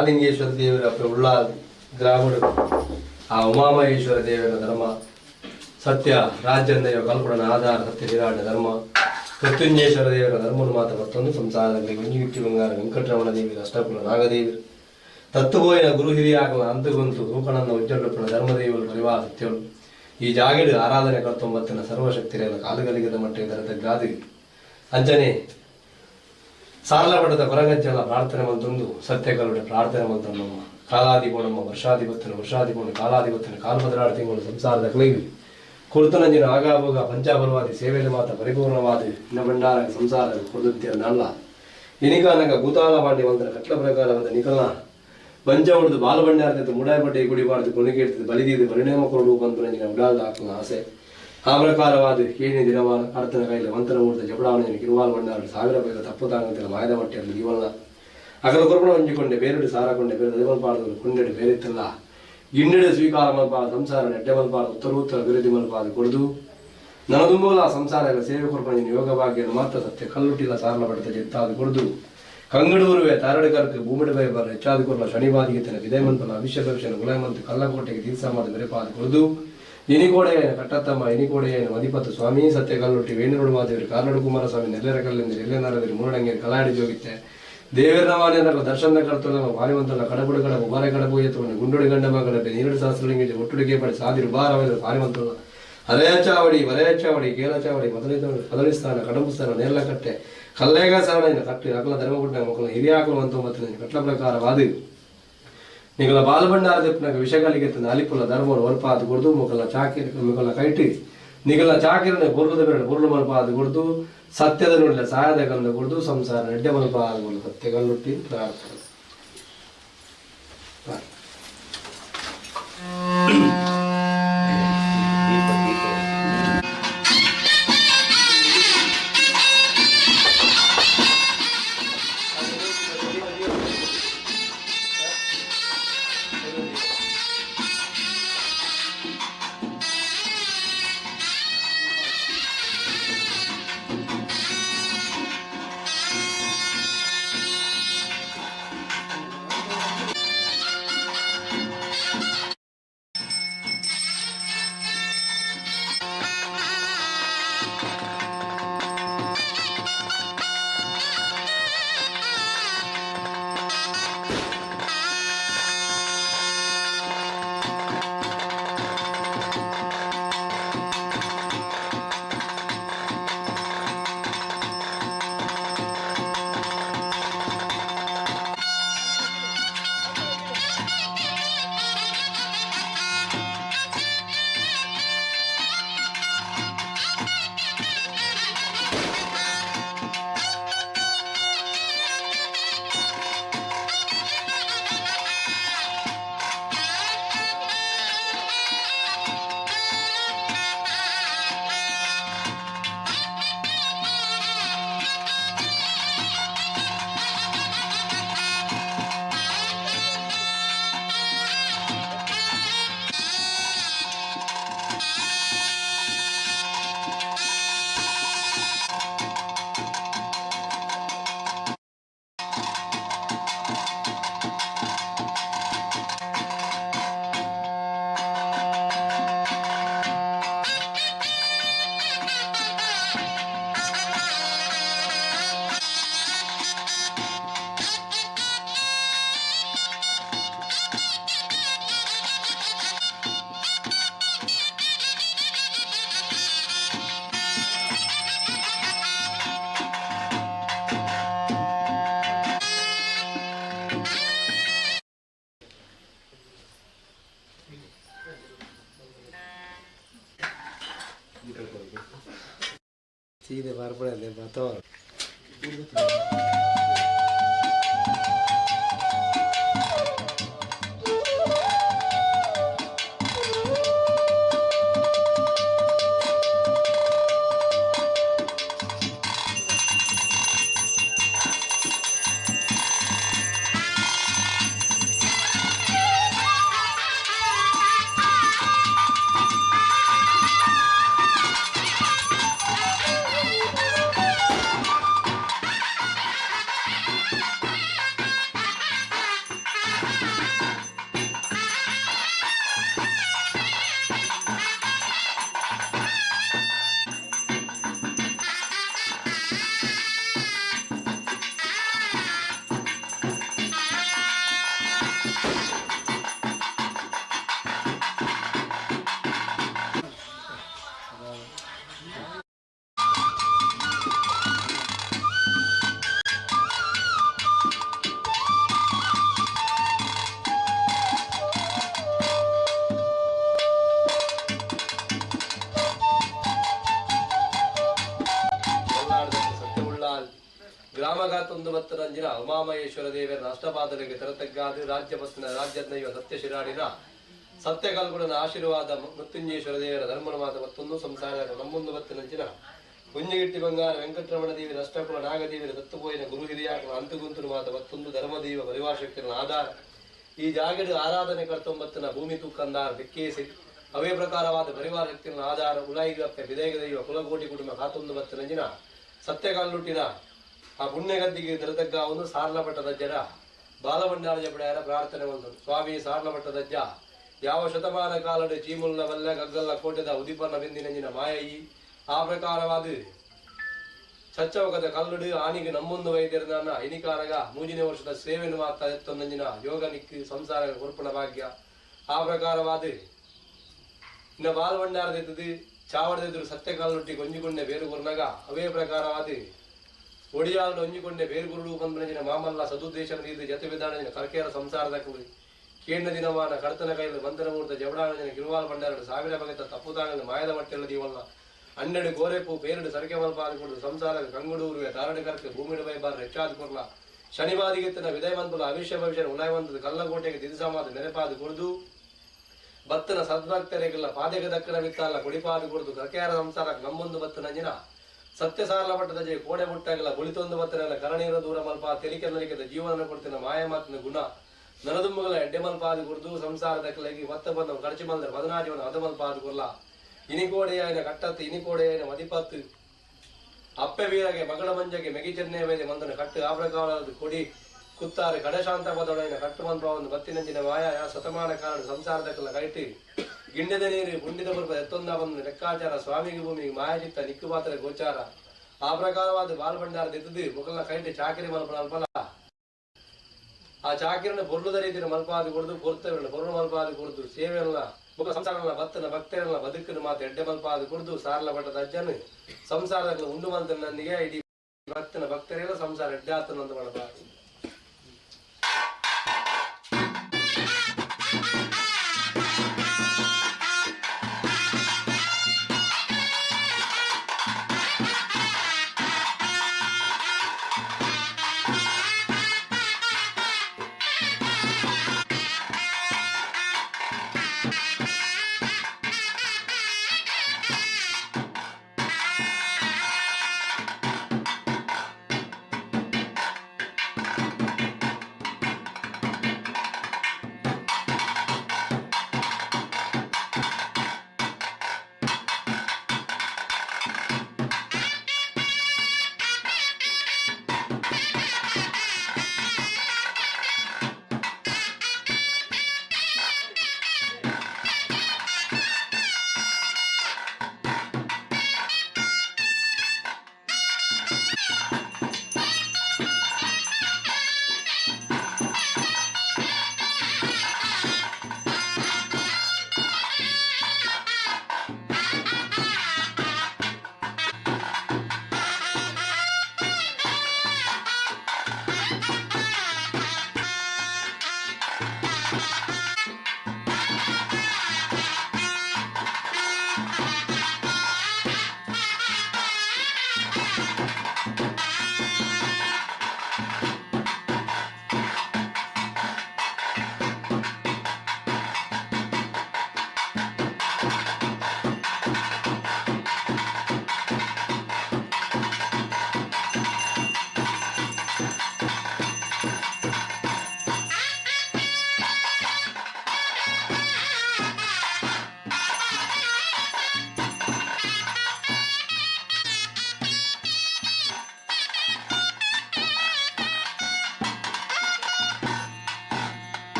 ಮಹಾಲಿಂಗೇಶ್ವರ ದೇವರ ಅಪ್ಪೆ ಉಳ್ಳಾಲ್ ಗ್ರಾಮಡು ಆ ಉಮಾಮಹೇಶ್ವರ ದೇವರ ಧರ್ಮ ಸತ್ಯ ರಾಜ್ಯಂದೈವ ಕಲ್ಪುಡನ ಆಧಾರ ಸತ್ಯ ನಿರಾಟ ಧರ್ಮ ಮೃತ್ಯುಂಜೇಶ್ವರ ದೇವರ ಧರ್ಮನು ಮಾತ ಮತ್ತೊಂದು ಸಂಸಾರದಲ್ಲಿ ಒಂಜಿಗಿಟ್ಟಿ ಬಂಗಾರ ವೆಂಕಟರಮಣ ದೇವಿ ಅಷ್ಟಕುಲ ನಾಗದೇವಿ ತತ್ತುಬೋಯಿನ ಗುರು ಹಿರಿಯಾಗಲ ಅಂತುಗೊಂತು ತೂಕಣನ ಉಜ್ಜಡ್ಡುಪ್ಪನ ಧರ್ಮದೇವರು ಪರಿವಾರ ಸತ್ಯಗಳು ಈ ಜಾಗೆಡು ಆರಾಧನೆ ಕರ್ತೊಂಬತ್ತಿನ ಸರ್ವಶಕ್ತಿರೆಲ್ಲ ಕಾಲುಗಲಿಗದ ಮಟ್ಟ ಇದರ ತಗ್ಗಾದು ಅಂಚನೆ ಸಾರಲಪಟ್ಟದ ಕೊರಗಜ್ಜಲ ಪ್ರಾರ್ಥನೆ ಮಂತೊಂದು ಸತ್ಯಕರುಡೆ ಪ್ರಾರ್ಥನೆ ಮಂತೊಂದು ಕಾಲಾದಿಪೋಣಮ್ಮ ವರ್ಷಾಧಿಪತ್ತನ ವರ್ಷಾಧಿಪೋಣ ಕಾಲಾಧಿಪತ್ತನ ಕಾಲ್ಬದರಾಡು ತಿಂಗಳು ಸಂಸಾರದ ಕ್ಲೈವಿ ಕುರ್ತನಂಜಿನ ಆಗಾಭೋಗ ಪಂಚಾಬಲವಾದಿ ಸೇವೆಯಲ್ಲಿ ಮಾತ ಪರಿಪೂರ್ಣವಾದ ಇನ್ನ ಭಂಡಾರ ಸಂಸಾರ ಕುರ್ದಂತಿಯ ನಲ್ಲ ಇನಿಕಾನಗ ಭೂತಾಲ ಪಾಂಡಿ వందನ ಕಟ್ಲ ಪ್ರಕಾರವಾದ ನಿಕಲ ಬಂಜ ಹೊಡೆದು ಬಾಲ ಭಂಡಾರದಂತೆ ಮುಡಾಯಪಟ್ಟೆ ಗುಡಿಬಾರದು ಕೊನೆಗೆ ಇಡ್ತದೆ ಬಲಿದೀದು ಪರಿಣಾಮ ಕೊರಡು ಬಂತು ಉಡಾಲ್ದ ಹಾಕುವ ಆಸೆ. ಆ ಪ್ರಕಾರವಾದ ಕೇಣಿ ದಿನವಾನ ಅರ್ಥನ ಕೈಲ ವಂತನ ಮೂರ್ತ ಜಬಡಾವಣೆ ಕಿರುವಾಲ್ ಭಂಡಾರ ಸಾವಿರ ಬೇಗ ತಪ್ಪು ತಾಂಗತಿನ ಮಾಯದ ಮಟ್ಟಿಯಲ್ಲಿ ಜೀವನ ಅಗಲ ಕುರುಪಣ ಹೊಂಜಿಕೊಂಡೆ ಬೇರುಡು ಸಾರಕೊಂಡೆ ಬೇರೆ ದೈವಲ್ಪಾಡದು ಕುಂಡೆಡು ಬೇರೆತ್ತಲ್ಲ ಗಿಂಡೆಡು ಸ್ವೀಕಾರ ಮಲ್ಪಾದ ಸಂಸಾರ ನೆಡ್ಡೆ ಮಲ್ಪಾದ ಉತ್ತರ ಉತ್ತರ ಅಭಿವೃದ್ಧಿ ಮಲ್ಪಾದ ಕೊಡುದು ನನದುಂಬುಲ ಸಂಸಾರ ಸೇವೆ ಕೊರ್ಪಣ ಯೋಗ ಭಾಗ್ಯ ಮಾತ್ರ ಸತ್ಯ ಕಲ್ಲುಟ್ಟಿಲ್ಲ ಸಾರಲ ಪಡೆದ ಜಿತ್ತಾದು ಕೊಡುದು ಕಂಗಡೂರುವೆ ತಾರಡು ಕರ್ಕ ಭೂಮಿಡ ಬೈ ಬರ ಹೆಚ್ಚಾದ ಕೊರ್ಲ ಶನಿವಾದಿಗೆ ವಿದಯಮಂತನ ಅವಿಷ್ಯ ಭವಿಷ್ಯನ ಗುಲಾಮಂತ ಕಲ್ಲಕೋಟೆಗೆ ತೀರ್ಥ ಮಾದ ಮೆರೆಪಾದ ಕೊಡುದು ಇನಿಕೋಡೆಯನ ಕಟ್ಟತ್ತಮ್ಮ ಇನಿಕೋಡೆಯನ ಮದಿಪತ್ತು ಸ್ವಾಮಿ ಸತ್ಯ ಕಲ್ಲುಟ್ಟಿ ವೇಣುರುಡು ಮಾದೇವರು ಕಾರ್ನಾಡು ಕುಮಾರಸ್ವಾಮಿ ನೆಲ್ಲೆರ ಕಲ್ಲಿಂದ ನೆಲ್ಲೆನಾರದಿರು ಮೂರಡಂಗೆ ಕಲಾಡಿ ಜೋಗಿತ್ತೆ ದೇವರನವಾನೇನ ದರ್ಶನ ಕರ್ತನ ವಾರಿವಂತನ ಕಡಬುಡು ಕಡಬು ಬಾರೆ ಕಡಬು ಎತ್ತುಕೊಂಡು ಗುಂಡುಡಿ ಗಂಡ ಮಗಳ ನೀರುಡು ಶಾಸ್ತ್ರಲಿಂಗ ಒಟ್ಟುಡಿಗೆ ಪಡೆ ಸಾದಿರು ಬಾರವೆಲ್ಲ ಪಾರಿವಂತನ ಹರೆಯಚಾವಡಿ ವರೆಯಚಾವಡಿ ಕೇಳಚಾವಡಿ ಮೊದಲಿದ ಕದಳಿಸ್ಥಾನ ಕಡಂಬುಸ್ಥಾನ ನೇರ್ಲಕಟ್ಟೆ ಕಲ್ಲೇಗ ಸಾರಣ ಕಟ್ಟು ಅಕಲ ಧರ್ಮಗುಡ್ಡ ಮಕ್ಕಳು ಹಿರಿಯಾಕಲು ಅಂತ ಮತ್ತು ಕಟ್ಲ ಪ್ರಕಾರವಾದ ನಿಗಲ ಬಾಲಭಂಡಾರ ದೆಪ್ಪನಾಗ ವಿಷಗಳಿಗೆ ಅಲಿಪುಲ ಧರ್ಮವನ್ನು ಒಲ್ಪಾದ ಕೊಡ್ದು ಮುಕಲ ಚಾಕಿರಿ ಮುಕಲ ಕೈಟಿ ನಿಗಲ ಚಾಕಿರನೆ ಬೊರ್ಲದ ಬೇಡ ಬೊರ್ಲು ಮಲ್ಪಾದ ಕೊಡ್ದು ಸತ್ಯದ ನುಡಿಲ ಸಹಾಯದ ಗಂಧ ಕೊಡ್ದು ಸಂಸಾರ ನೆಡ್ಡೆ ಮಲ್ಪಾದ ಕೊಡ್ದು ಸತ್ಯ ಕಲ್ಲುಟ್ಟಿ ಪ್ರಾರ್ಥನೆ. ದೀಪ ದೀಪ. ಸೀದೆ ಬರ್ಪಡೆ ಬರ್ತವ. ನಾಮಗಾತೊಂದು ಬತ್ತನಂಜಿನ ಉಮಾಮಹೇಶ್ವರ ದೇವರ ಅಷ್ಟಪಾದಲೆಗೆ ತರತಗ್ಗಾದು ರಾಜ್ಯ ಬಸ್ತಿನ ರಾಜ್ಯದೈವ ಸತ್ಯಶಿರಾಡಿನ ಸತ್ಯಕಲ್ಗುಣನ ಆಶೀರ್ವಾದ ಮೃತ್ಯುಂಜೇಶ್ವರ ದೇವರ ಧರ್ಮನ ಮಾತ ಮತ್ತೊಂದು ಸಂಸಾರ ನಮ್ಮೊಂದು ಬತ್ತಿನಂಚಿನ ಕುಂಜಿಗಿಟ್ಟಿ ಬಂಗಾರ ವೆಂಕಟರಮಣ ದೇವಿ ಅಷ್ಟಕುಲ ನಾಗದೇವಿಯ ದತ್ತುಪೋಯಿನ ಗುರು ಹಿರಿಯಾಕನ ಅಂತುಗುಂತುನು ಮಾತ ಮತ್ತೊಂದು ಧರ್ಮದೇವ ಪರಿವಾರ ಶಕ್ತಿನ ಆಧಾರ. ಈ ಜಾಗದ ಆರಾಧನೆ ಕರ್ತೊಂಬತ್ತಿನ ಭೂಮಿ ತೂಕಂದಾರ ಬೆಕ್ಕೇಸಿ ಅವೇ ಪ್ರಕಾರವಾದ ಪರಿವಾರ ಶಕ್ತಿನ ಆಧಾರ. ಉಲಾಯಿಗಪ್ಪೆ ಬಿದೈಗ ಕುಲಕೋಟಿ ಕುಟುಂಬ ಕಾತೊಂದು ಬತ್ತಿನಂಚಿನ ಸತ್ಯಕಾಲುಟ್ಟಿನ ಆ ಪುಣ್ಯಗದ್ದಿಗೆ ದರದಗ್ಗ ಒಂದು ಸಾರ್ಲಪಟ್ಟದ ಜನ ಬಾಲಭಂಡಾರ ಜಪಡೆಯರ ಪ್ರಾರ್ಥನೆ ಒಂದು. ಸ್ವಾಮಿ ಸಾರ್ಲಪಟ್ಟದಜ್ಜ ಯಾವ ಶತಮಾನ ಕಾಲಡು ಚೀಮುಲ್ಲ ಬಲ್ಲ ಗಗ್ಗಲ್ಲ ಕೋಟೆದ ಉದಿಪನ್ನ ಬಿಂದಿನಂಜಿನ ಮಾಯಯಿ ಆ ಪ್ರಕಾರವಾದ ಚಚ್ಚವಕದ ಕಲ್ಲುಡು ಆನಿಗೆ ನಮ್ಮೊಂದು ವೈದ್ಯರನ್ನ ಇನಿಕಾರಗ ಮೂಜಿನ ವರ್ಷದ ಸೇವೆಯನ್ನು ಮಾತಾ ಎತ್ತೊಂದಂಜಿನ ಯೋಗ ನಿಕ್ಕು ಸಂಸಾರ ಕೊರ್ಪಣ ಭಾಗ್ಯ. ಆ ಪ್ರಕಾರವಾದ ಇನ್ನ ಬಾಲಭಂಡಾರದಿದ್ದದು ಚಾವಡದಿದ್ರು ಸತ್ಯ ಕಲ್ಲುಟ್ಟಿ ಗೊಂಜಿಕೊಂಡೆ ಬೇರು ಕೊರ್ನಗ ಅವೇ ಪ್ರಕಾರವಾದ ಒಡಿಯಾಲು ಒಂಜಿಕೊಂಡೆ ಬೇರು ಗುರುಡು ಬಂದ್ರಂಜಿನ ಮಾಮಲ್ಲ ಸದುದ್ದೇಶನ ಇದು ಜತೆ ವಿಧಾನಂಜಿನ ಕರ್ಕೇರ ಸಂಸಾರದ ಕುರಿ ಕೇಂದ್ರ ದಿನಮಾನ ಕರ್ತನ ಕೈಲು ಬಂಧನ ಮೂರ್ತ ಜವಡಾನಂಜನ ಗಿರುವಾಲ್ ಭಂಡಾರಡು ಸಾವಿರ ಬಗೆತ ತಪ್ಪುದಾಗಲು ಮಾಯದ ಮಟ್ಟೆಲ್ಲ ದೀವಲ್ಲ ಹನ್ನೆರಡು ಗೋರೆಪು ಪೇರಡು ಸರಕೆ ಮಲ್ಪಾದ ಕೊಡು ಸಂಸಾರ ಕಂಗುಡೂರುವೆ ತಾರಡು ಕರ್ಕ ಭೂಮಿಡು ಬೈಬಾರ ಹೆಚ್ಚಾದ ಕೊರ್ಲ ಶನಿವಾದಿಗೆತ್ತನ ವಿದಯವಂತುಲ ಅವಿಷ್ಯ ಭವಿಷ್ಯ ಉಲಾಯವಂತದ ಕಲ್ಲಕೋಟೆಗೆ ದಿದಿಸಮಾದ ನೆನಪಾದ ಕೊಡ್ದು ಬತ್ತನ ಸದ್ಭಕ್ತರಿಗೆಲ್ಲ ಪಾದೆಗೆ ದಕ್ಕನ ವಿತ್ತಲ್ಲ ಕೊಡಿಪಾದ ಕೊಡ್ದು ಕರ್ಕೆಯಾರ ಸಂಸಾರ ನಮ್ಮೊಂದು ಬತ್ತನ ಜಿನ ಸತ್ಯ ಸಾರಲ ಮಟ್ಟದ ಜಯ ಕೋಡೆ ಮುಟ್ಟಾಗಲ್ಲ ಬುಳಿತೊಂದು ಬತ್ತನೆಲ್ಲ ಕರಣೀರ ದೂರ ಮಲ್ಪ ತೆಲಿಕೆ ನಲಿಕೆದ ಜೀವನ ಕೊಡ್ತಿನ ಮಾಯ ಮಾತಿನ ಗುಣ ನರದುಂಬಗಳ ಎಡ್ಡೆ ಮಲ್ಪಾದ ಕುರ್ದು ಸಂಸಾರದ ಕಲೆಗೆ ಒತ್ತ ಬಂದ ಖರ್ಚು ಮಲ್ದ ಬದನಾಜೀವನ ಅದ ಮಲ್ಪಾದ ಕೊರ್ಲ ಇನಿಕೋಡೆಯಾಯಿನ ಕಟ್ಟತ್ತು ಇನಿಕೋಡೆಯಾಯಿನ ಮದಿಪತ್ತು ಅಪ್ಪೆ ವೀರಗೆ ಮಗಳ ಮಂಜಗೆ ಮೆಗಿ ಚೆನ್ನೆ ಮೇಲೆ ಮಂದನ ಕಟ್ಟು ಆ ಪ್ರಕಾರದ ಕೊಡಿ ಕುತ್ತಾರೆ ಕಡಶಾಂತ ಪದೊಡೈನ ಕಟ್ಟು ಮಂತ್ರವನ್ನು ಬತ್ತಿನಂಚಿನ ಮಾಯ ಶತಮಾನ ಕಾರಣ ಸಂಸಾರದ ಕಲ್ಲ ಕೈಟಿ ಗಿಂಡದ ನೀರು ಪುಂಡಿದ ಬರುವ ಎತ್ತೊಂದ ಬಂದ ಲೆಕ್ಕಾಚಾರ ಸ್ವಾಮಿಗೆ ಭೂಮಿಗೆ ಮಾಯಚಿತ್ತ ನಿಕ್ಕು ಪಾತ್ರ ಗೋಚಾರ. ಆ ಪ್ರಕಾರವಾದ ಬಾಲ್ಭಂಡಾರ ದಿದ್ದದು ಮುಗಲ್ನ ಕೈಟಿ ಚಾಕರಿ ಮಲ್ಪನ ಅಲ್ಪಲ ಆ ಚಾಕಿರನ ಪೊರ್ಲುದ ರೀತಿಯ ಮಲ್ಪಾದ ಕೊಡ್ದು ಪೊರ್ತವಿರಲ್ಲ ಪೊರ್ಲು ಮಲ್ಪಾದ ಕೊಡ್ದು ಸೇವೆಲ್ಲ ಮುಖ ಸಂಸಾರಲ್ಲ ಬತ್ತನ ಭಕ್ತರಲ್ಲ ಬದುಕಿನ ಮಾತು ಎಡ್ಡೆ ಮಲ್ಪಾದ ಕೊಡ್ದು ಸಾರಲ ಪಟ್ಟದ ಅಜ್ಜನು ಸಂಸಾರದ ಉಂಡು ಮಂತ ನನಗೆ ಇಡೀ ಭಕ್ತನ ಭಕ್ತರೆಲ್ಲ ಸಂಸಾರ ಎಡ್ಡೆ ಆತನಂತ ಮಾಡಬಾರದು.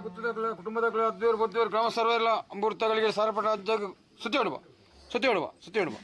ಗುತ್ತದಗಳ ಕುಟುಂಬದಗಳ ಅದ್ದೇವರು ಬೊದ್ದೇವರು ಗ್ರಾಮ ಸರ್ವೆಲ್ಲ ಅಂಬೂರ್ತಗಳಿಗೆ ಸಾರಪಟ್ಟ ಅಜ್ಜ ಸುತ್ತಿ ಹೊಡುವ, ಸುತ್ತಿ ಹೊಡುವ, ಸುತ್ತಿ ಹೊಡುವ.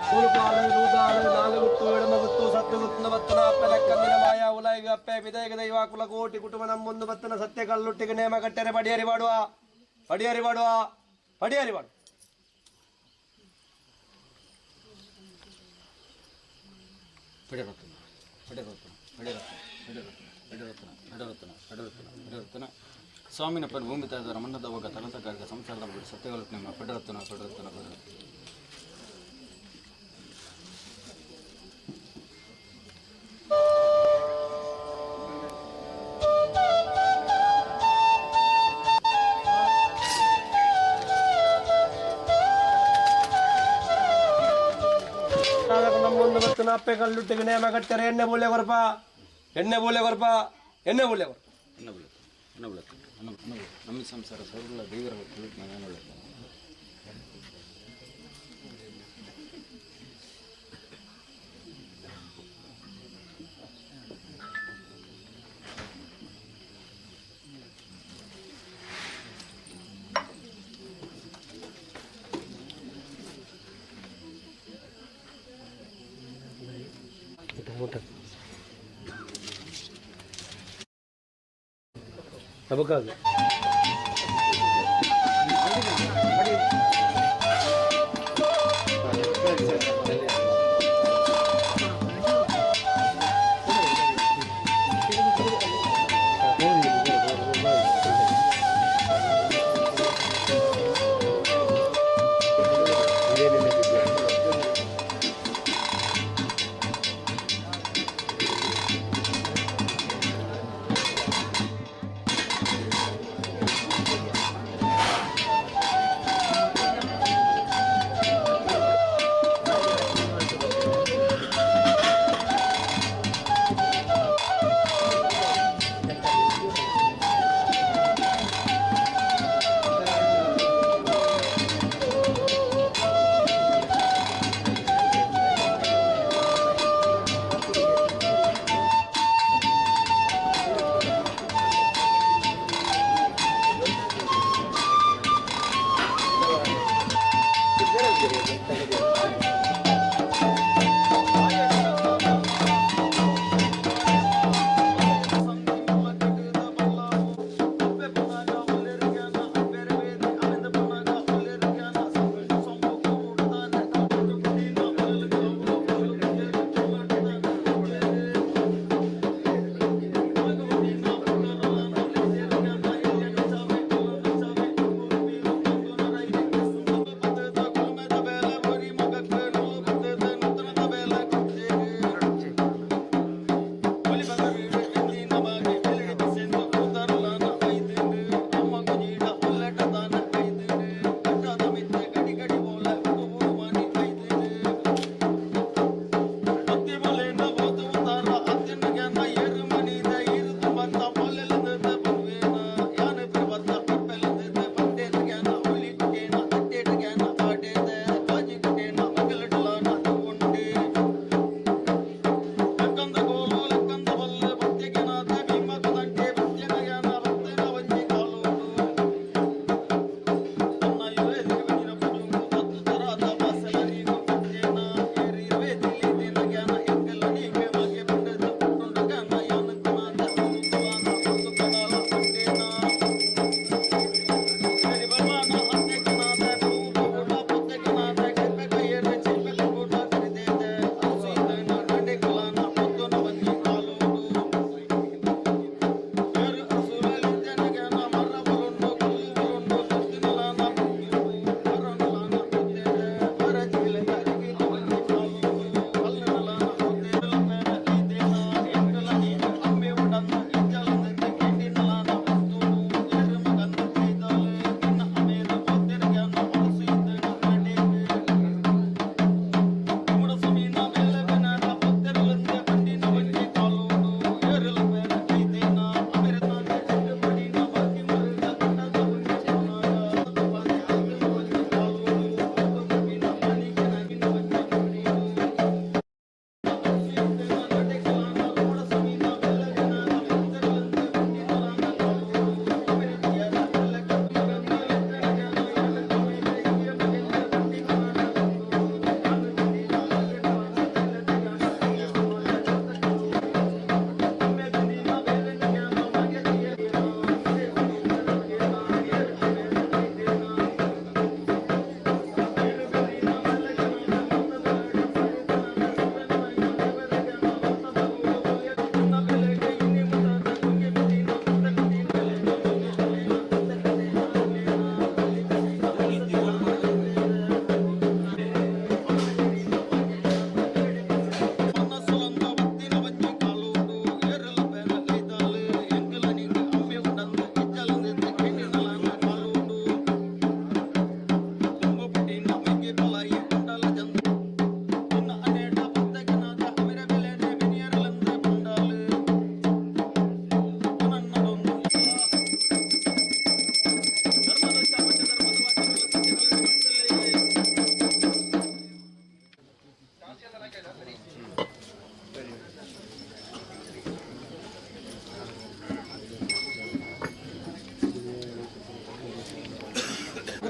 ಮೂರುಪಾಲು ನೂದಾಲು ನಾಲು ಗುತ್ತು ಎಡಮ ಗುತ್ತು ಸತ್ತು ಗುತ್ತು ಬತ್ತನ ಅಪ್ಪೆ ಲೆಕ್ಕಂದಿನ ಮಾಯ ಉಲಾಯಿಗ ಅಪ್ಪೆ ವಿದಯಗ ದೈವ ಕುಲಕೋಟಿ ಕುಟುಂಬ ನಮ್ಮೊಂದು ಬತ್ತನ ಸತ್ಯ ಕಲ್ಲುಟ್ಟಿಗೆ ನೇಮ ಕಟ್ಟೆರೆ ಪಡಿಯರಿ ಬಾಡುವ, ಪಡಿಯರಿ ಬಾಡುವ, ಪಡಿಯರಿ ಬಾಡು. ಪಡೆರತ್ನ, ಪಡೆರತ್ನ, ಪಡೆರತ್ನ, ಪಡೆರತ್ನ, ಪಡೆರತ್ನ, ಪಡೆರತ್ನ, ಪಡೆರತ್ನ, ಪಡೆರತ್ನ. ಸ್ವಾಮಿನ ಪರ ಭೂಮಿ ತಾದ ರಮಣದ ತಲತಕಾರಿಕ ಸಂಸಾರದ ಬಗ್ಗೆ ಸತ್ಯಗಳು ನಿಮ್ಮ ಪಡೆರತ್ನ, ಪಡೆರತ್ನ, ಪಡೆರತ್ನ. ನಮ್ಮೊಂದು ಬತ್ತನ ಅಪ್ಪೆ ಕಲ್ಲುಟ್ಟಿಗೆ ನೇಮ ಕಟ್ಟೆರೆ ಎಣ್ಣೆ ಬೂಲೆ ಕೊರಪ, ಎಣ್ಣೆ ಬೂಲೆ ಕೊರಪ, ಎಣ್ಣೆ ಬೂಲೆ ಕೊರಪ. ಎನ್ನ ಬೆಳಕು, ಎನ್ನ ಬೆಳಕು, ಎನ್ನ ಬೆಳಕು. ನಮ್ಮ ಸಂಸಾರ ಸರ್ವಲ್ಲ ದೇವರ ನಾನು ಬೆಳಕು. ನಬಕಾಗ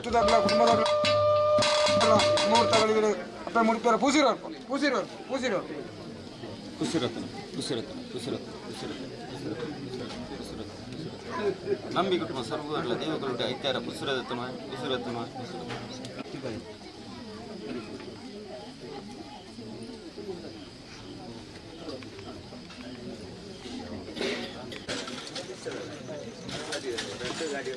ಗುತ್ತದಾಗ್ಲ ಕುಟುಂಬದಾಗ್ಲ ಮುಹೂರ್ತಗಳಿಗೆ ಅಪ್ಪ ಮುಡಿಪಾರ ಪೂಸಿರೋ ಪೂಸಿರೋ ಪೂಸಿರೋ. ಕುಸಿರತ್ನ ಕುಸಿರತ್ನ ಕುಸಿರತ್ನ ಕುಸಿರತ್ನ ಕುಸಿರತ್ನ ಕುಸಿರತ್ನ ಕುಸಿರತ್ನ. ನಂಬಿ ಕುಟುಂಬ ಸರ್ವಗಳ ದೇವകളുടെ ಐತ್ಯಾರ ಕುಸಿರತ್ನ ಕುಸಿರತ್ನ ಕುಸಿರತ್ನ. Thank you.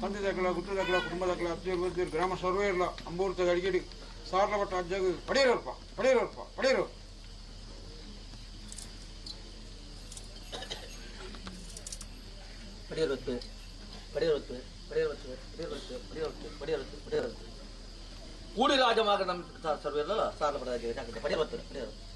ತಂದೆದಾಗಲ ಗುತ್ತದಾಗಲ ಕುಟುಂಬದಾಗಲ ಅಜ್ಜರು ಬುದ್ಧರು ಗ್ರಾಮ ಸರ್ವೇ ಇರಲ್ಲ ಅಂಬೂರ್ತ ಅಡಿಗೆಡಿ ಸಾರ್ಲ ಭಟ್ಟ ಅಜ್ಜಗ ಪಡೆಯರಪ್ಪ ಪಡೆಯರಪ್ಪ ಪಡೆಯರು. ಪಡೆಯರೊತ್ತು ಪಡೆಯರೊತ್ತು ಪಡೆಯರೊತ್ತು ಪಡೆಯರೊತ್ತು ಪಡೆಯರೊತ್ತು ಪಡೆಯರೊತ್ತು ಪಡೆಯರೊತ್ತು ಕೂಡಿ ರಾಜಮಾರ್ಗ ನಮ್ಮ ಸರ್ವೆಲ್ಲ ಸಾಲ ಪಡೆದ ಪಡೆಯರೊತ್ತು ಪಡೆಯರೊತ್ತು.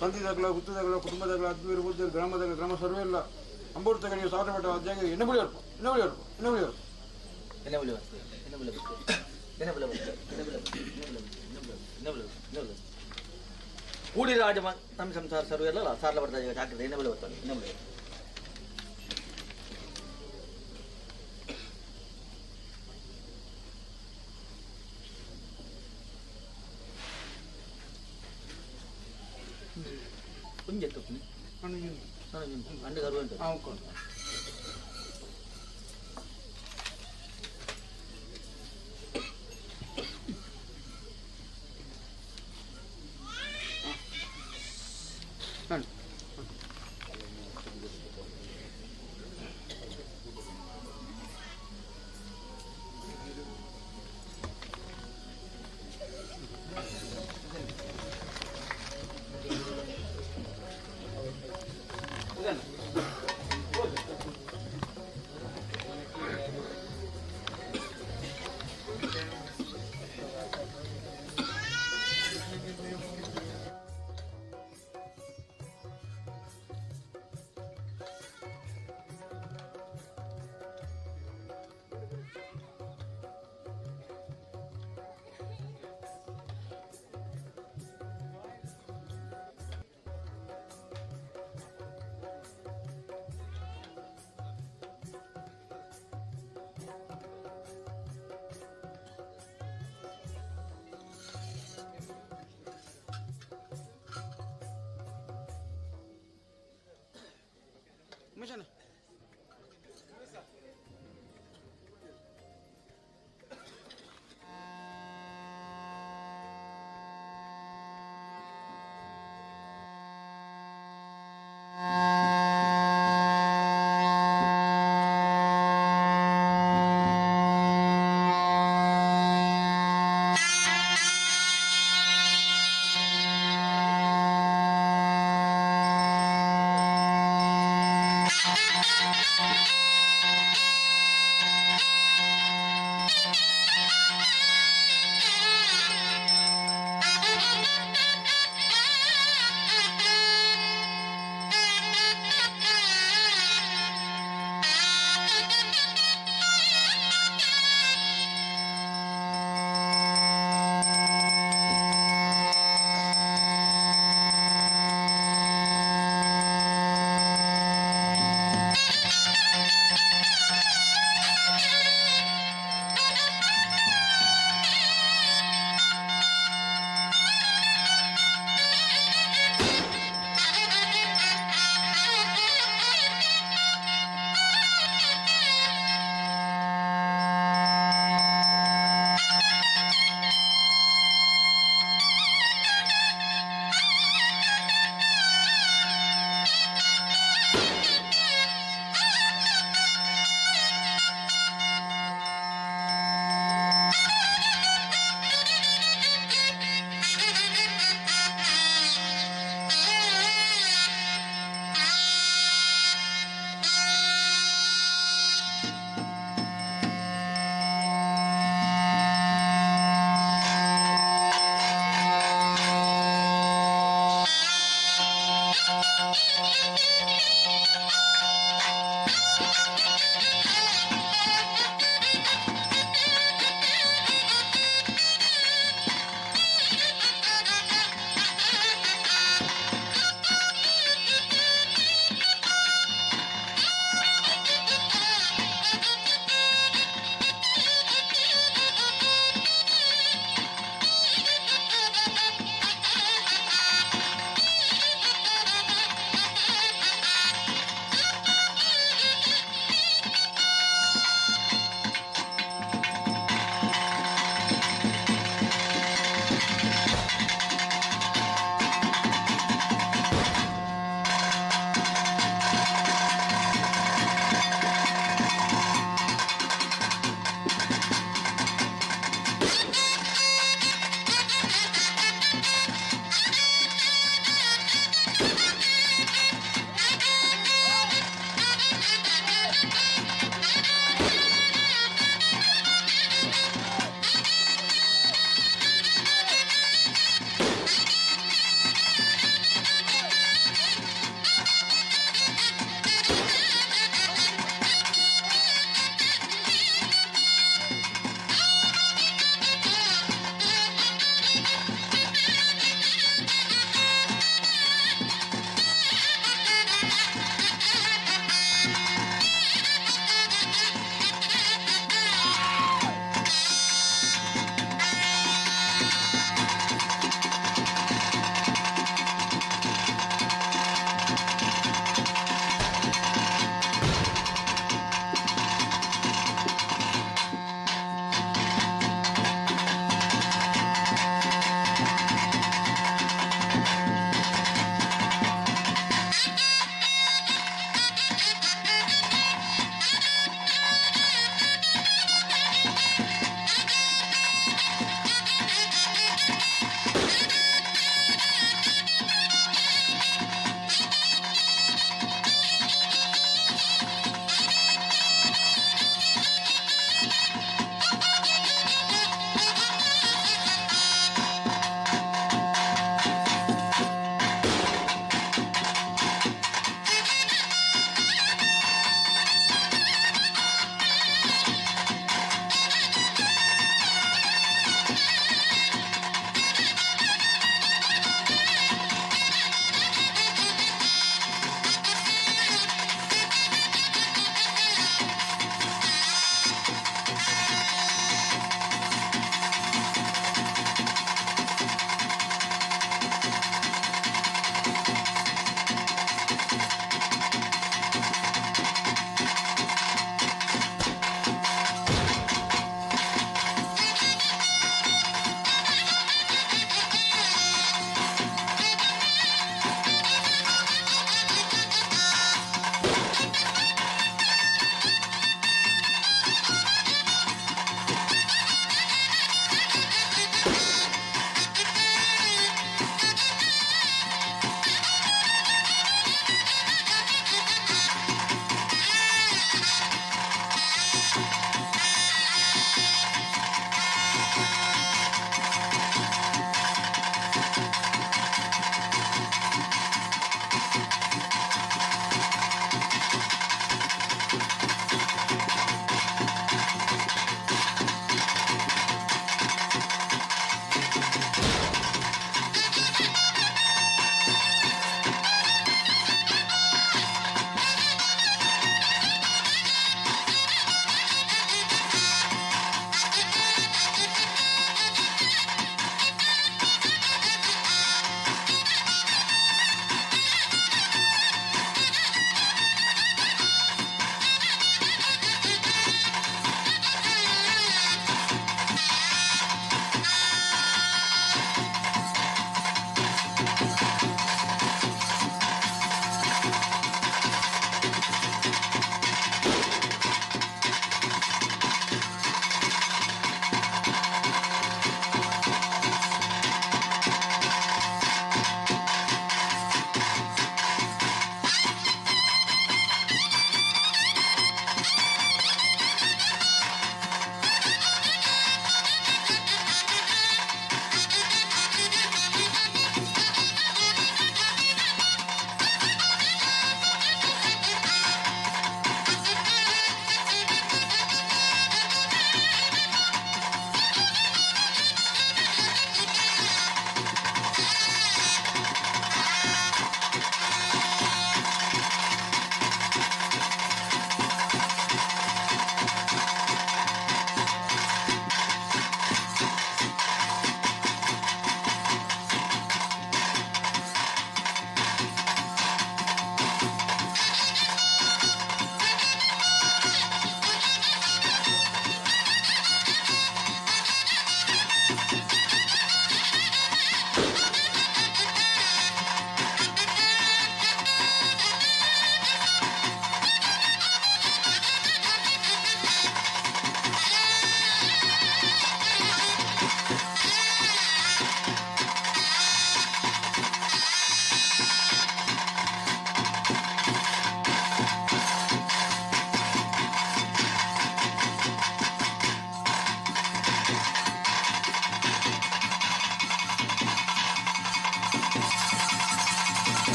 ತಂದೆದಾಗಲ ಗುತ್ತದಾಗಲ ಕುಟುಂಬದಾಗಲ ಅಜ್ಜರು ಬುದ್ಧರು ಗ್ರಾಮದಾಗ ಗ್ರಾಮ ಸರ್ವೇ ಇಲ್ಲ ಅಂಬೂರ್ತ ಗಡಿಗೆ ಸಾರ್ಲ ಭಟ್ಟ ಅಜ್ಜಗ ಎಣ್ಣೆ ಬಳಿಯರಪ್ಪ ಎಣ್ಣೆ ಬಳಿಯರಪ್ಪ ಎಣ್ಣೆ ಬಳಿಯರಪ್ಪ. ಎಣ್ಣೆ ಬಲಿ ಬರ್ತದೆ ಎಣ್ಣೆ ಬಲಿ ಬರ್ತದೆ ಎಣ್ಣೆ ಬಲಿ ಬರ್ತದೆ ಎಣ್ಣೆ ಬಲಿ ಬರ್ತದೆ ಎಣ್ಣೆ ಬಲಿ ಎಣ್ಣೆ ಬಲಿ ಎಣ್ಣೆ ಬಲಿ ಕೂಡಿ ರಾಜ ನಮ್ಮ ಸಂಸಾರ ಸರ್ವೆಲ್ಲ ಸಾಲ ಪಡೆದ ಜಾಗ್ರತೆ ಎಣ್ಣೆ ಬಲಿ ಬರ್ತದೆ ಎಣ್ಣೆ ಬಲಿ. ಒಂಜೆ ತುಪ್ಪನಿ ಅಂಡು ಗರ್ವ ಉಂಟು. ಮಿಷನ್. Thank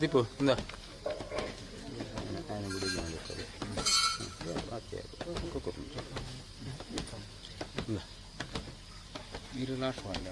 ದೀಪು ಇಂದ. ನೀರು ಲಾಸ್ಟ್ ಮಾಡಲ್ಲ.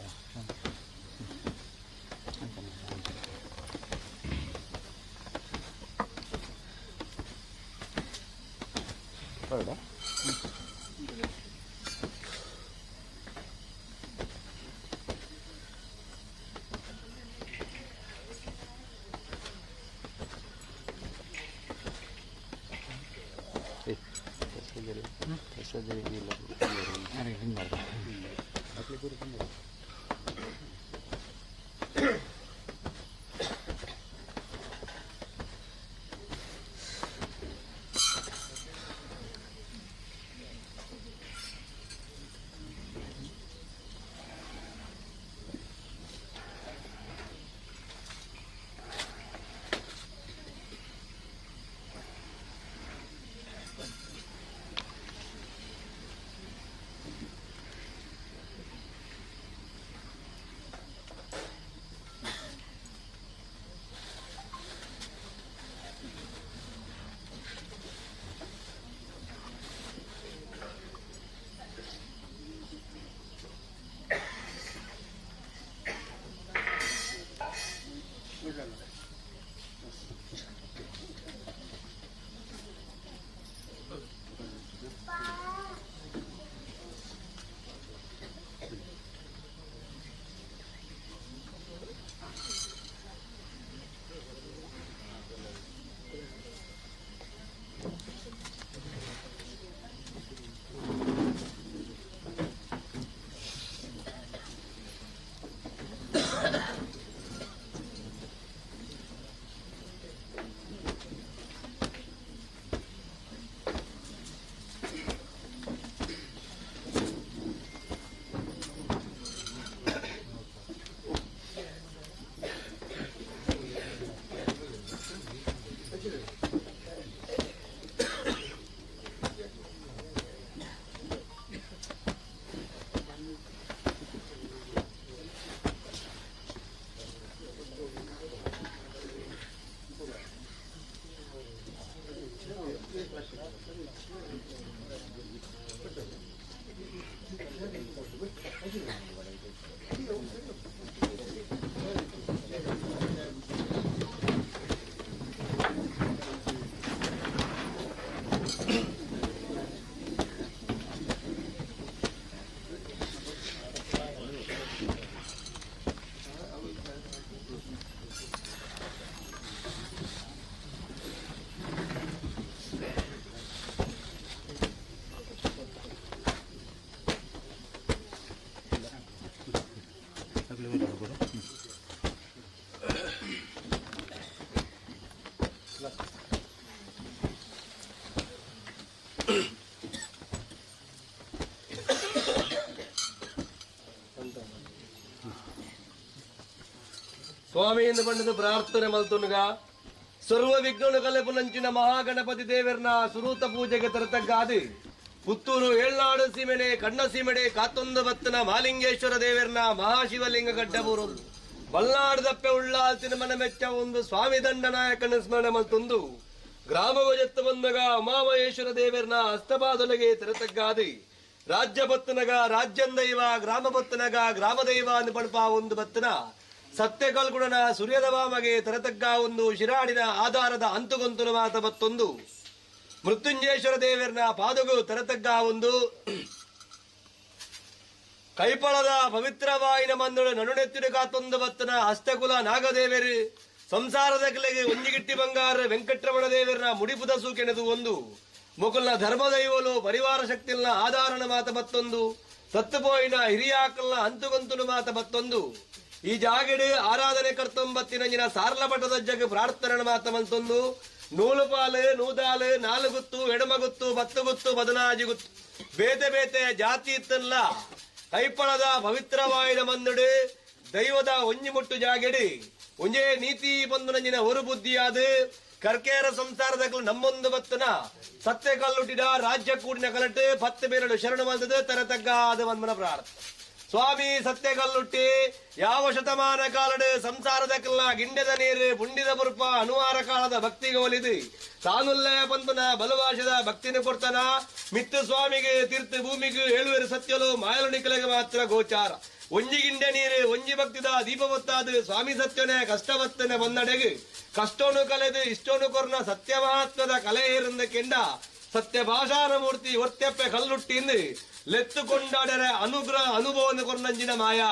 ಸ್ವಾಮಿ ಎಂದು ಪಂಡದ ಪ್ರಾರ್ಥನೆ ಮಲ್ತುನುಗ ಸರ್ವ ವಿಘ್ನನು ಕಲೆಪುನಂಚಿನ ಮಹಾಗಣಪತಿ ದೇವರ್ನ ಸುರೂತ ಪೂಜೆಗೆ ತರತಗ್ಗಾದು ಪುತ್ತೂರು ಏಳ್ನಾಡು ಸೀಮೆಡೆ ಕಣ್ಣ ಸೀಮೆಡೆ ಕಾತೊಂದು ಬತ್ತನ ಮಾಲಿಂಗೇಶ್ವರ ದೇವರ್ನ ಮಹಾಶಿವಲಿಂಗ ಗಡ್ಡಬೂರು ಬಲ್ನಾಡು ದಪ್ಪೆ ಉಳ್ಳಾಲ್ತಿನ ಮನ ಮೆಚ್ಚ ಒಂದು ಸ್ವಾಮಿ ದಂಡನಾಯಕನ ಸ್ಮರಣೆ ಮಲ್ತೊಂದು ಗ್ರಾಮವ ಜತ್ತ ಬಂದಗ ಉಮಾಮಹೇಶ್ವರ ದೇವರ್ನ ಹಸ್ತಪಾದೊಲಗೆ ತೆರತಗ್ಗಾದು ರಾಜ್ಯ ಬತ್ತನಗ ರಾಜ್ಯಂದೈವ ಗ್ರಾಮ ಬತ್ತನಗ ಗ್ರಾಮದೈವ ಅಂದು ಪಣಪ ಒಂದು ಬತ್ತನ ಸತ್ಯಕಲ್ಗುಣನ ಸೂರ್ಯದವಾಮಗೆ ತರತಗ್ಗ ಒಂದು ಶಿರಾಡಿನ ಆಧಾರದ ಅಂತುಗೊಂತುನ ಮಾತ ಮತ್ತೊಂದು ಮೃತ್ಯುಂಜೇಶ್ವರ ದೇವರನ ಪಾದಗು ತರತಗ್ಗ ಒಂದು ಕೈಪಳದ ಪವಿತ್ರವಾಯಿನ ಮಂದುಳು ನಡುನೆತ್ತಿಡು ಕಾತೊಂದು ಬತ್ತನ ಅಷ್ಟಕುಲ ನಾಗದೇವರು ಸಂಸಾರದ ಕಲೆಗೆ ಒಂಜಿಗಿಟ್ಟಿ ಬಂಗಾರ ವೆಂಕಟರಮಣ ದೇವರನ ಮುಡಿಪುದ ಸೂಕೆನೆದು ಒಂದು ಮುಕುಲ್ನ ಧರ್ಮದೈವಲು ಪರಿವಾರ ಶಕ್ತಿಲ್ನ ಆಧಾರಣ ಮಾತ ಮತ್ತೊಂದು ತತ್ತುಪೋಯಿನ ಹಿರಿಯಾಕಲ್ನ ಅಂತುಗೊಂತುನು ಮಾತ ಮತ್ತೊಂದು ಈ ಜಾಗಡು ಆರಾಧನೆ ಕರ್ತೊಂಬತ್ತಿನಂಜಿನ ಸಾರ್ಲ ಮಠದ ಜಗ ಪ್ರಾರ್ಥನೆ ಮಾತ ಮಂತೊಂದು ನೂಲುಪಾಲು ನೂದಾಲು ನಾಲುಗುತ್ತು ಎಡಮಗುತ್ತು ಬತ್ತುಗುತ್ತು ಬದನಾಜಿ ಗುತ್ತು ಬೇತೆ ಬೇತೆ ಜಾತಿ ಇತ್ತಲ್ಲ ಕೈಪಳದ ಪವಿತ್ರವಾಯಿನ ಮಂದುಡು ದೈವದ ಒಂಜಿ ಮುಟ್ಟು ಜಾಗೆಡು ಒಂಜೇ ನೀತಿ ಬಂದು ನಂಜಿನ ಒರು ಬುದ್ಧಿಯಾದ ಕರ್ಕೇರ ಸಂಸಾರದ ನಮ್ಮೊಂದು ಬತ್ತನ ಸತ್ಯ ಕಲ್ಲುಟ್ಟಿದ ರಾಜ್ಯ ಕೂಡಿನ ಕಲಟು ಪತ್ತು ಬೇರಡು ಶರಣ ಬಂದது ತರತಗ್ಗಾದ ವಂದನ ಪ್ರಾರ್ಥನೆ. ಸ್ವಾಮಿ ಸತ್ಯ ಕಲ್ಲುಟ್ಟಿ ಯಾವ ಶತಮಾನ ಕಾಲಡು ಸಂಸಾರದ ಕಲ್ಲ ಗಿಂಡದ ನೀರು ಪುಂಡಿದ ಪುರ್ಪ ಅನುವಾರ ಕಾಲದ ಭಕ್ತಿಗೆ ಒಲಿದು ತಾನುಲ್ಲ ಪಂತನ ಬಲವಾಶದ ಭಕ್ತಿನ ಕೊಡ್ತನ ಮಿತ್ತು ಸ್ವಾಮಿಗೆ ತೀರ್ಥ ಭೂಮಿಗೆ ಹೇಳುವರು ಸತ್ಯಲು ಮಾಯಲು ಮಾತ್ರ ಗೋಚಾರ. ಒಂಜಿ ಗಿಂಡೆ ನೀರು ಒಂಜಿ ಭಕ್ತಿದ ದೀಪ ಹೊತ್ತಾದು ಸ್ವಾಮಿ ಸತ್ಯನೇ ಕಷ್ಟವತ್ತನೆ ಬಂದಡೆಗು ಕಷ್ಟೋನು ಕಲೆದು ಇಷ್ಟೋನು ಕೊರ್ನ ಸತ್ಯ ಮಹಾತ್ಮದ ಕಲೆ ಏರಿಂದ ಕೆಂಡ. ಸತ್ಯ ಭಾಷಾನಮೂರ್ತಿ ಒರ್ತ್ಯಪ್ಪೆ ಕಲ್ಲುಟ್ಟಿಂದು ಲೆತ್ತು ಕೊಂಡಾಡರೆ ಅನುಗ್ರಹ ಅನುಭವನ ಕೊರ್ನಂಜಿನ ಮಾಯಾ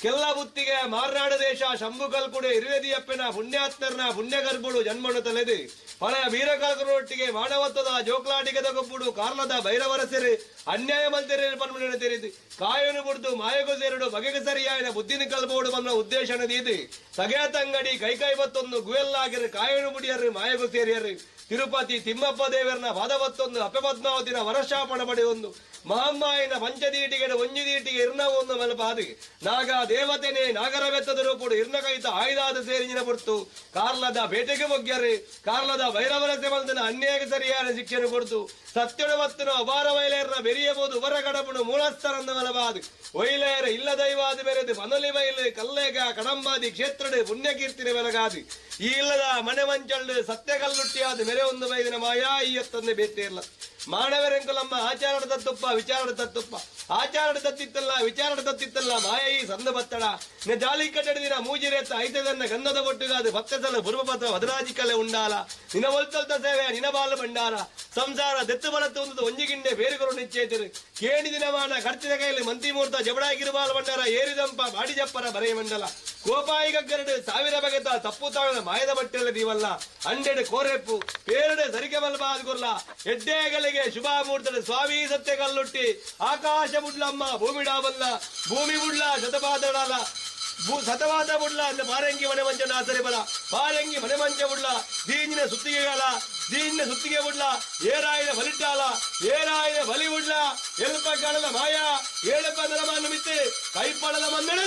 ಕೆಲ್ಲ ಬುತ್ತಿಗೆ ಮಾರ್ನಾಡು ದೇಶ ಶಂಭು ಕಲ್ಕುಡೆ ಇರುವೆದಿಯಪ್ಪನ ಪುಣ್ಯಾತ್ಮರ್ನ ಪುಣ್ಯಗರ್ಭುಡು ಜನ್ಮನು ತಲೆದು ಪಳೆಯ ವೀರಕಾಲಕರೊಟ್ಟಿಗೆ ಮಾನವತ್ವದ ಜೋಕ್ಲಾಟಿಗದ ಗೊಬ್ಬುಡು ಕಾರ್ಲದ ಭೈರವರ ಸೆರೆ ಅನ್ಯಾಯ ಮಂತೆರೆ ಪನ್ಮನ ತೆರೆದು ಕಾಯನು ಬುಡ್ದು ಮಾಯಗು ಸೇರುಡು ಬಗೆಗೆ ಸರಿಯಾಯನ ಬುದ್ಧಿನ ಕಲ್ಬೋಡು ಬನ್ನ ಉದ್ದೇಶನ ದೀದು ಸಗೆಯ ತಂಗಡಿ ಕೈ ಕೈ ಬತ್ತೊಂದು ಗುವೆಲ್ಲಾಗಿರು ಕಾಯನು ಬುಡಿಯರು ಮಾಯಗು ಸೇರಿಯರು ತಿರುಪತಿ ತಿಮ್ಮಪ್ಪ ದೇವರನ ಪದವತ್ತೊಂದು ಅಪಪದ್ಮಾವತಿನ ವರಶಾಪಣ ಪಡೆಯೊಂದು ಮಹಮ್ಮಾಯಿನ ಪಂಚದೀಟಿಗೆ ಒಂಜಿದೀಟಿಗೆ ಇರ್ನ ಒಂದು ಮಲಪಾದು ನಾಗ ದೇವತೆನೆ ನಾಗರ ಬೆತ್ತದ ರೂಪುಡು ಇರ್ನ ಕೈತ ಆಯ್ದಾದ ಸೇರಿಂಜಿನ ಪುರ್ತು ಕಾರ್ಲದ ಬೇಟೆಗೆ ಮೊಗ್ಗ್ಯರು ಕಾರ್ಲದ ಭೈರವರ ಸೆಮಲ್ದನ ಅನ್ಯಾಯ ಸರಿಯಾದ ಶಿಕ್ಷಣ ಕೊಡ್ತು ಸತ್ಯಡ ಮತ್ತನ ಅಪಾರ ವೈಲೇರ್ನ ಬೆರಿಯಬಹುದು ಉಬರ ಕಡಪುಡು ಮೂಲಸ್ಥರಂದ ಮಲಬಾದು ವೈಲೇರ ಇಲ್ಲ ದೈವಾದ ಬೆರೆದು ಮನಲಿ ಬೈಲು ಕಲ್ಲೇಗ ಕಡಂಬಾದಿ ಕ್ಷೇತ್ರಡು ಪುಣ್ಯಕೀರ್ತಿನ ಬೆಲಗಾದು ಈ ಇಲ್ಲದ ಮನೆ ಮಂಚಲ್ಡು ಸತ್ಯ ಕಲ್ಲುಟ್ಟಿಯಾದ ಮೆರೆ ಒಂದು ಬೈದಿನ ಮಾಯಾ ಈ ಎತ್ತಂದೆ ಬೇತೆ ಇಲ್ಲ ಮಾನವರೆಂಕುಲಮ್ಮ ಆಚಾರದ ತತ್ತುಪ್ಪ ವಿಚಾರದ ತತ್ತುಪ್ಪ ಆಚಾರದ ತತ್ತಿತ್ತಲ್ಲ ವಿಚಾರದ ತತ್ತಿತ್ತಲ್ಲ ಮಾಯ ಈ ಸಂದ ಬತ್ತಡ ನೆ ಜಾಲಿ ಕಟ್ಟಡಿದಿನ ಮೂಜಿರೇತ ಐತದನ್ನ ಗಂಧದ ಒಟ್ಟುಗಾದು ಭಕ್ತಸಲ ಬುರುಪತ್ರ ವದರಾಜಿ ಕಲೆ ಉಂಡಾಲ ನಿನ ಒಲ್ತಲ್ತ ಸೇವೆ ನಿನ ಬಾಲ ಭಂಡಾರ ಸಂಸಾರ ದೆತ್ತು ಬಳತ್ತು ಒಂದು ಒಂಜಿಗಿಂಡೆ ಬೇರುಗರು ನಿಚ್ಚೇತಿರು ಕೇಣಿ ದಿನಮಾನ ಖರ್ಚಿನ ಕೈಲಿ ಮಂತಿಮೂರ್ತ ಜಬಡಾಗಿರುಬಾಲ ಭಂಡಾರ ಏರಿದಂಪ ಬಾಡಿಜಪ್ಪರ ಬರೆಯ ಮಂಡಲ ಕೋಪಾಯಿಗಗ್ಗರಡು ಸಾವಿರ ಬಗೆತ ತಪ್ಪು ತಾಳದ ಮಾಯದ ಬಟ್ಟೆಲ್ಲ ದೀವಲ್ಲ ಅಂಡೆಡು ಕೋರೆಪ್ಪು ಪೇರಡೆ ಸರಿಕೆ ಬಲ್ಬಾದ್ ಗುರ್ಲ ಎಡ್ಡೆಗಳಿಗೆ ಶುಭ ಮೂರ್ತಡೆ ಸ್ವಾಮಿ ಸತ್ಯ ಕಲ್ಲುಟ್ಟಿ ಆಕಾಶ ಬುಡ್ಲಮ್ಮ ಭೂಮಿ ಡಾಬಲ್ಲ ಭೂಮಿ ಬುಡ್ಲ ಶತಪಾದಡಾಲ ಭೂ ಸತವಾದ ಬುಡ್ಲ ಅಂದ ಪಾರಂಗಿ ಮನೆ ಮಂಚನ ಆಸರೆ ಬಲ ಪಾರಂಗಿ ಮನೆ ಮಂಚ ಬುಡ್ಲ ದೀಂಜಿನ ಸುತ್ತಿಗೆಗಳ ದೀಂಜಿನ ಸುತ್ತಿಗೆ ಬುಡ್ಲ ಏರಾಯಿನ ಬಲಿಟ್ಟಾಲ ಏರಾಯಿನ ಬಲಿ ಬುಡ್ಲ ಎಲ್ಪ ಕಾಣದ ಮಾಯ ಏಳಪ್ಪ ನರಮಾನ ಮಿತ್ತೆ ಕೈಪಡದ ಮಂದಣ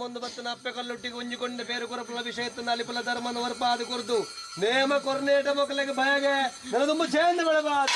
ಪನೊಂದು ಬತ್ತನ ಅಪ್ಪೆ ಕಲ್ಲುಟ್ಟಿಗೆ ಒಂಜಿಕೊಂಡ ಬೇರು ಕೊರಪುಲ ವಿಷಯತ್ತ ಅಲಿಪುಲ ಧರ್ಮನ ವರ್ಪಾದ ಕೊರ್ದು ನೇಮ ಕೊರ್ನೇಟ ಮೊಕಲೆಗೆ ಭಯಗೆ ನನದುಂಬು ಚೇಂದ್ ಬೆಳಬಾದ.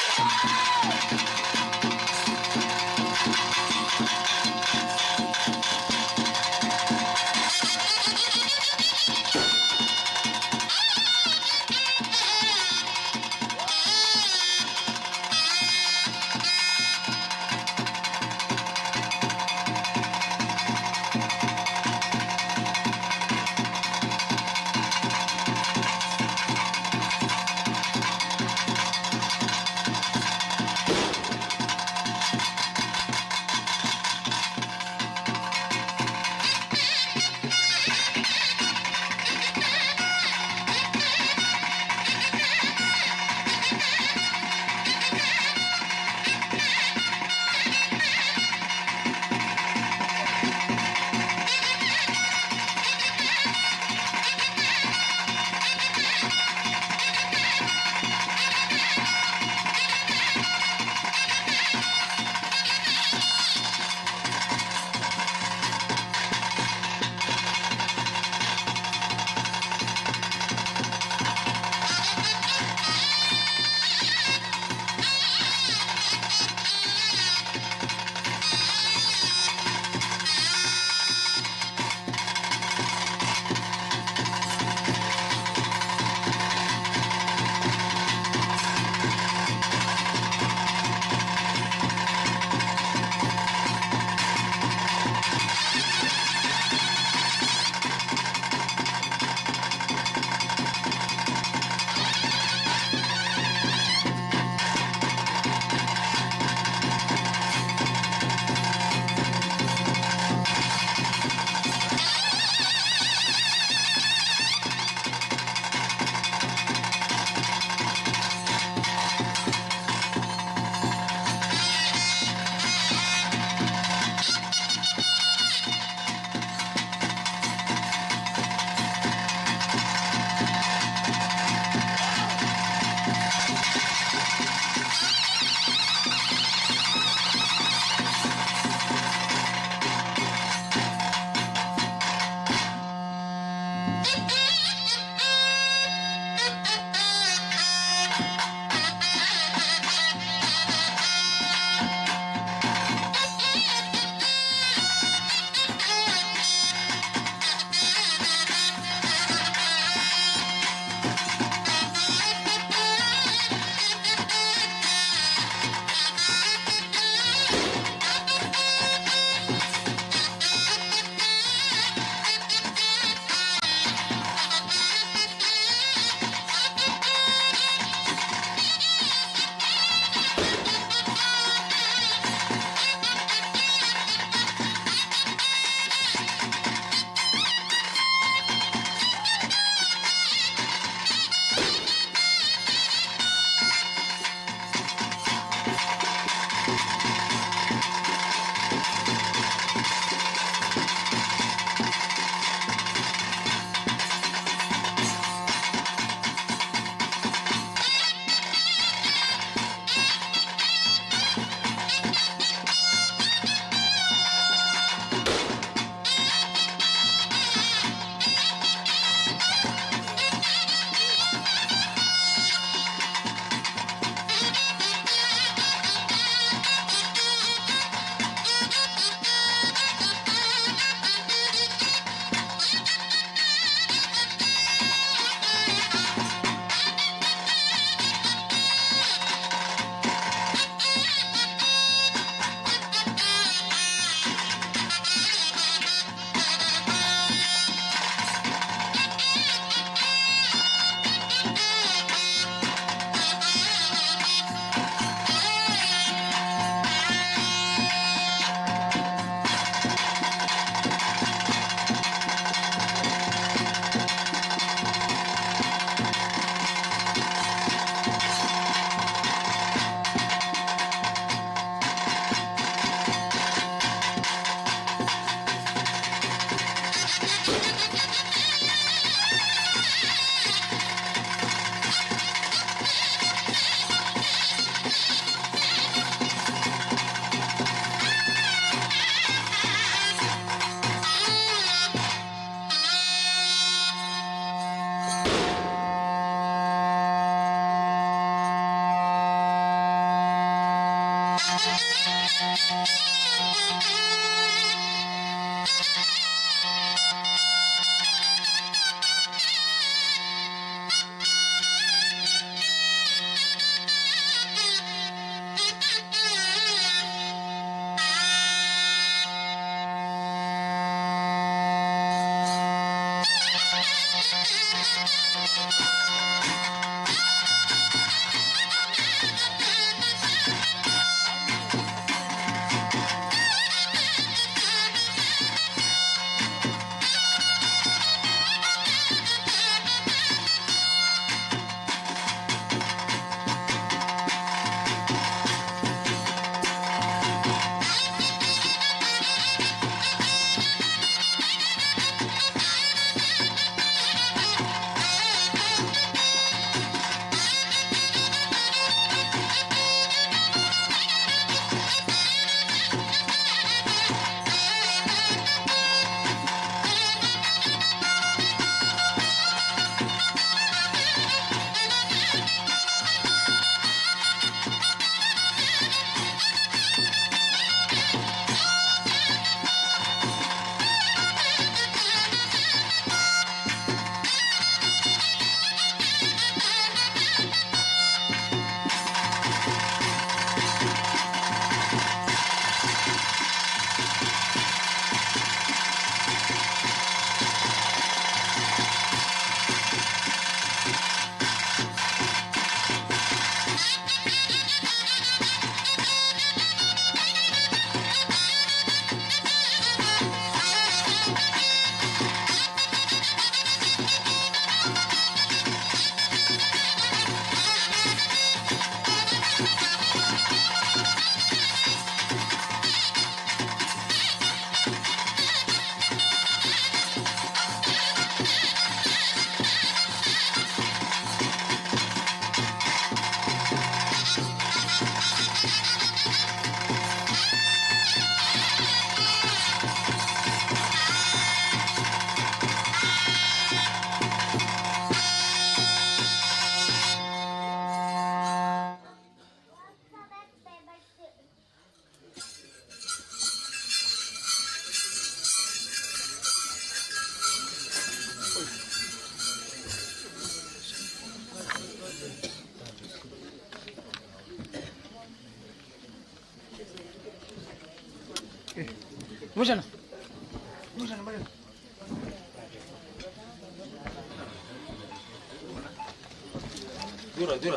ದೂರ ದೂರ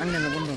ಅಣ್ಣನ ಬಂದು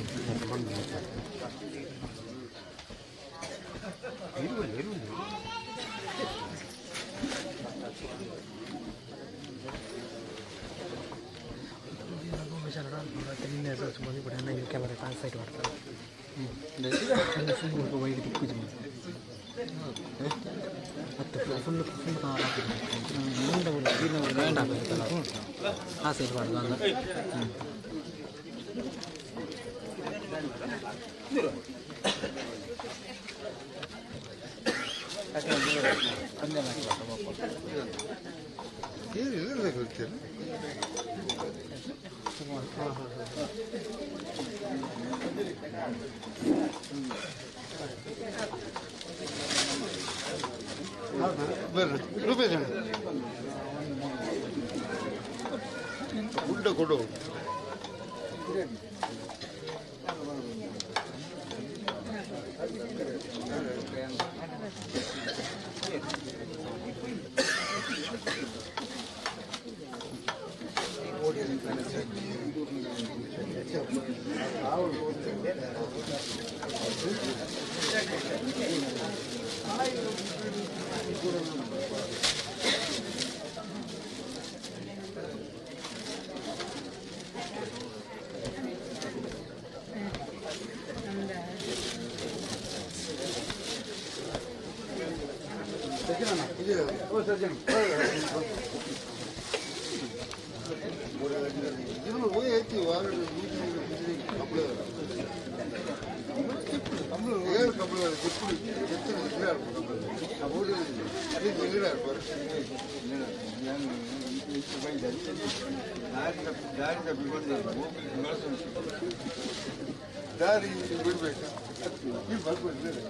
ಗುಡ್ಡ ಕೊಡು. ದಾರಿ ಬಿಡ್ಬೇಕು ನೀವು ಬರ್ಬೋದು ಬೇರೆ.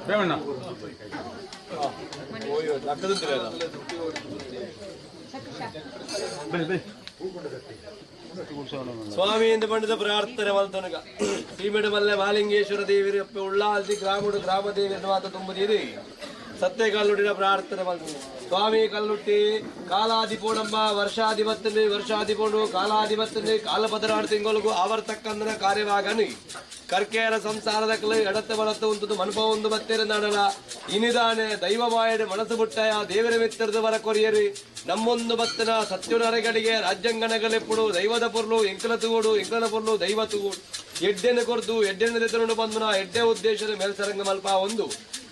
ಪ್ರೇಮಣ್ಣ. ಸ್ವಾಮಿ ಎಂದು ಪಂಡಿತ ಪ್ರಾರ್ಥನೆ ಮಲ್ತೊನಗ ಸೀಮೆಡು ಮಲ್ಲೆ ಮಾಲಿಂಗೇಶ್ವರ ದೇವಿರ ಉಳ್ಳಾಲ್ತಿ ಗ್ರಾಮಡು ಗ್ರಾಮ ದೇವಿರ ಮಾತ ತುಂಬುದೀರಿ ಸತ್ಯ ಕಲ್ಲುಡಿನ ಪ್ರಾರ್ಥನೆ ಮಲ್ತೊನು. ಸ್ವಾಮಿ ಕಲ್ಲುಟ್ಟಿ ಕಾಲಾದಿ ಪೋಡಂಬ ವರ್ಷಾದಿ ಬತ್ತನೆ ವರ್ಷಾದಿ ಪೋಡು ಕಾಲಾದಿ ಬತ್ತನೆ ಕಾಲ ಪದರಾಡು ತಿಂಗಳಿಗೂ ಆವರ್ತಕ್ಕಂದನ ಕಾರ್ಯವಾಗನಿ ಕರ್ಕೇರ ಸಂಸಾರದ ಕಲೆ ಎಡತ್ತೆ ಬಲತ್ತೆ ಉಂಟು ಮನಪ ಒಂದು ಬತ್ತೇರ ನಡಲ ಇನಿದಾನೆ ದೈವವಾಯಡೆ ಮನಸ್ಸು ಬುಟ್ಟಯ ದೇವರ ಮಿತ್ರದ ವರ ಕೊರಿಯರಿ ನಮ್ಮೊಂದು ಬತ್ತನ ಸತ್ಯನರೆಗಳಿಗೆ ರಾಜ್ಯಂಗಣಗಳೆಪ್ಪುಡು ದೈವದ ಪೊರ್ಲು ಎಂಕಲ ತೂಗೋಡು ಎಂಕಲ ಪೊರ್ಲು ದೈವ ತೂಗೋಡು ಎಡ್ಡೆನ ಕೊರ್ದು ಎಡ್ಡೆನ ದೆತರುಂಡು ಬಂದನ ಎಡ್ಡೆ ಉದ್ದೇಶದ ಮೇಲ್ಸರಂಗ ಮಲ್ಪ ಒಂದು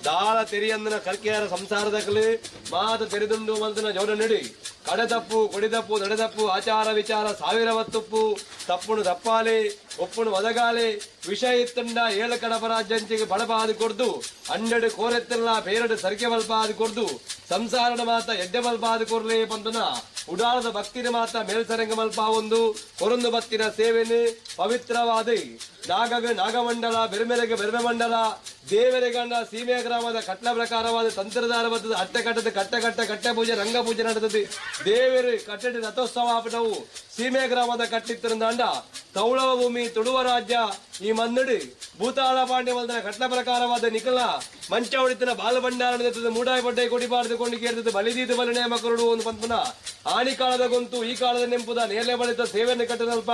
ದಾಳ ತೆರಿಯಂದನ ಕರ್ಕೆಯರ ಸಂಸಾರದ ಕಲೆ ಮಾತ ತೆರೆದುಂಡು ಮಲ್ತನ ಜೋಡ ನಡಿ ಕಡೆತಪ್ಪು ಕೊಡಿತಪ್ಪು ನಡೆದಪ್ಪು ಆಚಾರ ವಿಚಾರ ಸಾವಿರ ವತ್ತುಪ್ಪು ತಪ್ಪುನು ತಪ್ಪಾಲೆ ಒಪ್ಪುನು ಒದಗಾಲೆ ವಿಷ ಇತ್ತಂಡ ಏಳು ಕಡಪ ರಾಜ್ಯಂಚಿಗೆ ಬಡಪಾದು ಕೊಡ್ದು ಅಂಡಡು ಕೋರೆತ್ತಲ್ಲ ಬೇರಡು ಸರಿಗೆ ಬಲ್ಪಾದು ಕೊಡ್ದು ಸಂಸಾರದ ಮಾತ ಎಡ್ಡೆ ಬಲ್ಪಾದು ಕೊರ್ಲೆ ಬಂದನ ಉಡಾಳದ ಭಕ್ತಿನ ಮಾತ ಮೇಲ್ಸರಂಗ ಮಲ್ಪ ಒಂದು ಕೊರೊಂದು ಬತ್ತಿನ ಸೇವೆನೆ ಪವಿತ್ರವಾದ ನಾಗಗ ನಾಗಮಂಡಲ ಬೆರ್ಮೆರೆಗೆ ಬೆರ್ಮೆ ಮಂಡಲ ದೇವರೆಗಂಡ ಸೀಮೆ ಗ್ರಾಮದ ಕಟ್ಲ ಪ್ರಕಾರವಾದ ತಂತ್ರದಾರ ಬತ್ತದ ಅಟ್ಟೆ ಕಟ್ಟದ ಕಟ್ಟೆ ಕಟ್ಟೆ ಕಟ್ಟೆ ಪೂಜೆ ರಂಗ ಪೂಜೆ ನಡೆದದೆ ದೇವರು ಕಟ್ಟಡಿ ರಥೋತ್ಸವ ಆಪಟವು ಸೀಮೆ ಗ್ರಾಮದ ಕಟ್ಟಿತ್ತಿರಂದಾಂಡ ತೌಳವ ಭೂಮಿ ತುಳುವ ರಾಜ್ಯ ಈ ಮನ್ನಡಿ ಭೂತಾಳ ಪಾಂಡ್ಯ ಮಲ್ದನ ಕಟ್ಲ ಪ್ರಕಾರವಾದ ನಿಖಲ ಮಂಚ ಹೊಡಿತನ ಬಾಲಭಂಡಾರ ಮೂಡಾಯಿ ಪಡ್ಡೈ ಕೊಡಿಬಾರದು ಕೊಂಡು ಕೇರ್ತದೆ ಬಲಿದೀತ ಬಲ ನೇಮಕರುಡು ಒಂದು ಪಂಪನ ಆಣಿ ಕಾಲದ ಗೊಂತು ಈ ಕಾಲದ ನೆಂಪುದ ನೇಲೆ ಬಳಿತ ಸೇವೆಯನ್ನು ಕಟ್ಟದಲ್ಪ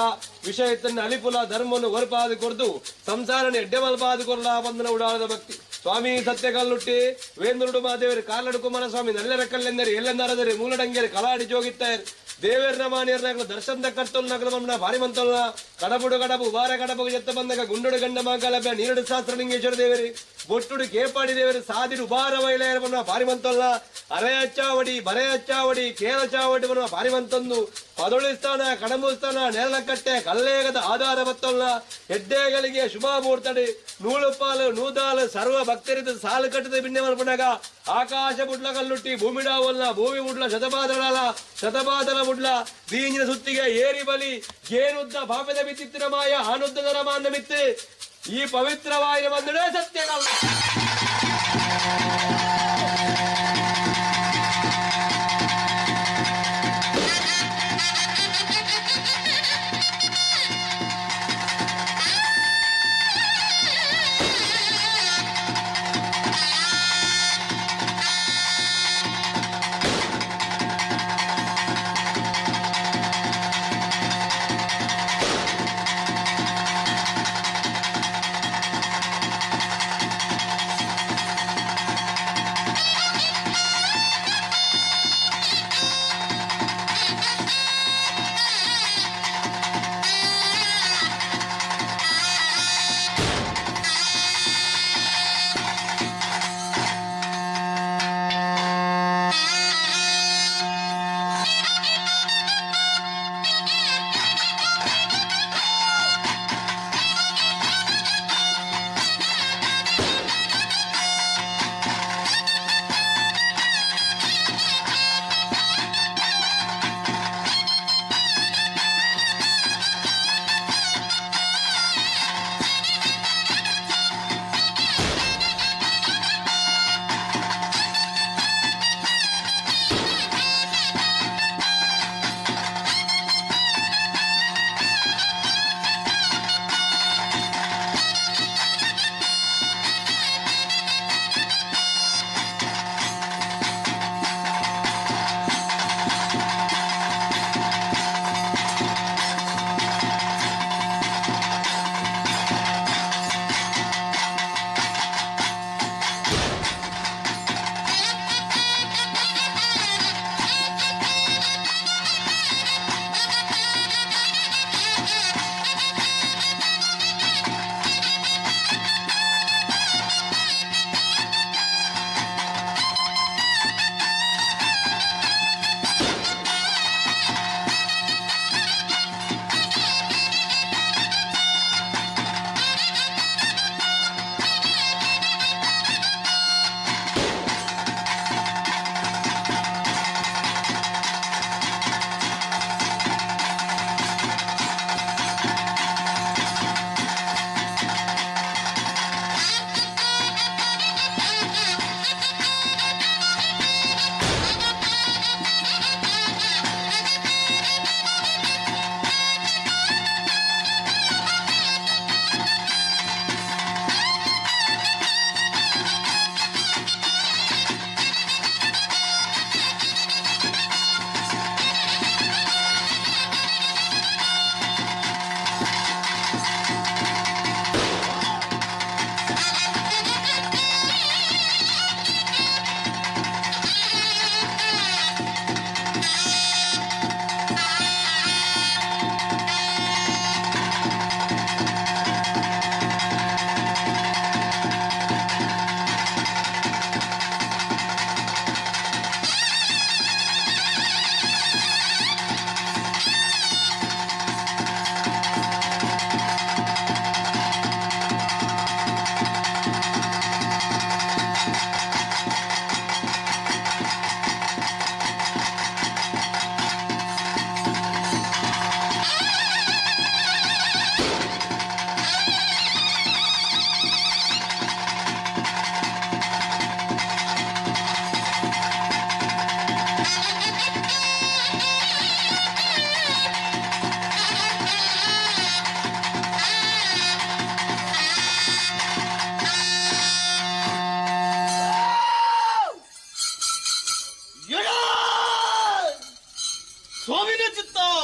ವಿಷಯ ತನ್ನ ಅಲಿಪುಲ ಧರ್ಮವನ್ನು ಹೊರಪಾದ ಕೊರ್ದು ಸಂಸಾರನ ಎಡ್ಡೆ ಮಲ್ಪಾದ ಕೊರ್ಲ ಬಂದನ ಉಡಾಳದ ಭಕ್ತಿ. ಸ್ವಾಮಿ ಸತ್ಯ ಕಲ್ಲುಟ್ಟಿ ವೇಂದ್ರುಡು ಮಾದೇವರು ಕಾರ್ಲಡು ಕುಮಾರಸ್ವಾಮಿ ನಲ್ಲೆರ ಕಲ್ಲೆಂದರೆ ಎಲ್ಲೆಂದರದರೆ ಮೂಲಡಂಗೆರೆ ಕಲಾಡಿ ಜೋಗಿತ್ತಾರೆ ದೇವೇರ್ನ ಮಾನಿಯರ್ನಾಗಲ ದರ್ಶನದ ಕರ್ತೊಲ್ನಾಗಲ ಮಮ್ಮನ ಭಾರಿ ಮಂತೊಲ್ಲ ಕಡಬುಡು ಕಡಬು ವಾರ ಕಡಬು ಜತ್ತ ಬಂದಾಗ ಗುಂಡುಡು ಗಂಡ ಮಾಗಲಭ್ಯ ನೀರಡು ಶಾಸ್ತ್ರ ಲಿಂಗೇಶ್ವರ ದೇವರಿ ಬೊಟ್ಟುಡು ಕೇಪಾಡಿ ದೇವರು ಸಾದಿರು ಉಬಾರ ವೈಲಯರ ಬನ್ನ ಭಾರಿ ಮಂತೊಲ್ಲ ಅರೆಯ ಚಾವಡಿ ಬರೆಯ ಚಾವಡಿ ಕೇರ ಚಾವಡಿ ಬನ್ನ ಭಾರಿ ಮಂತೊಂದು ಪದೊಳಿ ಸ್ಥಾನ ಕಡಂಬು ಸ್ಥಾನ ನೇರಳಕಟ್ಟೆ ಕಲ್ಲೇಗದ ಆಧಾರ ಬತ್ತೊಲ್ಲ ಹೆಡ್ಡೆಗಳಿಗೆ ಶುಭ ಮುಹೂರ್ತಡಿ ನೂಲುಪಾಲು ನೂದಾಲು ಸರ್ವ ಭಕ್ತರಿದ ಸಾಲು ಕಟ್ಟದ ಬಿನ್ನೆ ಮಲ್ಪನಾಗ ಆಕಾಶ ಬುಡ್ಲ ಕಲ್ಲುಟ್ಟಿ ಭೂಮಿಡಾವಲ್ಲ ಭೂಮಿ ಬುಡ್ಲ ಶತಪಾದಳಲ ಶತಪಾದಲ ಬುಡ್ಲ ದೀಂಜಿನ ಸುತ್ತಿಗೆ ಏರಿ ಬಲಿ ಗೇನುದ್ದ ಭಾಪದ ಬಿತ್ತಿತ್ತಿನ ಮಾಯ ಆನುದ್ದದ ಮಾನ ಮಿತ್ತು ಈ ಪವಿತ್ರವಾಯಿನ ಬಂದಡೆ ಸತ್ಯಗಲ್ಲ.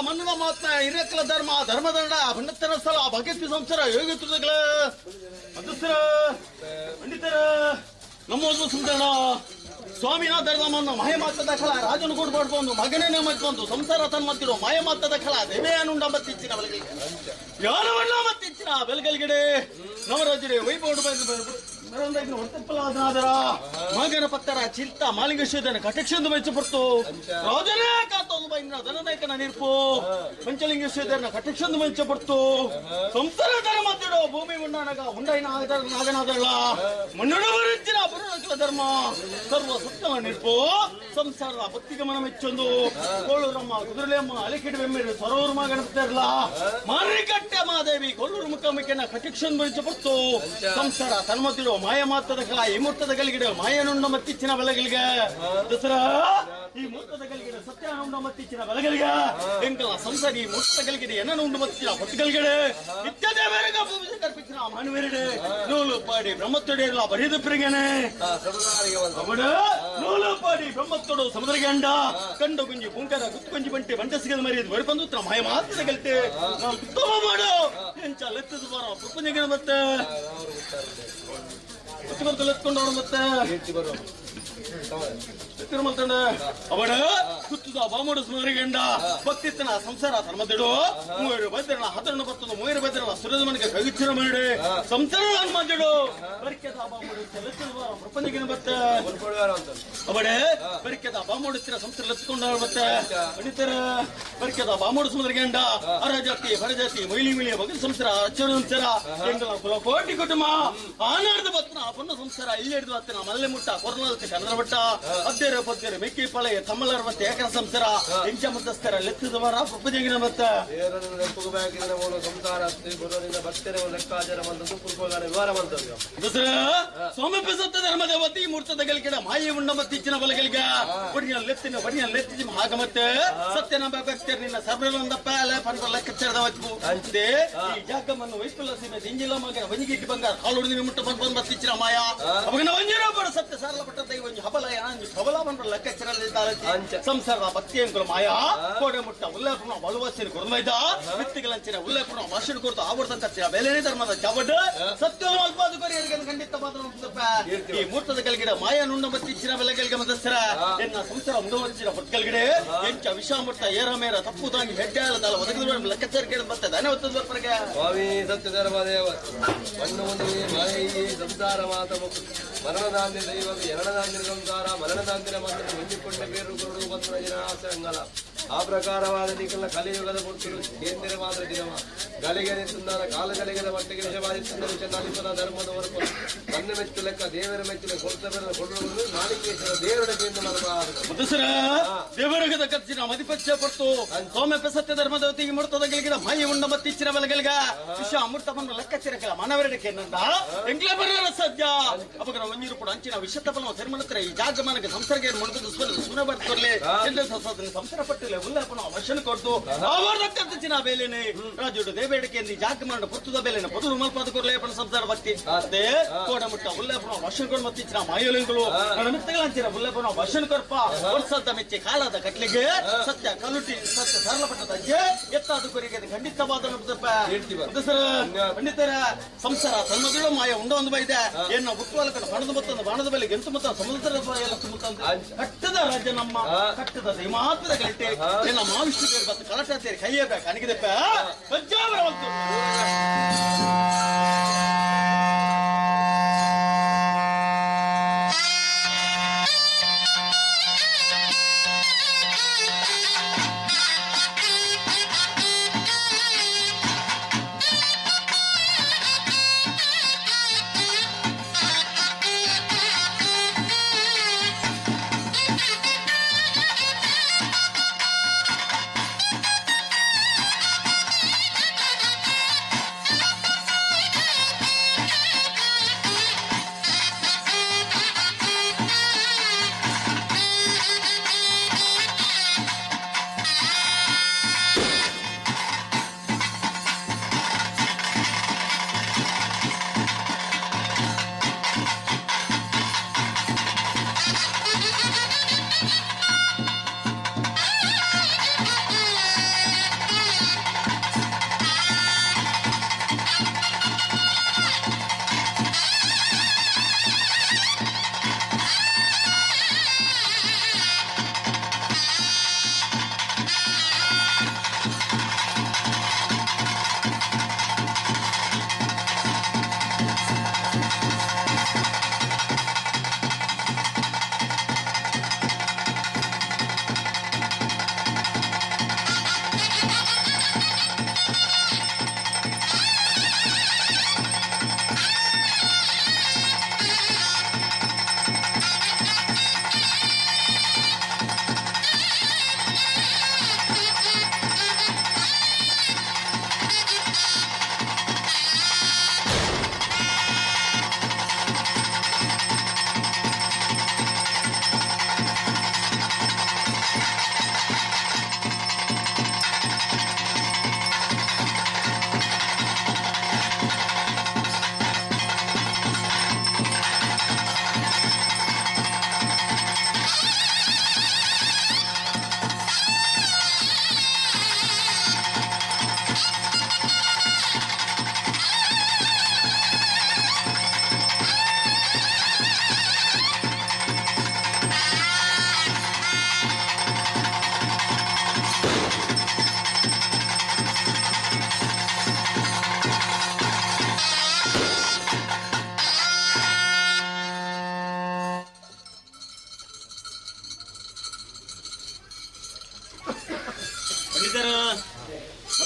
ಮನ್ನದ ಮಾತ್ನ ಹಿರೇಕಲ ಧರ್ಮ ಧರ್ಮದಂಡ ಪಂಡಿತರ ಸ್ಥಳ ಭಗತಿ ಸಂಸಾರ ಯೋಗಿತೃಗಳ ಅಧ್ಯಕ್ಷರ ಪಂಡಿತರ ನಮ್ಮೋದು ಸುಂದರ ಸ್ವಾಮಿನ ಧರ್ಮವನ್ನು ಮಾಯ ಮಾತದ ಖಲ ರಾಜನು ಕೂಡ ಪಡ್ಕೊಂಡು ಮಗನೇ ಮತ್ತೊಂದು ಸಂಸಾರ ತನ್ಮತ್ತಿರೋ ಮಾಯ ಮಾತದ ಖಲ ದೇವೇನುಂಡ ಮತ್ತಿಚ್ಚಿನ ಬಲಗಳಿಗೆ ಯಾನವನ್ನ ಮತ್ತಿಚ್ಚಿನ ಬೆಲಗಲ್ಗಡೆ ನವರಾಜರೇ ವೈಭವ ಹೊರತಪ್ಪಲಾದನಾದರ ಮಗನ ಪತ್ತರ ಚಿಲ್ತ ಮಾಲಿಂಗೇಶ್ವರನ ಕಟಕ್ಷಂದು ಮೆಚ್ಚಪಡ್ತು ರಾಜನೇ ಕಾತೊಂದು ಬೈಂದ್ರ ಧನನಾಯಕನ ನಿರ್ಪು ಪಂಚಲಿಂಗೇಶ್ವರನ ಕಟಕ್ಷಂದು ಮೆಚ್ಚಪಡ್ತು ಸಂಸಾರ ಧರ್ಮ ಮತ್ತಿಡೋ ಭೂಮಿ ಉಂಡಾನಗ ಉಂಡೈನ ನಾಗನಾದಲ್ಲ ಮಣ್ಣುಡವರಿಚ್ಚಿನ ಬರುಣಕಲ ಧರ್ಮ ಸರ್ವ ಸತ್ಯವ ನಿರ್ಪು ಸಂಸಾರದ ಭಕ್ತಿಗಮನ ಮೆಚ್ಚೊಂದು ಕೋಳೂರಮ್ಮ ಕುದುರೆಯಮ್ಮ ಅಲಿಕಿಡಿ ಬೆಮ್ಮಿರು ಸರೋವರ ಗಣಪತಿರ್ಲ ಮಾರಿಕಟ್ಟೆ ಮಾದೇವಿ ಕೊಲ್ಲೂರು ಮುಖಾಮುಖಿನ ಕಟಿಕ್ಷನ್ ಬರಿಚಪಡ್ತು ಸಂಸಾರ ತನ್ಮತಿರೋ ಮಾಯ ಮಾತದ ಕಲ ಈ ಮುರ್ತದ ಗಲಿಗಿಡ ಮಾಯನುಂಡ ಮತ್ತಿಚ್ಚಿನ ಬಲಗಳಿಗೆ ದಸರಾ ಈ ಮುರ್ತದ ಗಲಿಗಿಡ ಸತ್ಯಾನುಂಡ ಮತ್ತಿಚ್ಚಿನ ಬಲಗಳಿಗೆ ಎಂಕಲ ಸಂಸಾರ ಈ ಮುರ್ತದ ಗಲಿಗಿಡ ಏನನ್ನು ಮತ್ತಿಚ್ಚಿನ ಹೊತ್ತುಗಲ್ಗಡೆ ನಿತ್ಯದೇ ಬೇರೆಗ ಭೂಮಿ ಕರ್ಪಿಸಿನ ಮಾನವೇರಡೆ ನೂಲು ಪಾಡಿ ಬ್ರಹ್ಮತ್ತೊಡೆಯಲ್ಲ ಬರಿದು ಪಿರಿಗನೆ ಅವಡ ನೂಲು ಪಾಡಿ ಬ್ರಹ್ಮತ್ತೊಡು ಸಮುದ್ರಗಂಡ ಕಂಡು ಗುಂಜಿ ಪುಂಕರ ಗುತ್ತು ಗುಂಜಿ ಬಂಟಿ ಬಂಟ ಸಿಗದ ಮರಿಯದು ಬರಿಪಂದು ಉತ್ತರ ಮಾಯ ಮಾತ್ರ ಗಲ್ತೆ ನಾವು ಉತ್ತಮ ಮಾಡು ಎಂಚ ಲೆತ್ತದ ಬಾರ ಪ್ರಪಂಚ ಮತ್ತೆ ಎತ್ಕೊಂತ ಎತ್ಕೊಂಡು ಮತ್ತೆ ತಿರುಮಲ್ತಂಡ ಅವಡ ಕುತ್ತುದ ಬಾಮೋಡು ಸ್ಮರಿಗಂಡ ಭಕ್ತಿತ್ತನ ಸಂಸಾರ ಧರ್ಮದಿಡು ಮೂವರು ಬದ್ರನ ಹತರಣ ಬರ್ತದ ಮೂವರು ಬದ್ರನ ಸುರದ ಮನೆಗೆ ಕಗಿಚ್ಚಿರ ಮಾಡಿ ಸಂಸಾರ ಹನುಮಂತಿಡು ಬರಿಕೆದ ಬಾಮೋಡು ಚೆಲ್ಲತ್ತಿನ ಪ್ರಪಂಚಗಿನ ಬತ್ತೆ ಅವಡೆ ಬರಿಕೆದ ಬಾಮೋಡುತ್ತಿರ ಸಂಸಾರ ಲತ್ಕೊಂಡ ಮತ್ತೆ ಪಂಡಿತರ ಬರಿಕೆದ ಬಾಮೋಡು ಸಮುದ್ರಗಂಡ ಅರಜಾತಿ ಹೊರಜಾತಿ ಮೈಲಿ ಮಿಲಿ ಬಗಲ್ ಸಂಸಾರ ಅಚ್ಚರ ಸಂಸಾರ ಎಂಗಲ ಕುಲ ಕೋಟಿ ಕುಟುಂಬ ಆನಾಡ್ದ ಬತ್ತನ ಪೊನ್ನ ಸಂಸಾರ ಇಲ್ಲಿ ಹಿಡಿದು ಬತ್ತನ ಮಲ್ಲೆ ಮುಟ್ಟ ಕೊರನಾಲ್ತಿ ಕನ್ನಡ ಬಟ್ಟ ಅದ್ದೇರ ಪದ್ದೇರ ಮೆಕ್ಕಿ ಪಳೆಯ ತಮ್ಮಲರ ಮತ್ತೆ ಏಕರ ಸಂಸಾರ ಎಂಚ ಮುತ್ತಸ್ತರ ಲೆತ್ತದವರ ಪ್ರಪಂಚಗಿನ ಬತ್ತ ದೇವರನ್ನು ನೆನಪುಗಬೇಕಿದ್ರೆ ಮೂಲ ಸಂಸಾರ ಗುರುವಿನ ಭಕ್ತರ ಲೆಕ್ಕಾಚಾರ ಬಂದದ್ದು ಕುರುಪಗಾರ ವಿವರ ಬಂದದ್ದು. ದಸರಾ ಸ್ವಾಮಿ ಸತ್ಯ ಧರ್ಮದೇವತಿ ಮೂರ್ತದ ಗಲಿಕೆಡ ಮಾಯ ಉಂಡ ಮತ್ತಿಚ್ಚಿನ ಬಲಗಲಿಗ ಒಡಿಯ ಲೆತ್ತಿನ ಒಡಿಯ ಲೆತ್ತಿ ಹಾಗ ಮತ್ತೆ ಸತ್ಯನ ಭಕ್ತರು ನಿನ್ನ ಸರ್ವನಂದ ಪಾಲ ಪನ್ಪ ಲೆಕ್ಕಾಚಾರದ ವಚ್ಚು ಅಂತೆ ಈ ಜಾಗಮನ್ನು ವೈಫಲ್ಯ ಸೀಮೆ ದಿಂಜಿಲ ಮಗನ ಒಂಜಿಗಿಟ್ಟು ಬಂಗಾರ ಕಾಲುಡಿದ ಮುಟ್ಟ ಬಂದ್ ಬಂದ್ ಮತ್ತಿಚ್ಚಿನ ಮಾಯ ಅವಾಗ ಒಂಜಿನ ಬಡ ಸತ್ಯ ಸಾರಲ ಪಟ್ಟ ದೈವ ಒಂಜಿ ಹಬಲ ಒಂಜಿ ಪ್ರಬಲ ಪನ್ಪ ಲೆಕ್ಕಾಚಾರ ಸಂಸಾರದ ಭಕ್ತಿ ಮಾಯ ಕೋಡೆ ಮುಟ್ಟ ಉಲ್ಲೇಪುನ ಬಲುವಸಿನ ಕೊರಮೈದ ಮಿತ್ತಿಗಳಂಚಿನ ಉಲ್ಲೇಪುನ ಭಾಷಣ ಕೊರತು ಆವರ್ತಂತ ಬೇಲೆನೇ ಧರ್ಮದ ಚಾವಡ್ ಸತ್ಯ ಅಲ್ಪಾದ ಕೊರಿಯರಿಗೆ ಖಂಡಿತ ಮಾತ್ರ ಈ ಮೂರ್ತದ ಕಲ್ಗಿಡ ಮಾಯ ನುಂಡ ಮತ್ತಿಚ್ಚಿನ ಬೆಲೆಗಳಿಗೆ ಮದಸ್ಸರ ಎನ್ನ ಸಂಸಾರ ಮುಂದುವರಿಸಿದ ಹೊಟ್ಕಲ್ಗಿಡೆ ಎಂಚ ವಿಷಾಮೃತ ಏರ ಮೇರ ತಪ್ಪು ತಾಂಗಿ ಹೆಡ್ಡಾಲ ಒದಗಿದ ಲೆಕ್ಕಾಚಾರ ಕೇಳಿದ ಮತ್ತೆ ಧನ್ಯವಾದ ಬರ್ಪರ್ಗೆ. ಸ್ವಾಮಿ ಸತ್ಯ ಧರ್ಮದೇವ ಮಣ್ಣು ಒಂದು ಮಾಯಿ ಸಂಸಾರ ಮಾತ ಮರಣದಾಂದಿರ ದೈವ ಎರಡದಾಂದಿರ ಸಂಸಾರ ಮರಣದಾಂದಿರ ಮಾತ್ರ ಹೊಂದಿಕೊಂಡ ಬೇರು ಕೊರಡು ಪತ್ರ ಜನಾಸಂಗಲ ಆ ಪ್ರಕಾರವಾದ ನಿಖಲ ಕಲಿಯುಗದ ಪುರ್ತರು ಕೇಂದ್ರ ಮಾತ್ರ ದಿನವ ಗಲಿಗನೆ ಸುಂದರ ಕಾಲ ಗಲಿಗದ ಮಟ್ಟಿಗೆ ವಿಷವಾದಿಸುಂದರ ವಿಷನಾಲಿಪದ ಧರ್ಮದ ಹೊರಪು ನನ್ನ ಮೆಚ್ಚು ಲೆಕ್ಕ ದೇವರ ಮೆಚ್ಚು ಕೊಡ್ತಬರ ಕೊಡುವುದು ನಾಲಿಕೇಶ್ವರ ದೇವರ ಕೇಂದ್ರ ಮರಬಾರದು. ಮಧುಸರ ದೇವರಗದ ಕರ್ಚಿನ ಮದಿಪಚ್ಚ ಪಡ್ತು ಸೌಮ್ಯ ಸತ್ಯ ಧರ್ಮದೇವತಿ ಮುರ್ತದ ಗೆಲ್ಗಿದ ಮಾಯಿ ಉಂಡ ಮತ್ತಿಚ್ಚಿನ ಬಲಗಲ್ಗ ವಿಷ ಅಮೃತ ಬಂದು ಲೆಕ್ಕಾಚಾರಕ್ಕಿಲ್ಲ ಮಾನವರಡಕ್ಕೆ ನಂದ ಎಂಗ್ಲೇ ಬರರ ಸದ್ಯ ಅವಾಗ ಒಂಜೀರು ಕೂಡ ಅಂಚಿನ ವಿಷ ತಪಲ ಧರ್ಮನತ್ರ ಈ ಜಾಗಮಾನಕ್ಕೆ ಸಂಸರ್ಗ ಮುಣುದು ಸುನ ಬರ್ತರ್ಲೆ ಸಂಸಾರ ಪಟ್ಟಿಲ್ಲ ಉಲ್ಲಾಪನ ಅವಶ್ಯನ ಕೊಡ್ತು ಅವರ ಬೇಲೆನೆ ರಾಜುಡು ದೇವೇಡಿಕೆ ಈ ಜಾಗಮಾನ ಪುರ್ತದ ಬೇಲೆನ ಪೊದಲು ಮಲ್ಪಾದ ಕೊರ್ಲೆ ಪಣ ಸಂಸಾರ ಭಕ್ತಿ ಅದೇ ಕೋಡ ಮುಟ್ಟ ಉಲ್ಲಾಪನ ಅವಶ್ಯನ ಕೊಡು ಮತ್ತಿಚ್ಚಿನ ಮಾಯೋಲಿಂಗಳು ನನ್ನ ಮಿತ್ತಗಳಂಚಿನ ಉಲ್ಲಾಪನ ಅವಶ್ಯನ ಕೊರ್ಪ ವರ್ಷದ ಮೆಚ್ಚಿ ಕಾಲದ ಕಟ್ಲಿಗೆ ಸತ್ಯ ಕಲುಟಿ ಸತ್ಯ ಸರಳಪಟ್ಟ ಅಜ್ಜೆ ಎತ್ತಾದ ಕೊರಿಗೆ ಖಂಡಿತವಾದ ಪಂಡಿತರ ಸಂಸಾರ ತನ್ನದಿಳು ಮಾಯ ಉಂಡ ಒಂದು ಬೈದೆ ಎನ್ನ ಹುಟ್ಟುವಲಕನ ಹಣದ ಮತ್ತೊಂದು ಬಾಣದ ಬೆಲೆ ಎಂತು ಮತ್ತು ಸಮುದ್ರ ಎಲ್ಲ ತುಂಬುತ್ತಂದ್ರೆ ಕಟ್ಟದ ರಾಜ್ಯ ನಮ್ಮ ಕಟ್ಟದ ದೈಮಾತ್ಮದ ಗಂಟೆ ಎನ್ನ ಮಾವಿಷ್ಣು ಬೇರೆ ಬತ್ತು ಕಲಟ ಸೇರಿ ಕೈಯಬೇಕು ಅನಗಿದಪ್ಪ ಪಂಜಾಬರ ಬಂತು. Thank you.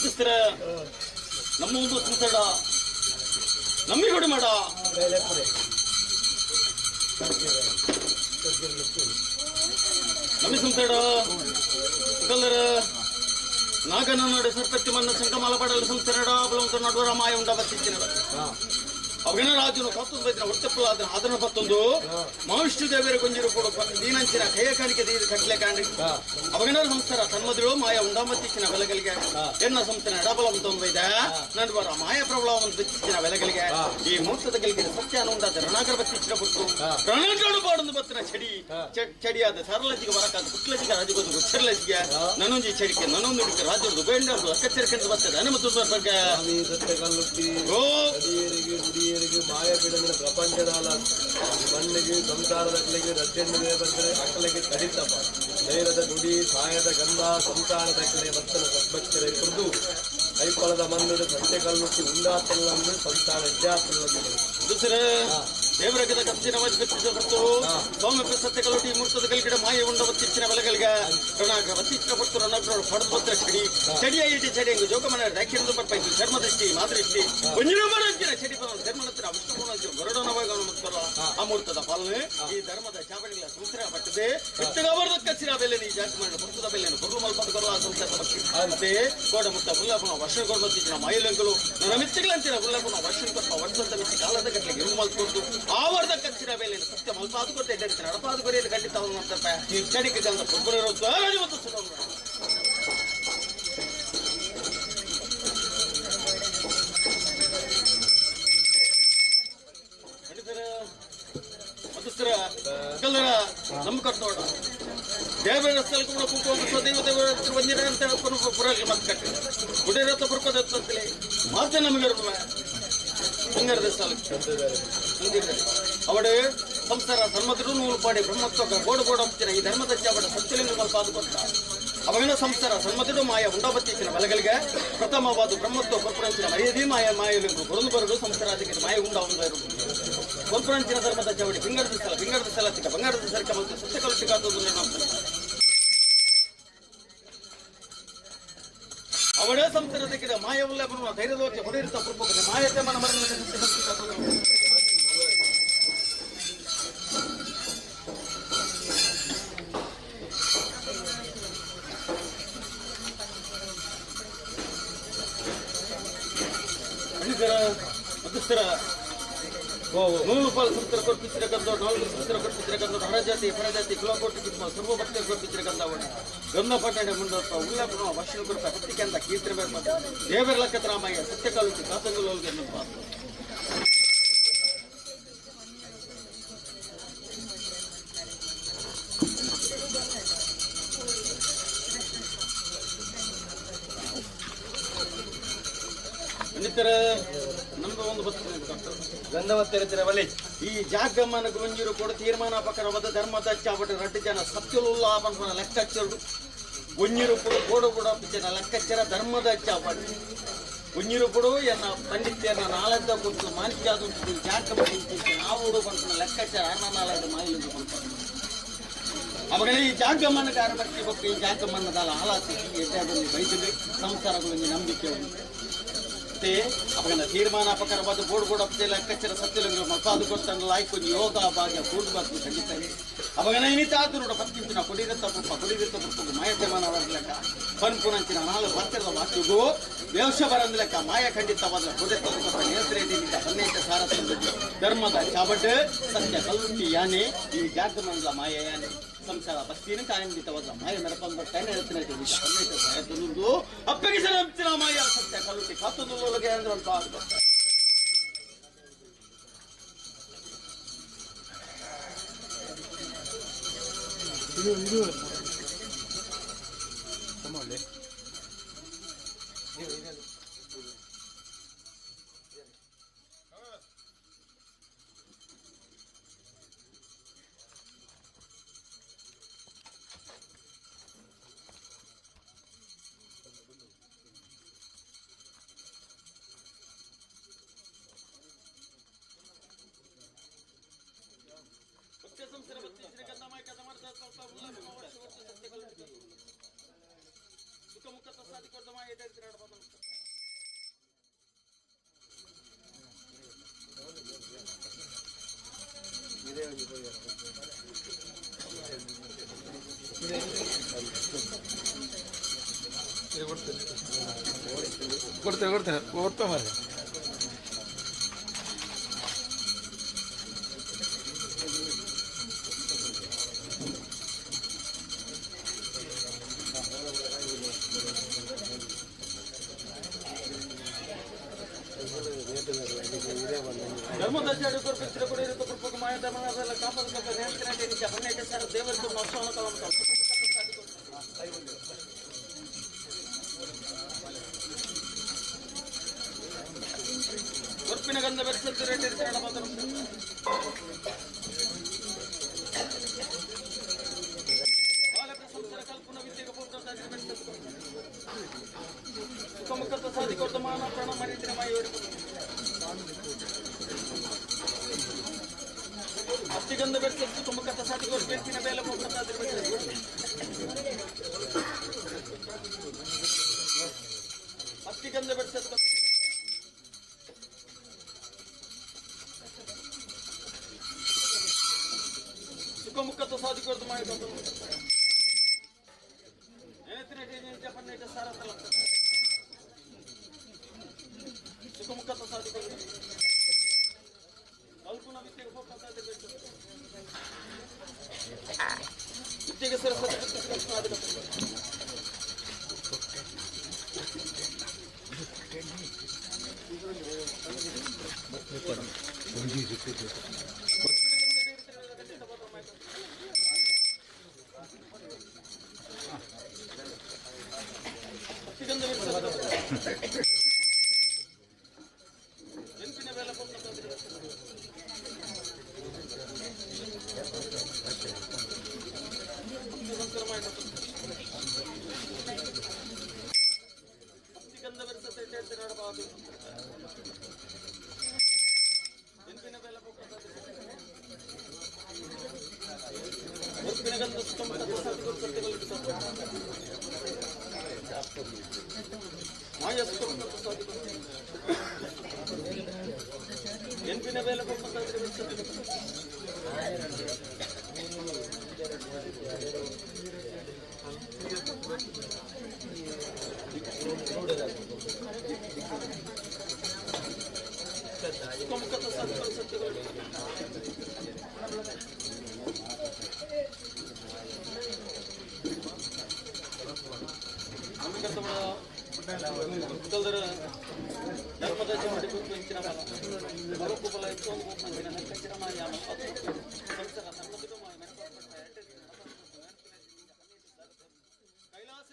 ಮಧ್ಯಸ್ಥರ ನಮ್ಮ ಒಂದು ಸಂಸಡ ನಂಬಿಕೊಡಿ ಮಾಡ ನಮ್ಮಿ ಸಂಸಡ ಕಲ್ಲರ ನಾಗನ ಸರ್ಪತ್ತಿ ಮನ್ನ ಶಂಕಮಾಲ ಪಡಲ ಸಂಸರಡ ಬಲವಂತ ನಡುವರ ಮಾಯ ಉಂಡ ಬತ್ತಿಚ್ಚಿನ ಅವನ ರಾಜನು ಕತ್ತೊಂದು ಬೈದಿನ ಹೊಟ್ಟೆಪ್ಪಲಾದ ಅದನ್ನ ಪತ್ತೊಂದು ಮಹಾವಿಷ್ಣು ದೇವರ ಗೊಂಜಿರು ಕೊಡು ದೀನಂಚಿನ ಕೈಯ ಕಾಣಿಕೆ ದೀದ ಕಟ್ಲೆ ಕಾಣ್ರಿ ಅವಗಣ ಸಂಸಾರ ತನ್ಮದಿಳು ಮಾಯ ಉಂಡಾಮತ್ತಿಚ್ಚಿನ ಬೆಲೆಗಳಿಗೆ ಎನ್ನ ಸಂಸ್ಥೆ ಎಡಬಲ ಅಂತ ಇದೆ ನಡುವರ ಮಾಯ ಪ್ರಬಲ ಒಂದು ಬೆಚ್ಚಿನ ಬೆಲೆಗಳಿಗೆ ಈ ಮುಹೂರ್ತದ ಗಳಿಗೆ ಸತ್ಯ ಉಂಡಾದ ರಣಾಕರ ಬತ್ತಿಚ್ಚಿನ ಪುಟ್ಟು ರಣಗಳು ಪಾಡೊಂದು ಬತ್ತಿನ ಚಡಿ ಚಡಿಯಾದ ಸರಳಜಿಗೆ ಬರಕಾದ ಪುಟ್ಲಜಿಗೆ ರಾಜಗೋದು ಗುಚ್ಚರಲಜಿಗೆ ನನ್ನೊಂಜಿ ಚಡಿಕೆ ನನ್ನೊಂದು ಹಿಡಿಕೆ ರಾಜರದು ಬೇಂಡರ್ದು ಅಕ್ಕಚ್ಚರಿಕೆಂದು ಬರ್ತದೆ ಅನುಮತಿ ಸತ್ಯ ಕಲ್ಲುಟ್ಟಿ ಓ ಅಡಿಯರಿಗೆ ಗುಡಿಯರಿಗೆ ಮಾಯ ಬಿಡಂದಿನ ಪ್ರಪಂಚದ ಮಣ್ಣಿಗೆ ಸಂಸಾರದ ಅಕ್ಲಿಗೆ ರಡ್ಡೆಣ್ಣೆ ಬಂದರೆ ಅಕ್ಕಲಿಗೆ ತಡಿತಪ್ಪ ಧೈರ್ಯದ ನುಡಿ ಸಾಯದ ಗಂಧ ಸಂಸಾರದ ಅಕ್ಕಲೆ ಬರ್ತನ ಸದ್ಭಕ್ತರ ಕುರಿದು ಕೈಕೊಳದ ಮಣ್ಣು ಸತ್ಯ ಕಲ್ಲುಟ್ಟಿ ಉಂಡಾತಲ್ಲಂದು ಸಂಸಾರ ಇದ್ಯಾತಲ್ಲಂದು ದುಸರ ದೇವರಗದ ಕಪ್ಪಿನ ಬೆಚ್ಚಿದ ಹೊರತು ಸೌಮ್ಯ ಸತ್ಯ ಕಲೋಟಿ ಮುರ್ತದ ಕಲ್ಗಿಡ ಮಾಯ ಉಂಡ ಒತ್ತಿಚ್ಚಿನ ಬೆಲೆಗಳಿಗೆ ರಣಾಗ್ರ ಒತ್ತಿಚ್ಚಿನ ಹೊರತು ರಣಾಗ್ರ ಪಡೆದು ಪತ್ರ ಚಡಿ ಚಡಿಯ ಇಟಿ ಚಡಿ ಹಂಗು ಜೋಗಮನ ದಾಖಿರದು ಪರ್ಪಾಯ್ತು ಚರ್ಮದೃಷ್ಟಿ ಮಾದೃಷ್ಟಿ ಒಂಜಿನ ಬರಂಚಿನ ಚಡಿ ಬರೋ ಧರ್ಮನತ್ರ ವಿಷ್ಣು ಗರುಡನವಾಗ ಮುತ್ತಲ್ಲ ಅಮೂರ್ತದ ಪಾಲನೆ ಈ ಧರ್ಮದ ಚಾವಣಿಗಳ ಸಂಸಾರ ಪಟ್ಟದೆ ಎತ್ತಗಬಾರದು ಕಸಿರ ಬೆಲೆ ನೀ ಜಾತಿ ಮಾಡಿ ಪುರ್ತದ ಬೆಲೆ ಕೊರ್ಲು ಮಲ್ಪದ ಕೊರಲ ಸಂಸಾರ ಭಕ್ತಿ ಅಂತೆ ಕೋಡ ಮುತ್ತ ಗುಲ್ಲಾಪನ ವರ್ಷ ಕೊಡ್ಬತ್ತಿನ ಮಾಯಲಂಕಲು ನನ್ನ ಮಿತ್ತಿಗಳಂತಿನ ಗುಲ್ಲಾಪನ ವರ್ಷ ಕೊಪ್ಪ ವರ್ಷಂತ ಮಿತ್ತಿ ಕಾಲದ ಗಟ್ಟಲೆ ಇರು ಮಲ್ಕೊಡ್ತು ಆವರ್ದ ಕಚ್ಚಿನ ಮೇಲೆ ಸತ್ಯ ಮಲ್ಪಾದು ಕೊಟ್ಟೆ ಎಡ್ಡೆ ನಡಪಾದು ಕೊರೆಯಲ್ಲಿ ಖಂಡಿತ ಅವನು ಮಾಡ್ತಪ್ಪ ಚಡಿಕೆ ಗಂಧ ಪುರ್ಬುರಿರೋ ರಾಜವಂತ ಸುಡೋಣ ಖಂಡಿತರ ಮಧ್ಯಸ್ಥರ ಕಲ್ಲರ ನಮ್ಮ ಕಟ್ಟೋಣ ದೇವರ ಸ್ಥಳಕ್ಕೆ ಕೂಡ ಕುಂಕುಮ ಸ್ವದೇವ ದೇವರ ಹತ್ರ ಬಂದಿರ ಅಂತ ಹೇಳ್ಕೊಂಡು ಪುರಕ್ಕೆ ಮತ್ತೆ ಕಟ್ಟಿ ಗುಡಿರತ್ತ ಪುರ್ಕೋದಂತಲೇ ಮಾತ್ರ ನಮಗೆ ಬಂಗಾರದ ಸ್ಥಳಕ್ಕೆ ಅವಡೆ ಸಂಸಾರ ಧರ್ಮದ್ರು ನೂಲು ಪಾಡಿ ಬ್ರಹ್ಮತ್ವಕ ಗೋಡು ಗೋಡು ಹೋಗ್ತೀರ ಈ ಧರ್ಮದ ಚಾವಡ ಸತ್ಯಲಿಂಗ ಮಲ್ಪಾದು ಕೊಟ್ಟ ಅವಾಗಿನ ಸಂಸಾರ ಸನ್ಮತಿಡು ಮಾಯ ಉಂಡಬತ್ತಿನ ಬಲಗಳಿಗೆ ಪ್ರಥಮವಾದ ಬ್ರಹ್ಮತ್ವ ಕೊರ್ಪುರಂಚಿನ ಮರ್ಯಾದೆ ಮಾಯ ಮಾಯಲಿಂಗು ಬರದು ಬರದು ಸಂಸಾರ ಅದಕ್ಕೆ ಮಾಯ ಉಂಡ ಉಂಡ ಕೊರ್ಪುರಂಚಿನ ಧರ್ಮದ ಚಾವಡಿ ಬಿಂಗಡದ ಸ್ಥಳ ಬಿಂಗಡದ ಸ್ಥಳ ತಿಕ್ಕ ಬಂಗಾರದ ಸರ್ಕ ಮತ್ತು ಸತ್ಯ ಕಲುಷಿಕಾತದ್ದು ಅವಳೇ ಸಂಸಾರದಕ್ಕೆ ಮಾಯವುಲ್ಲ ಬರುವ ಧೈರ್ಯದೋಚೆ ಹೊಡೆಯಿರುತ್ತ ಪುರ್ಪಕ್ಕೆ ಮಾಯತೆ ಮನ ಮರಣ ಖಂಡಿತರ ಮಧ್ಯಸ್ಥರ ನೂರು ಪಾಲು ಸುತ್ತರ ಕೊಟ್ಟಿತ್ತಿರಕಂದ ನಾಲ್ಕು ಸುತ್ತರ ಕೊಟ್ಟಿತ್ತಿರಕಂದ ಹರಜಾತಿ ಪರಜಾತಿ ಕುಲಕೋಟಿ ಕುಟುಂಬ ಸರ್ವ ಭಕ್ತ ಕೊಟ್ಟಿತ್ತಿರಕಂದ ಅವನ ಗಂಧ ಪಟ್ಟಣ ಮುಂದೊಪ್ಪ ಉಲ್ಲಪ್ಪನ ವರ್ಷ ಕೊರತ ಹತ್ತಿಕೆ ಅಂತ ಕೀರ್ತನೆ ಬೇಡ ದೇವರ ಲಕ್ಕದ ರಾಮಯ್ಯ ಸತ್ಯಕಾಲಕ್ಕೆ ಕಾತಂಗುಲೋಲ್ಗೆ ಎನ್ನುವ ಇನ್ನಿತರ ನಮ್ದು ಒಂದು ಬರ್ತದೆ ಗಂಧವತ್ತೆರಚಿನ ಬಲಿ ಈ ಜಾಗಮನకు ಮಂಜೂರು ಕೂಡ ತೀರ್ಮಾನ ಪಕ್ಕದ ಧರ್ಮದ ಚಾವಟ ರಡ್ಡು ಜನ ಸತ್ಯಲುಲ್ಲ ಪನ್ಪನ ಲೆಕ್ಕಾಚರು ಒಂಜಿರು ಕೂಡ ಗೋಡು ಕೂಡ ಜನ ಲೆಕ್ಕಾಚಾರ ಧರ್ಮದ ಚಾವಟ ಒಂಜಿರು ಕೂಡ ಎನ್ನ ಪಂಡಿತ್ಯನ ನಾಳೆದ್ದ ಕುರಿತು ಮಾನಿಕ್ಯಾದ ಜಾಗಮ ನಾವು ಪನ್ಪನ ಲೆಕ್ಕಾಚಾರ ಅನ್ನ ನಾಳೆದ ಮಾಯಿಲು ಪನ್ಪನ ಅವಾಗ ಈ ಜಾಗಮನ ಕಾರಣಕ್ಕೆ ಬೊಕ್ಕ ಈ ಜಾಗಮನ್ನದಾಲ ಹಾಲಾತಿ ಎಡ್ಡೆ ಬಂದು ಬೈದಿದೆ ಸಂಸಾರಗಳಲ್ಲಿ ನಂಬಿಕೆ ಉಂಟು ಮತ್ತೆ ಅವಾಗ ತೀರ್ಮಾನ ಅಪಕರವಾದ ಬೋರ್ಡ್ ಬೋರ್ಡ್ ಅಪ್ತೆ ಲೆಕ್ಕಾಚಾರ ಸತ್ಯಲಿಂಗ ಮಲ್ಪಾದು ಕೊಡ್ತಾನಲ್ಲ ಆಯ್ಕೊಂಡು ಯೋಗ ಭಾಗ್ಯ ಕೂರ್ದು ಬಾತು ಖಂಡಿತಾನೆ ಅವಾಗ ಏನಿತಾದ್ರು ನೋಡ ಪತ್ತಿಂಚಿನ ಕೊಡಿರತ್ತ ಪುಪ್ಪ ಕೊಡಿರತ್ತ ಪುಪ್ಪ ಮಾಯತೆ ಮಾನವರ ಲೆಕ್ಕ ಪನ್ಪುನಂಚಿನ ನಾಲ್ಕು ಹತ್ತಿರದ ವಾಕ್ಯಗೂ ವ್ಯವಸ ಬರಂದ ಲೆಕ್ಕ ಮಾಯ ಖಂಡಿತವಾದ ಕೊಡೆತ್ತ ಕೊಟ್ಟ ನೇತ್ರೇಟಿನಿಂದ ಹನ್ನೆರಡು ಸಾರ ತಂದದ್ದು ಧರ್ಮದ ಚಾಬಟ್ ಸತ್ಯ ಕಲ್ಲುಟ್ಟಿ ಯಾನೆ ಈ ಜಾಗಮಂಡಲ ಮಾಯ ಯಾನೆ ಸಂಸಾರ ಬಸ್ತಿನ ಕಾಯಂಬಿತವಾದ ಮಾಯ ಮೆರಪಂದ ಕಣ್ಣು ಹೇಳ್ತೀನಿ ಹನ್ನೆರಡು ಅಪ್ಪಗೆ ಸರ ಮಾಯ ಸತ್ಯ ಕಲ್ಲುಟ್ಟಿ ಕಾತೊಂದು ಅಂದ್ರೆ ಅಂತ ಆಗ್ಬೇಕು ಸುಖ ಮುಖ ಸಾಧಿ ಕೊಡ್ದ ಮಾಯ ಕೊಡ್ತೇನೆ ಕೊಡ್ತೇನೆ ಕೊಡ್ತೇನೆ ಕೊಡ್ತೇನೆ ಮಾರ್ರೆ. ಗಂಧ ಬೆರೆಸದ್ದು ರೇಟ್ ಇರ್ತಾರೆ ಮಾತ್ರ. ಸುಖಮುಖತ ಸಾಧಿಕೊಡ್ತ ಮಾನ ಪ್ರಾಣ ಮರಿತಿನ ಮಾಯವರಿ. ಅಷ್ಟಿಗಂಧ ಬೆರೆಸದ್ದು ಸುಖಮುಖತ ಸಾಧಿಕೊಡ್ತು ಬೆಂಚಿನ ಮೇಲೆ ಮುಖತ. ಅಷ್ಟಿಗಂಧ ಬೆರೆಸದ್ದು ಸುಖಮುಖತ ಸಾಧಿಕೊಡ್ತು ಮಾಯ. ಸುಖಮುಖತ ಸಾಧಿಕೊಡ್ತು ಕಲ್ಪುನ ವಿದ್ಯೆಗೆ ವಿದ್ಯೆಗೆ ಸರಸ್ವತಿ. ಕೈಲಾಸ.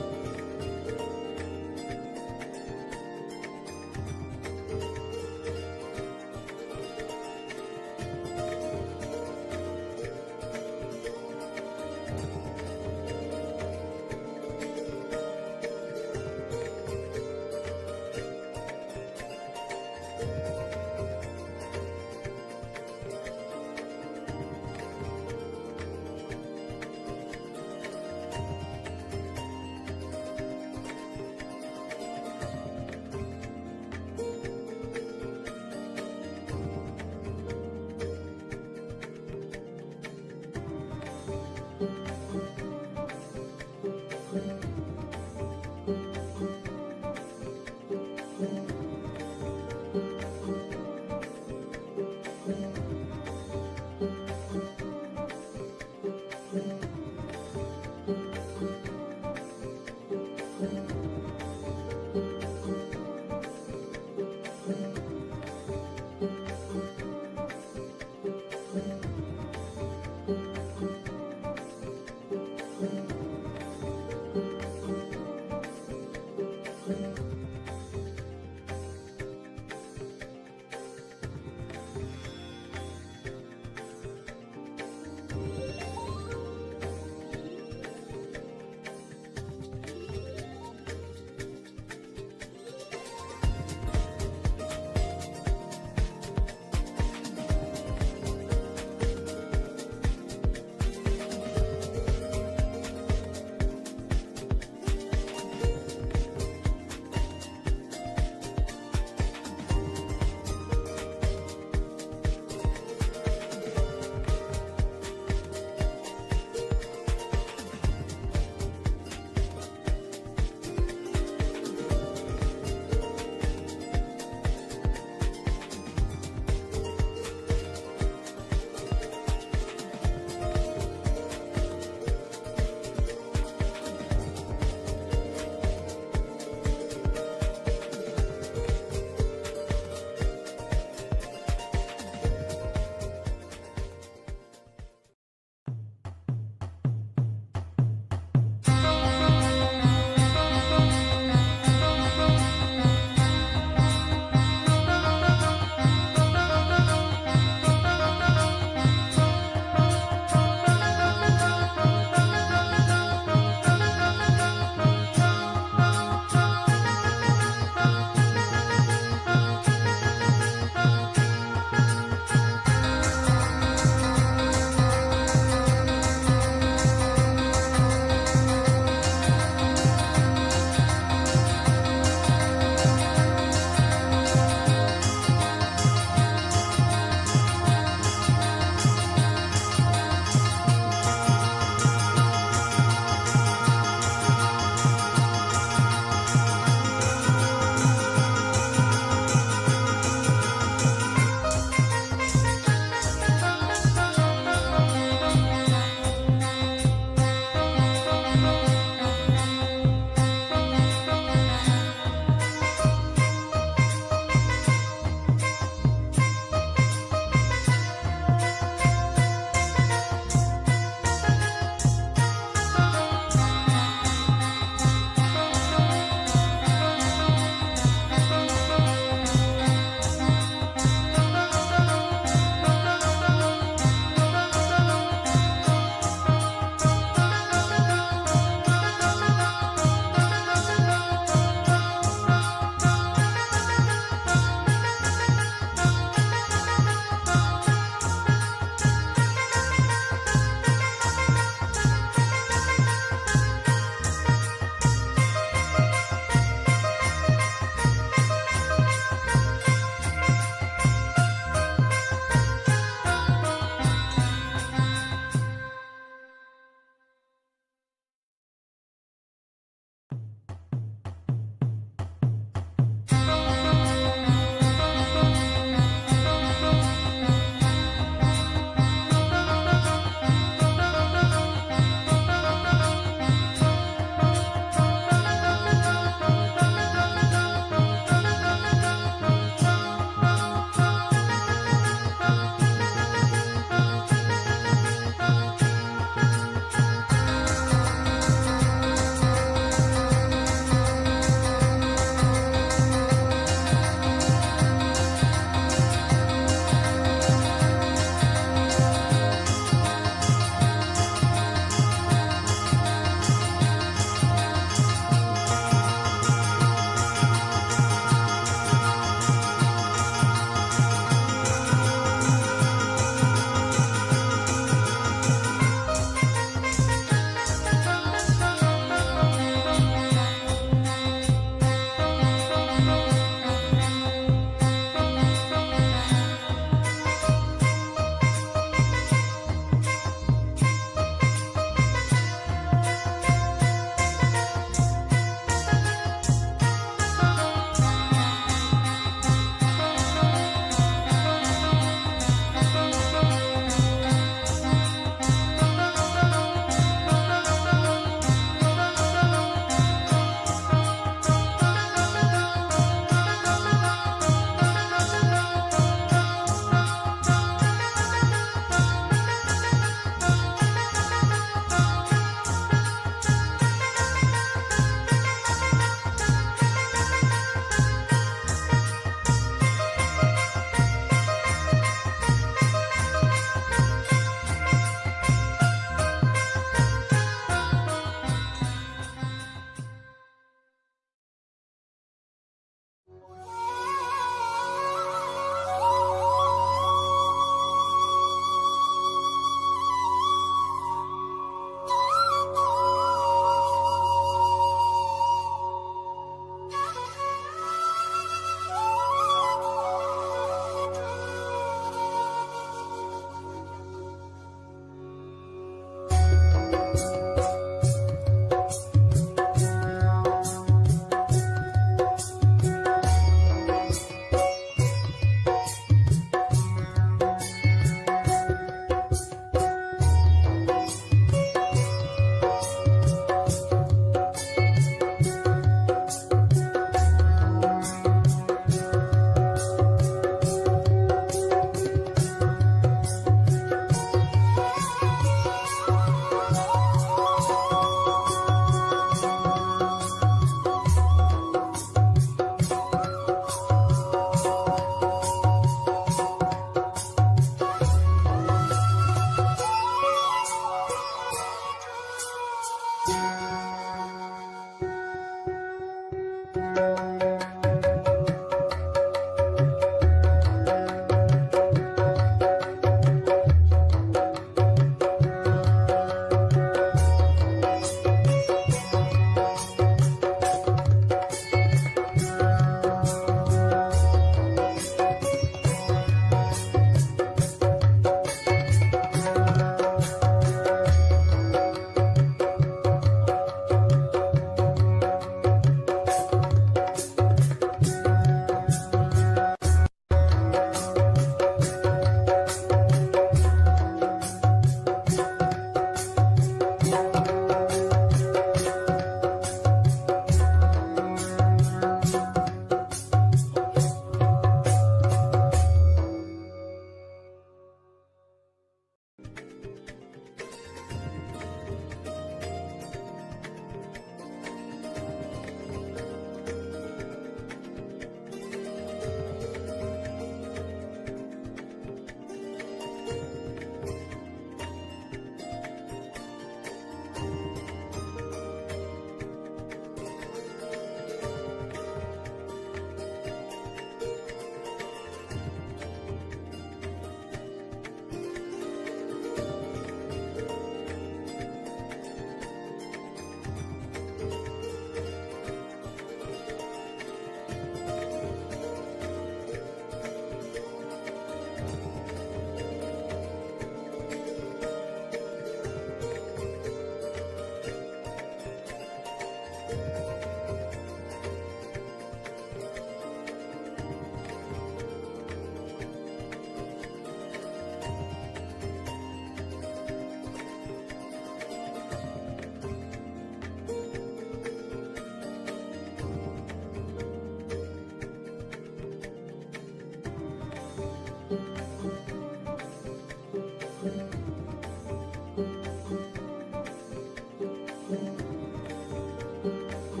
Thank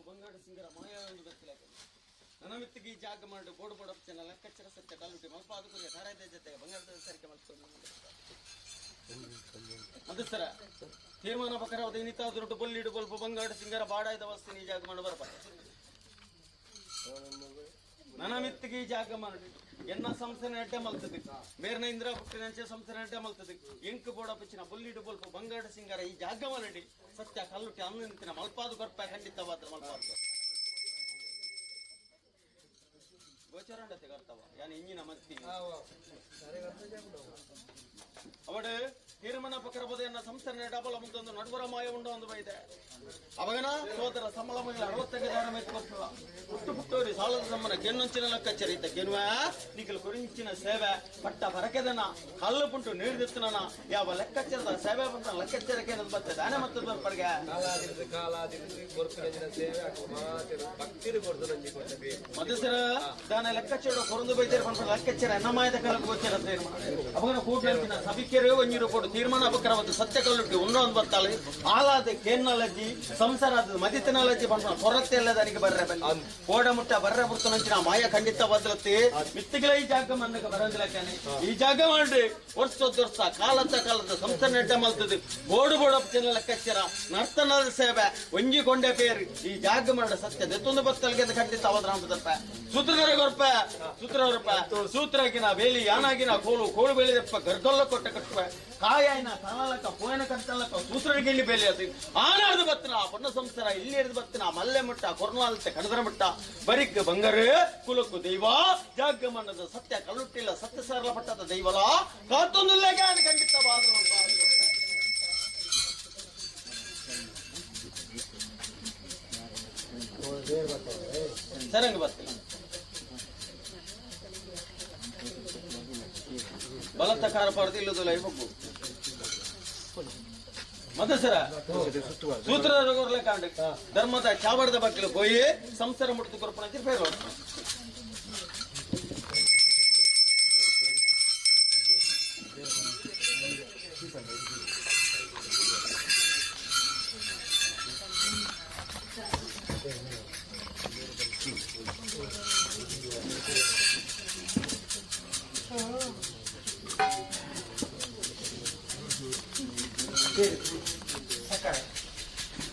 ಬಂಗಾರ ಸಿಂಗರ ಮಾಯ ಒಂದು ಗೊತ್ತಿಲ್ಲ. ನನ್ನ ಮಿತ್ತಿಗೆ ಈ ಜಾಗ ಮಾಡಿ ಬೋರ್ಡ್ ಬೋರ್ಡ್ ಅಪ್ಚನ ಲೆಕ್ಕಚ್ಚರ ಸತ್ಯ ಕಲ್ಲುಟಿ ಮಲ್ಪಾದ ಕುರಿಯ ಸಾರಾಯದ ಜೊತೆ ಬಂಗಾರದ ಸರಿಕೆ ಮಲ್ಸೋದು. ಅದು ಸರ ತೀರ್ಮಾನ ಬಕರವಾದ ಇನ್ನಿತ ದುಡ್ಡು ಬೊಲ್ಲಿಡು ಬೊಲ್ಪ ಬಂಗಾರ ಸಿಂಗರ ಬಾಡಾಯ್ದ ವಸ್ತು ಈ ಜಾಗ ಮಾಡಿ ಬರಪ. ನನ್ನ ಮಿತ್ತಿಗೆ ಈ ಜಾಗ ಮಾಡಿ ಎನ್ನ ಸಂಸ್ಥೆ ಅಡ್ಡೆ ಮಲ್ತದೆ, ಮೇರ್ನ ಇಂದ್ರ ಪುಟ್ಟಿನಂಚೆ ಸಂಸ್ಥೆ ಅಡ್ಡೆ ಮಲ್ತದೆ. ಎಂಕ್ ಬೋಡ ಪಚ್ಚಿನ ಬೊಲ್ಲಿಡು ಬೊಲ್ಪ ಬಂಗಾರ ಸಿಂಗಾರ ಈ ಜಾಗ ಮಾಡಿ ಸತ್ಯ ಕಲ್ಲುಟಿ ಅನ್ನ ನಿಂತಿನ ಮಲ್ಪಾದು ಕೊರ್ಪ ಖಂಡಿತವಾದ ಮಲ್ಪಾದು ಗೋಚರಂಡತೆ ಕರ್ತವ ಯಾನ್ ಇಂಜಿನ ಮತ್ತಿ ಅವಡು ತೀರ್ಮಾನ ಪಕರಬದ ಎನ್ನ ಸಂಸ್ಥೆ ಡಬಲ ಮುಂದೊಂದು ನಡುವರ ಮಾಯ ಉಂಡು ಒಂದು ಬೈದೆ. ಅವಗನ ಸೋದರ ಸಂಬಳ ಮಹಿಳೆ 65 ದಾರ ಮೇತ್ಕೊಪ್ಪುವ ಪುಟ್ಟು ಪುಟ್ಟೋರಿ ಸಾಲದ ಸಮ್ಮನ ಕೆನ್ನೊಂಚಿನ ಲೆಕ್ಕ ಚರಿತ ಕೆನುವ ನಿಖಲ್ ಕುರಿಂಚಿನ ಸೇವೆ ಪಟ್ಟ ಪರಕೆದನ ಕಲ್ಲು ಪುಂಟು ನೀರ್ದಿತ್ತನ ಯಾವ ಲೆಕ್ಕಾಚಾರದ ಸೇವೆ ಬಂದ ಲೆಕ್ಕಾಚಾರಕ್ಕೆ ಬತ್ತೆ ದಾನೆ ಮತ್ತು ಬರ್ಪರ್ಗೆ. ಕಾಲಾದಿರ್ದು ಕಾಲಾದಿರ್ದು ಕೊರ್ಪಿನಂಚಿನ ಸೇವೆ ಅಕು ಮಾತೆರು ಭಕ್ತಿರು ಕೊಡ್ದು ನಂಜಿ ಕೊಟ್ಟ ಬೇರು. ಮಧುಸರ ದಾನ ಲೆಕ್ಕಾಚಾರ ಕೊರಂದು ಬೈತೇರು ಪನ್ಪ ಲೆಕ್ಕಾಚಾರ ಎನ್ನಮಾಯದ ಕಾಲಕ್ಕೆ ಗೋಚರ ತೀರ್ಮಾನ. ಅಪಗನ ಕೂಡ್ಲಂಚಿನ ಸಭಿಕೆರೆ ಒಂಜಿರು ಕೊಡು ತೀರ್ಮಾನ ಅಪಕರವತ್ತು ಸತ್ಯ ಕಲ್ಲುಟ್ಟಿ ಉನ್ನೊಂದು ಬತ್ತಾಳೆ ಆಲಾದ ಕೇನ್ನಲಜ್ಜಿ ಸಂಸಾರದ ಮದಿತನಲಜ್ಜಿ ಪನ್ಪ ಕೊರತೆ ಇಲ್ಲ ದನಿಗೆ ಬರ್ರೆ ಬಲ್ಲಿ ಕೋಡ ಮುಟ್ಟ ಬರ್ರೆ ಬುರ್ತನಂಚಿನ ಮಾಯ ಖಂಡಿತ ಬದಲತ್ತೆ. ಮಿತ್ತಿಗಳ ಈ ಜಾಗ ಮನ್ನಕ ಬರಂದಿಲ್ಲಕ್ಕಾನೆ ಈ ಜಾಗ ಮಾಡಿ ವರ್ಷ ಕಾಲದ ಕಾಲದ ಸಂಸಾರ ನೆಡ್ಡ ಮಲ್ತದೆ ಬೋಡು ಬೋಡಪ್ಪಿನ ಲೆಕ್ಕಾಚಾರ ನರ್ತನದ ಸೇವೆ ಒಂಜಿ ಕೊಂಡೆ ಪೇರು ಈ ಜಾಗ ಮಾಡ ಸತ್ಯ ದೆತ್ತೊಂದು ಬತ್ತಲ್ಗೆ ಅಂತ ಖಂಡಿತ ಅವದ್ರ ಅಂತದಪ್ಪ. ಸೂತ್ರಧಾರ ಕೊರ್ಪ ಸೂತ್ರವರಪ್ಪ ಸೂತ್ರಾಗಿನ ಬೇಲಿ ಯಾನಾಗಿನ ಕೋಲು ಕೋಲು ಬೇಲಿದಪ್ಪ ಗರ್ಗೊಲ್ಲ ಕೊಟ್ಟ ಕಟ್ಟುವ ಕಾಯಾಯಿನ ತಾಳಕ ಪೋಯನ ಕಂತಲಕ ಸೂತ್ರರಿಗೆ ಇಲ್ಲಿ ಬೇಲಿ ಅದು ಆನಾರ್ದು ಬತ್ತನ ಪೊನ್ನ ಸಂಸಾರ ಇಲ್ಲಿ ಎರ್ದು ಬತ್ತನ ಮಲ್ಲೆ ಮುಟ್ಟ ಕೊರ್ನಾಲ್ತೆ ಕಣದರ ಮುಟ್ಟ ಬರಿಕ್ ಬಂಗಾರ ಕುಲಕ್ಕು ದೈವ ಜಾಗಮನ್ನದ ಸತ್ಯ ಕಲ್ಲುಟ್ಟಿಲ್ಲ ಸತ್ಯ ಸಾರಲ ಪಟ್ಟದ ದೈವಲ ಕಾತೊಂದು ಖಂಡಿತ ಸರಂಗ ಬರ್ತಿಲ್ಲ. ಬಲತ್ತ ಕಾರ ಪಾಡ್ದು ಇಲ್ಲದಲ್ಲ ಹೋಗು ಮತ್ತೆ ಸರ ಸೂತ್ರ ಕಾಂಡ ಧರ್ಮದ ಚಾವಡದ ಬಕ್ಕಲು ಪೋಯಿ ಸಂಸಾರ ಮುಟ್ತು ಕೊರಪಣ ಪೇರು.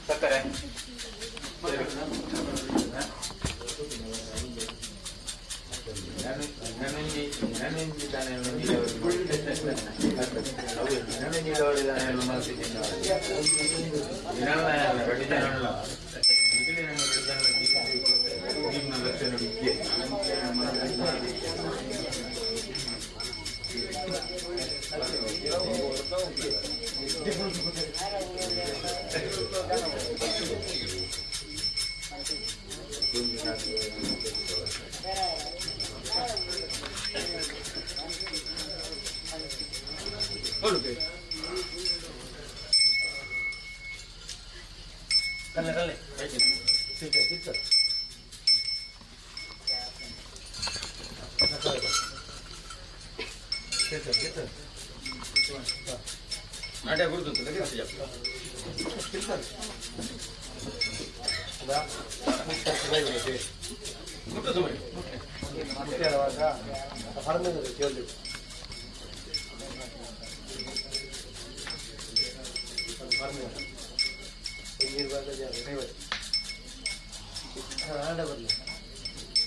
ಸಕ್ಕರೆ. ಕಲ್ಲೆ ಕಲ್ಲೆ ತಿರ್ತ ತಿರ್ತ ತಿರ್ತ. ನಾಟ್ಯ ಗುರುತು. ಮುಟ್ಟುದು ಮಾಡಿ.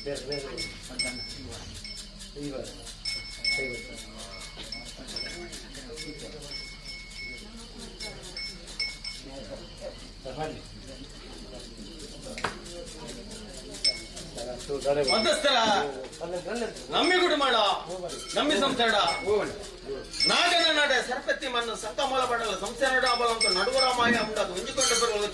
ಬೇರೆ ಬೇರೆ ಇವಾಗ ಮಧ್ಯಸ್ಥರ ನಂಬಿಗುಡು ಮಾಡ ನಂಬಿ ಸಂಸಾರ ನಾಗನ ನಡೆ ಸರ್ಪತಿ ಮನ್ನು ಸಂಕಮಲ ಬಡಲ ಸಂಸಾರ ಬಲ ಅಂತ ನಡುವರ ಮಾಯ ಉಂಡದು ಉಂಜಿಕೊಂಡ ಬರಲು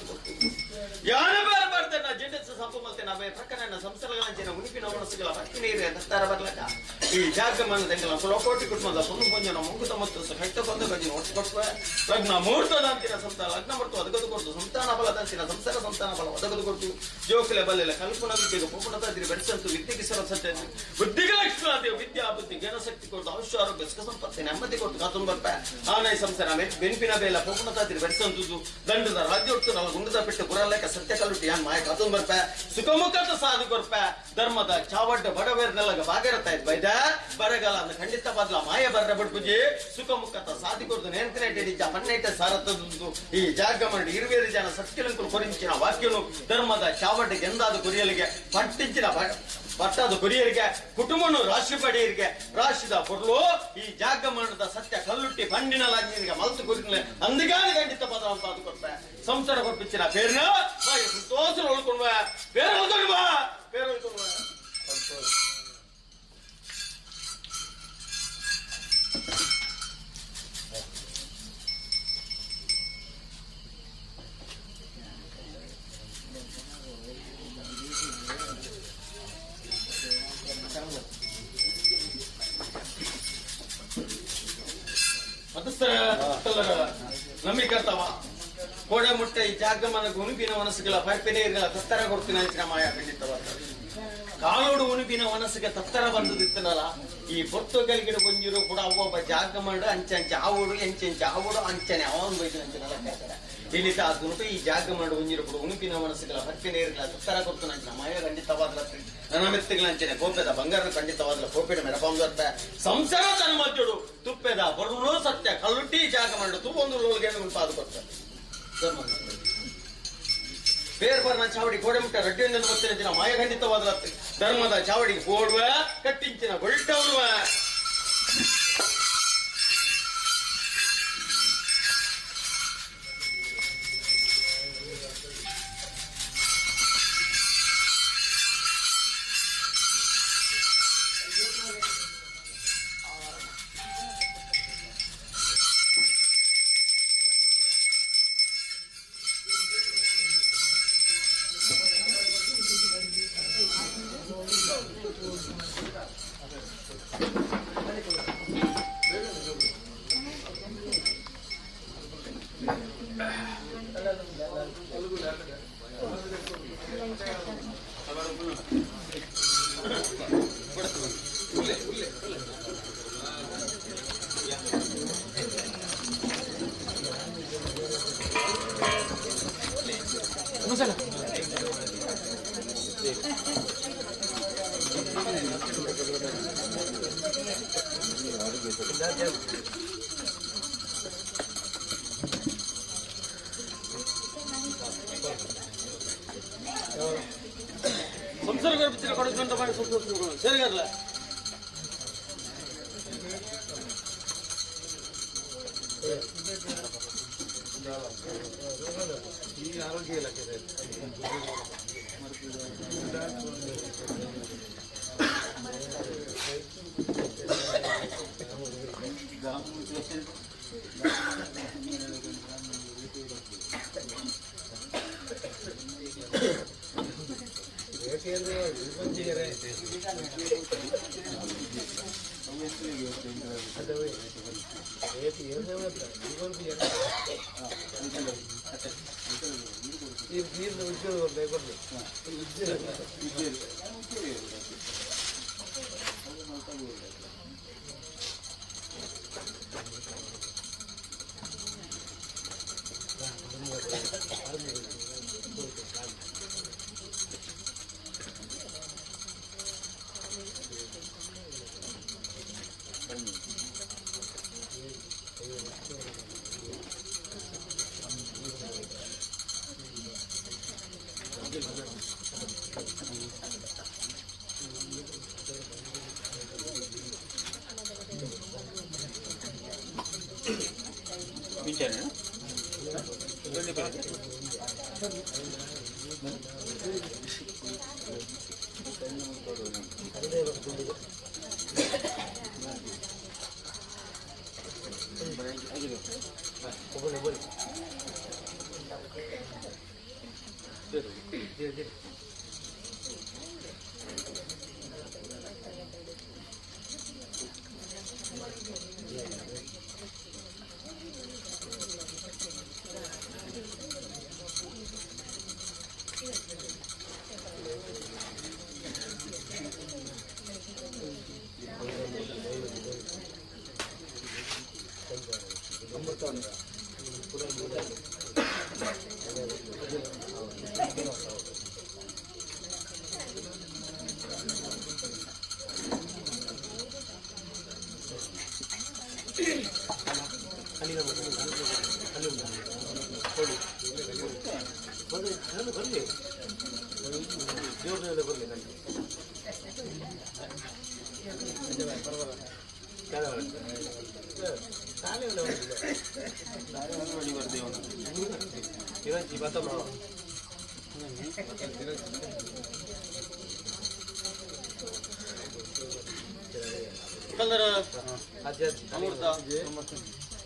ಯಾರು ಬೇರೆ ಬರ್ತಾರೆ ನಾ ಜೆಂಡಸ್ ಸಂಪು ಮತ್ತೆ ನಾ ಪ್ರಕರಣ ಸಂಸಾರಗಳ ಜನ ಉಣಿಪಿನ ಮನಸ್ಸುಗಳ ಭಕ್ತಿ ನೀರು ದತ್ತಾರ ಬರ್ಲಕ. ಈ ಜಾಗಮನ ದಂಗಲ ಕುಲಕೋಟಿ ಕುಟುಂಬದ ಪೊನ್ನು ಪಂಜನ ಮುಂಗುತ ಮತ್ತು ಸಹಿತ ಬಂದ ಗಜಿನ ಒಟ್ಟು ಕೊಟ್ಟುವೆ ಲಗ್ನ ಮುಹೂರ್ತದಂತಿನ ಸಂತಾನ ಲಗ್ನ ಮತ್ತು ಒದಗದು ಕೊಡ್ತು ಸಂತಾನ ಬಲದಂತಿನ ಸಂಸಾರ ಸಂತಾನ ಬಲ ಒದಗದು ಕೊಡ್ತು ಜೋಕುಲೆ ಬಲ್ಲೆಲ ಕಲ್ಪನ ವಿದ್ಯೆಗೆ ಪೊಪ್ಪುಣದ ದಿರಿ ಬೆಳೆಸಂತು ವಿದ್ಯೆಗೆ ಸರಸತೆ ಬುದ್ಧಿಗೆ ಲಕ್ಷ್ಮಣ ದೇವ ವಿದ್ಯಾ ಬುದ್ಧಿ ಜ್ಞಾನಶಕ್ತಿ ಕೊಡ್ತು ಔಷಧ ಆರೋಗ್ಯ ಸುಖ ಸಂಪತ್ತಿ ನೆಮ್ಮದಿ ಕೊಟ್ಟು ಕಾತುನ್ ಬರ್ಪ ಆನೈ ಸಂಸಾರ ಬೆನ್ಪಿನ ಬೇಲ ಪೊಪ್ಪುಣದ ದಿರಿ ಬೆಳೆಸಂತುದು ದಂಡದ ರಾಜ್ಯೋಟ್ಟು ನಾವು ಗುಂಡದ ಪೆಟ್ಟು ಗುರಲೇಕ ಸತ್ಯ ಕಲ್ಲುಟ್ಟಿ ಯಾನ್ ಮಾಯ ಕಾತುನ್ ಬರ್ಪ ಸುಖಮುಖದ ಸಾಧು ಕೊರ್ಪ ಧರ್ಮದ ಚಾವಡ್ಡ ಬಡವೇರ್ನೆಲ್ಲಗ ಬಾಗಿರತ್ತ ಇದ್ ಬೈದ ಬರಗಾಲ ಅಂದ ಖಂಡಿತ ಬದಲ ಮಾಯ ಬರ್ರ ಬಡ್ಪುಜಿ ಸುಖಮುಖತ ಸಾಧಿ ಕೊರ್ದು ನೇಂತಿನೇಟ ಪನ್ನೇಟ ಸಾರತ್ತದ್ದು ಈ ಜಾಗಮಂಡಿ ಇರುವೇರು ಜನ ಸತ್ಯಲಂಕುಲು ಕೊರಿಂಚಿನ ವಾಕ್ಯನು ಧರ್ಮದ ಚಾವಡ್ಡ ಗೆಂದಾದ ಕೊರಿಯಲಿಗೆ ಪಟ್ಟಿಂಚಿನ ಪಟ್ಟಾದ ಕೊರಿಯರಿಗೆ ಕುಟುಂಬನು ರಾಶಿ ಪಡೆಯರಿಗೆ ರಾಶಿದ ಪೊರ್ಲು ಈ ಜಾಗಮಂಡದ ಸತ್ಯ ಕಲ್ಲುಟ್ಟಿ ಪಂಡಿನ ಲಾಜಿನಿಗೆ ಮಲ್ತು ಕುರಿನ ಅಂದಿಗಾನಿ ಖಂಡಿತ ಪದ ಅಂತ ಅದು ಕೊಡ್ಪೆ ಸಂಸಾರ ಕೊಪ್ಪಿಚ್ಚಿನ ಪೇರ್ನ ಸಂತೋಷ ಒಳ್ಕೊಂಡ್ವ ಪೇರು ಒಳ್ಕೊಂಡ್ವಾ ಪೇರು ಒಳ್ಕೊಂಡ್ವ. ಮತಸ್ಥರ ನಂಬಿಕರ್ತಾವ ಕೋಡೆ ಮುಟ್ಟೆ ಈ ಜಾಗಮನ ಉನುಪಿನ ಮನಸ್ಸುಗಳ ಪರ್ಪಿನೇ ಇರಲ್ಲ ತತ್ತರ ಕೊಡ್ತೀನಿ ಅಂಚಿನ ಮಾಯ ಖಂಡಿತವಾದ ಕಾಲೋಡು ಉನುಪಿನ ಮನಸ್ಸಿಗೆ ತತ್ತರ ಬಂದದಿತ್ತನಲ್ಲ ಈ ಪೊರ್ತುಗಲ್ಗಿಡ ಒಂಜಿರು ಕೂಡ ಅವ್ವೊಬ್ಬ ಜಾಗಮಂಡು ಅಂಚೆ ಅಂಚೆ ಆವೋಡು ಎಂಚೆ ಎಂಚೆ ಆವೋಡು ಅಂಚನೆ ಅವನ್ ಬೈದಿನ ಅಂಚನೆ ಲೆಕ್ಕ ಇಲ್ಲಿತ ಆ ತುನುಪು ಈ ಜಾಗಮಂಡು ಒಂಜಿರು ಕೂಡ ಉನುಪಿನ ಮನಸ್ಸುಗಳ ಪರ್ಪಿನೇ ಇರಲ್ಲ ತತ್ತರ ಕೊಡ್ತೀನಿ ಅಂಚಿನ ಮಾಯ ಖಂಡಿತವಾದ ನನ್ನ ಮೆತ್ತಗಳ ಅಂಚನೆ ಕೋಪದ ಬಂಗಾರ ಖಂಡಿತವಾದ ಕೋಪಿನ ಮೆರಪಾಂದರ್ಪ ಸಂಸಾರ ತನ್ನ ಮಧ್ಯಡು ತುಪ್ಪೆದ ಬರುಳು ಸತ್ಯ ಕಲ್ಲುಟ್ಟಿ ಜಾಗ ಮಂಡು ತೂ ಒಂದು ಲೋಲ್ಗೆ ಅದು ಕೊಡ್ತಾರೆ ಬೇರೆ ಬರ್ನ ಚಾವಡಿ ಗೋಡೆ ಮುಟ್ಟ ರಡ್ಡಿಯನ್ನು ಗೊತ್ತಿನ ದಿನ ಮಾಯ ಖಂಡಿತವಾದ ಧರ್ಮದ ಚಾವಡಿಗೆ ಓಡುವ ಕಟ್ಟಿಂಚಿನ ಗೊಲ್ಟವನುವ. ಸಂಸಾರ ಗರ್ಭಿತರ ಕೊಡೋದು ಮಾಡಿ ಸರಿಗಲ್ಲ.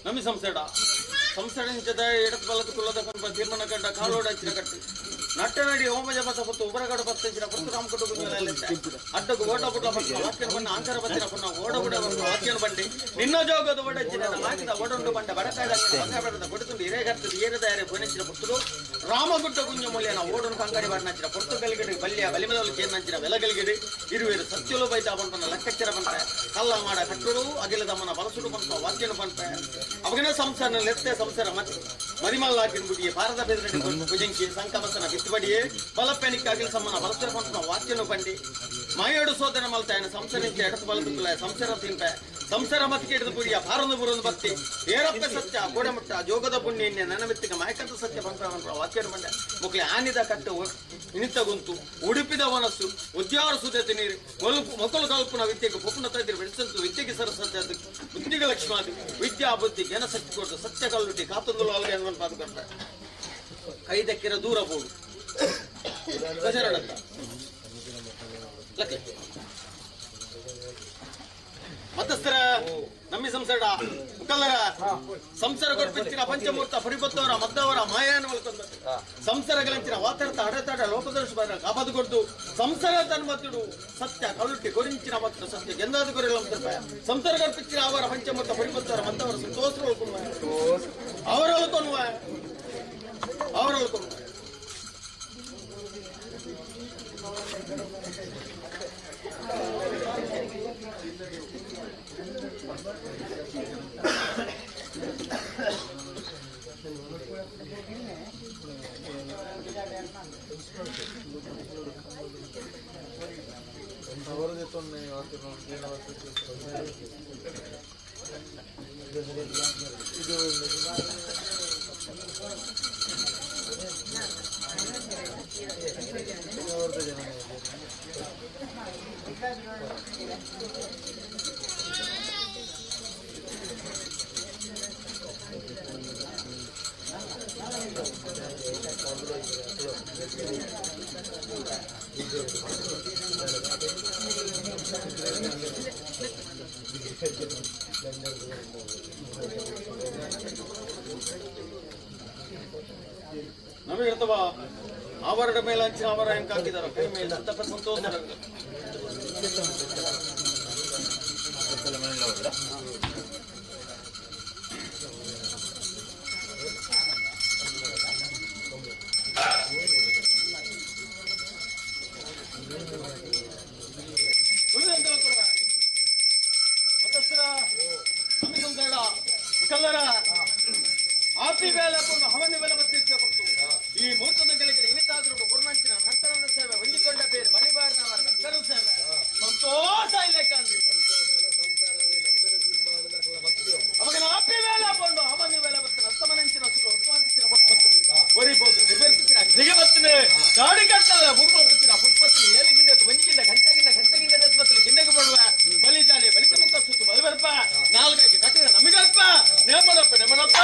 ನಮಿ ಸಂಸಡ ಸಂಸಡ ಇಂಚದ ಎಡತ್ ಬಲದ ಕುಲ್ಲದ ಪನ್ಪ ತೀರ್ಮನ ಕಂಡ ಕಾಲೋಡ ಹಚ್ಚಿನ ಕಟ್ಟು ನಟ್ಟನಡಿ ಓಮ ಜಪಸ ಪತ್ತು ಉಬರಗಡ ಪತ್ತಿನ ಪತ್ತು ರಾಮ ಕಟ್ಟು ಅಡ್ಡಗು ಓಟ ಪುಟ್ಟ ಪತ್ತು ವಾಕ್ಯನ ಬಣ್ಣ ಆಂಕರ ಬತ್ತಿನ ಪನ್ನ ಓಡ ಬುಡ ಬಣ್ಣ ವಾಕ್ಯನ ಬಂಡಿ ನಿನ್ನ ಜೋಗದ ಓಡಚ್ಚಿನ ಮಾಕಿದ ಓಡೊಂಡು ಬಂಡ ಬಡಕಾಯದ ಬಂಗಾಬಡದ ಕೊಡುತ್ತುಂಡು ಹಿರೇಗರ್ತದ ಏರದ ಯಾರೆ ಪೊನೆಚ್ಚಿನ ಪುತ್ತುಡು ರಾಮಗುಡ್ಡ ಗುಂಜ ಮೂಲ್ಯನ ಓಡೊಂಡು ಕಂಗಡಿ ಬಣ್ಣಂಚಿನ ಪೊರ್ತು ಗಲಿಗಡಿ ಬಲ್ಯ ಬಲಿಮಲಲು ಕೇಂದಂಚಿನ వెలగలిగిడి ಇರುವೇರು ಸತ್ಯಲು ಬೈತ ಪಂಪನ ಲೆಕ್ಕಚ್ಚರ ಪಂಪ ಕಲ್ಲ ಮಾಡ ಕಟ್ಟುಡು ಅಗಿಲ ದಮನ ಬಲಸುಡು ಪಂಪ ವಾದ್ಯನು ಪಂಪ ಅವಗನ ಸಂಸಾರ ಲೆತ್ತೆ ಸಂಸಾರ ಮತ್ ಮರಿಮಲ್ಲಾಕಿನ ಬುಡಿಯೇ ಭಾರತ ಬೆದರಡಿ ಭುಜಂಕಿ ಸಂಕಮಸನ ಬಿತ್ತುಬಡಿಯೇ ಬಲಪೆನಿಕ್ ಅಗಿಲ ಸಮ್ಮನ ಬಲಸರ ಪಂಪನ ವಾದ್ಯನು ಬಂಡಿ ಮಾಯೋಡು ಸೋದರ ಮಲ್ತಾಯನ ಸಂಸಾರ ಎಡತು ಬಲದುಕುಲ ಸಂಸಾರ ತಿಂಪೆ ಸಂಸಾರ ಮತಿಗೆ ಹಿಡಿದು ಬುಡಿಯ ಭಾರೊಂದು ಬುರೊಂದು ಭಕ್ತಿ ಏರಪ್ಪ ಸತ್ಯ ಗೋಡಮುಟ್ಟ ಜೋಗದ ಪುಣ್ಯ ಎಣ್ಣೆ ನನಮಿತ್ತಿಗೆ ಮಾಯಕಂತ ಸತ್ಯ ಪಂಪ ಪಂಪ ವಾಕ್ಯನು ಬಂಡೆ ಮುಕ್ಲೆ ಆನಿದ ಕಟ್ಟು ಇನಿತ ಗುಂತು ಉಡುಪಿದ ಮನಸ್ಸು ಉದ್ಯಾರ ಸುದೇತಿ ನೀರು ಮೊಲಕು ಮೊಕಲು ಕಲ್ಪನ ವಿದ್ಯೆಗೆ ಪೊಪ್ಪನ ತೈದಿರು ಬೆಳೆಸಂತು ವಿದ್ಯೆಗೆ ಸರಸ್ವತಿ ಬುದ್ಧಿಗೆ ಲಕ್ಷ್ಮಾದಿ ವಿದ್ಯಾ ಬುದ್ಧಿ ಜ್ಞಾನ ಶಕ್ತಿ ಕೊಡ್ತು ಸತ್ಯ ಕಲ್ಲುಟ್ಟಿ ಕಾತಂದುಲು ಅಲ್ಗೆ ಅನ್ವನ್ ಪಾದುಕೊಂಡ ಕೈದಕ್ಕಿರ ದೂರ ಬೋಡು ಗಜರಡತ್ತ ಲಕ್ಕಿ ಮತಸ್ಥರ ನಮ್ಮಿ ಸಂಸಾರ ಮುಕಲ್ಲರ ಸಂಸಾರ ಕೊರ್ಪಿಂಚಿನ ಪಂಚಮೂರ್ತ ಪಡಿಪತ್ತವರ ಮದ್ದವರ ಮಾಯಾನ ಒಲ್ಕೊಂದ ಸಂಸಾರಗಳಂಚಿನ ವಾತರ್ತ ಅಡೆತಡ ಲೋಕದರ್ಶ ಬರ ಕಾಪಾದು ಕೊಡ್ದು ಸಂಸಾರ ತನ್ಮத்துಡು ಸತ್ಯ ಕಳುಟ್ಟಿ ಕೊರಿಂಚಿನ ಮತ್ತು ಸತ್ಯ ಗೆಂದಾದು ಕೊರಿಲ್ಲ ಸಂಸಾರ ಕಲ್ಪಿಂಚಿನ ಅವರ ಪಂಚಮೂರ್ತ ಪಡಿಪತ್ತವರ ಮದ್ದವರ ಸಂತೋಷ ಒಲ್ಕೊನುವ ಅವರ ಒಲ್ಕೊನುವ ಅವರ ಒಲ್ಕೊನುವ ನಮಗೆ ಇರ್ತವ ಆವರಣ ಮೇಲೆ ಹಂಚಿನ ಆವರ ಹೆಂಗ್ ಹಾಕಿದಾರ ಕೈ ಮೇಲೆ ತಪ್ಪ ಸಂತೋಷ. ಆಪಿ ವೇಲೆ ಹವನಿ ವೇಲೆ ಬತ್ತಿರ್ಚೆ ಕೊಡ್ತು ಈ ಮುಹೂರ್ತದ ಗೆಲುವಿಗೆ ಇನಿತಾದ್ರು ಗುರುನಂಚಿನ ನರ್ತನದ ಸೇವೆ ಹೊಂದಿಕೊಂಡ ಬೇರೆ ಬಲಿಬಾರನವರ ನರ್ತನ ಸೇವೆ ಸಂತೋಷ ಇಲ್ಲ ಕಾಣ್ರಿ. ಅವಾಗ ಆಪಿ ವೇಲೆ ಕೊಂಡು ಹವನಿ ವೇಲೆ ಬತ್ತಿನ ಅಸ್ತಮನಂಚಿನ ಸುಲು ಹೊತ್ತುವಂತಿನ ಹೊತ್ತು ಬರಿಬೋದು ನಿವೇರ್ಪಿಸಿನ ನಿಗೆ ಬತ್ತಿನ ಗಾಡಿ ಕಟ್ಟಲ್ಲ ಬುರ್ಬತ್ತಿನ ಪುಟ್ಪತ್ತಿ ಏಲಿಗಿಂಡ ಒಂಜಿಗಿಂಡ ಗಂಟೆಗಿಂಡ ಗಂಟೆಗಿಂಡ ಬತ್ತಲು ಗಿಂಡೆಗೆ ಬಡುವ ಬಲಿ ಜಾಲಿ ಬಲಿಕ ಮುಖ ಸುತ್ತು ಬಲಿಬರ್ಪ ನಾಲ್ಕಾಗಿ ಕಟ್ಟಿದ ನಮಿಗಲ್ಪ ನೇಮಡಪ್ಪ ನೆಮಡಪ್ಪ.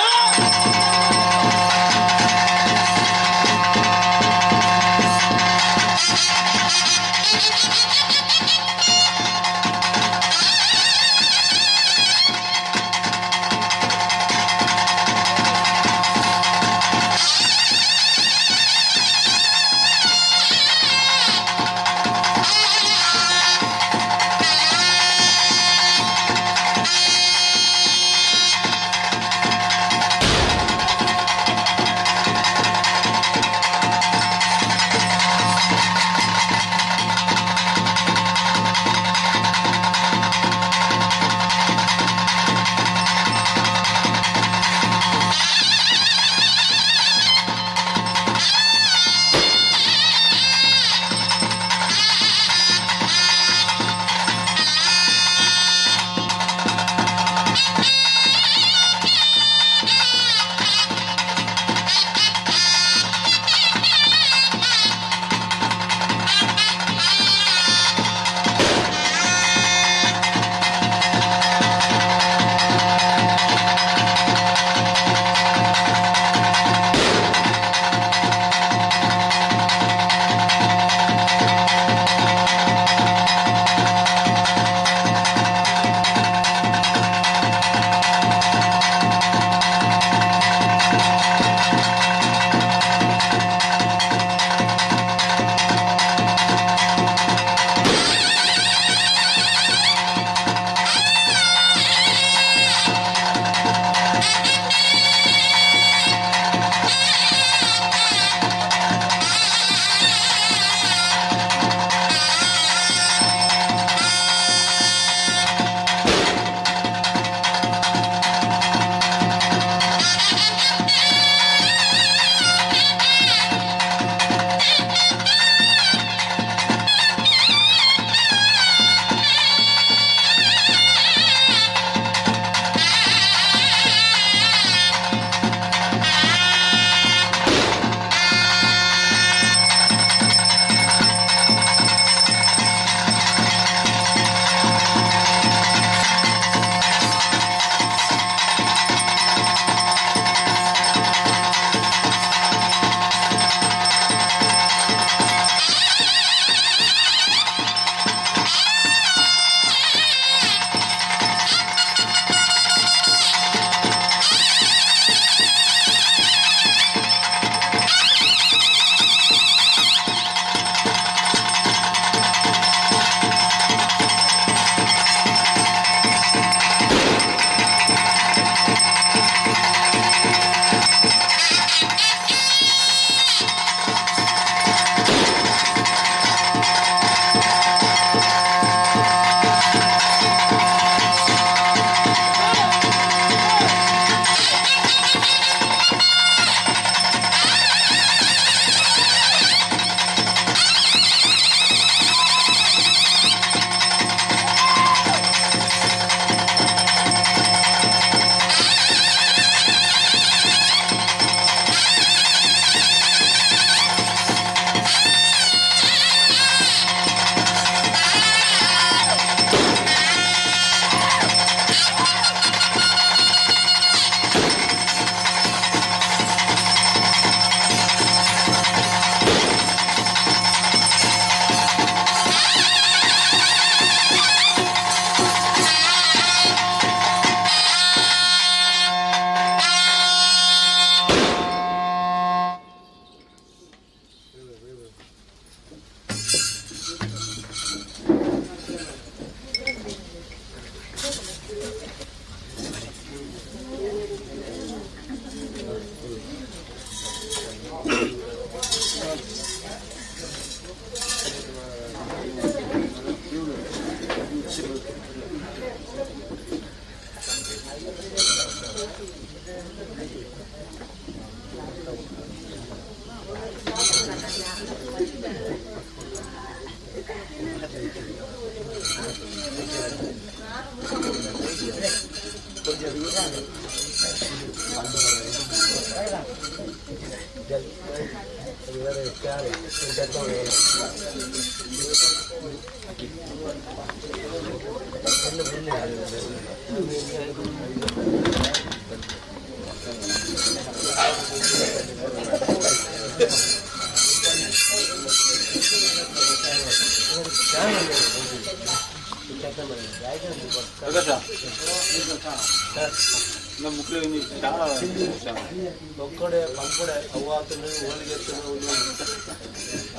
ಒಕ್ಕಡೆ ಪಂಪಡೆ ಅವ್ವಾತನು ಹೋಳಿಗೆತ್ತನು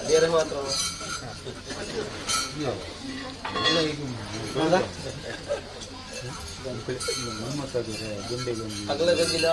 ಅದೇರೆ ಮಾತ್ರ. ಅಗಲ ಗಂಜಿಲ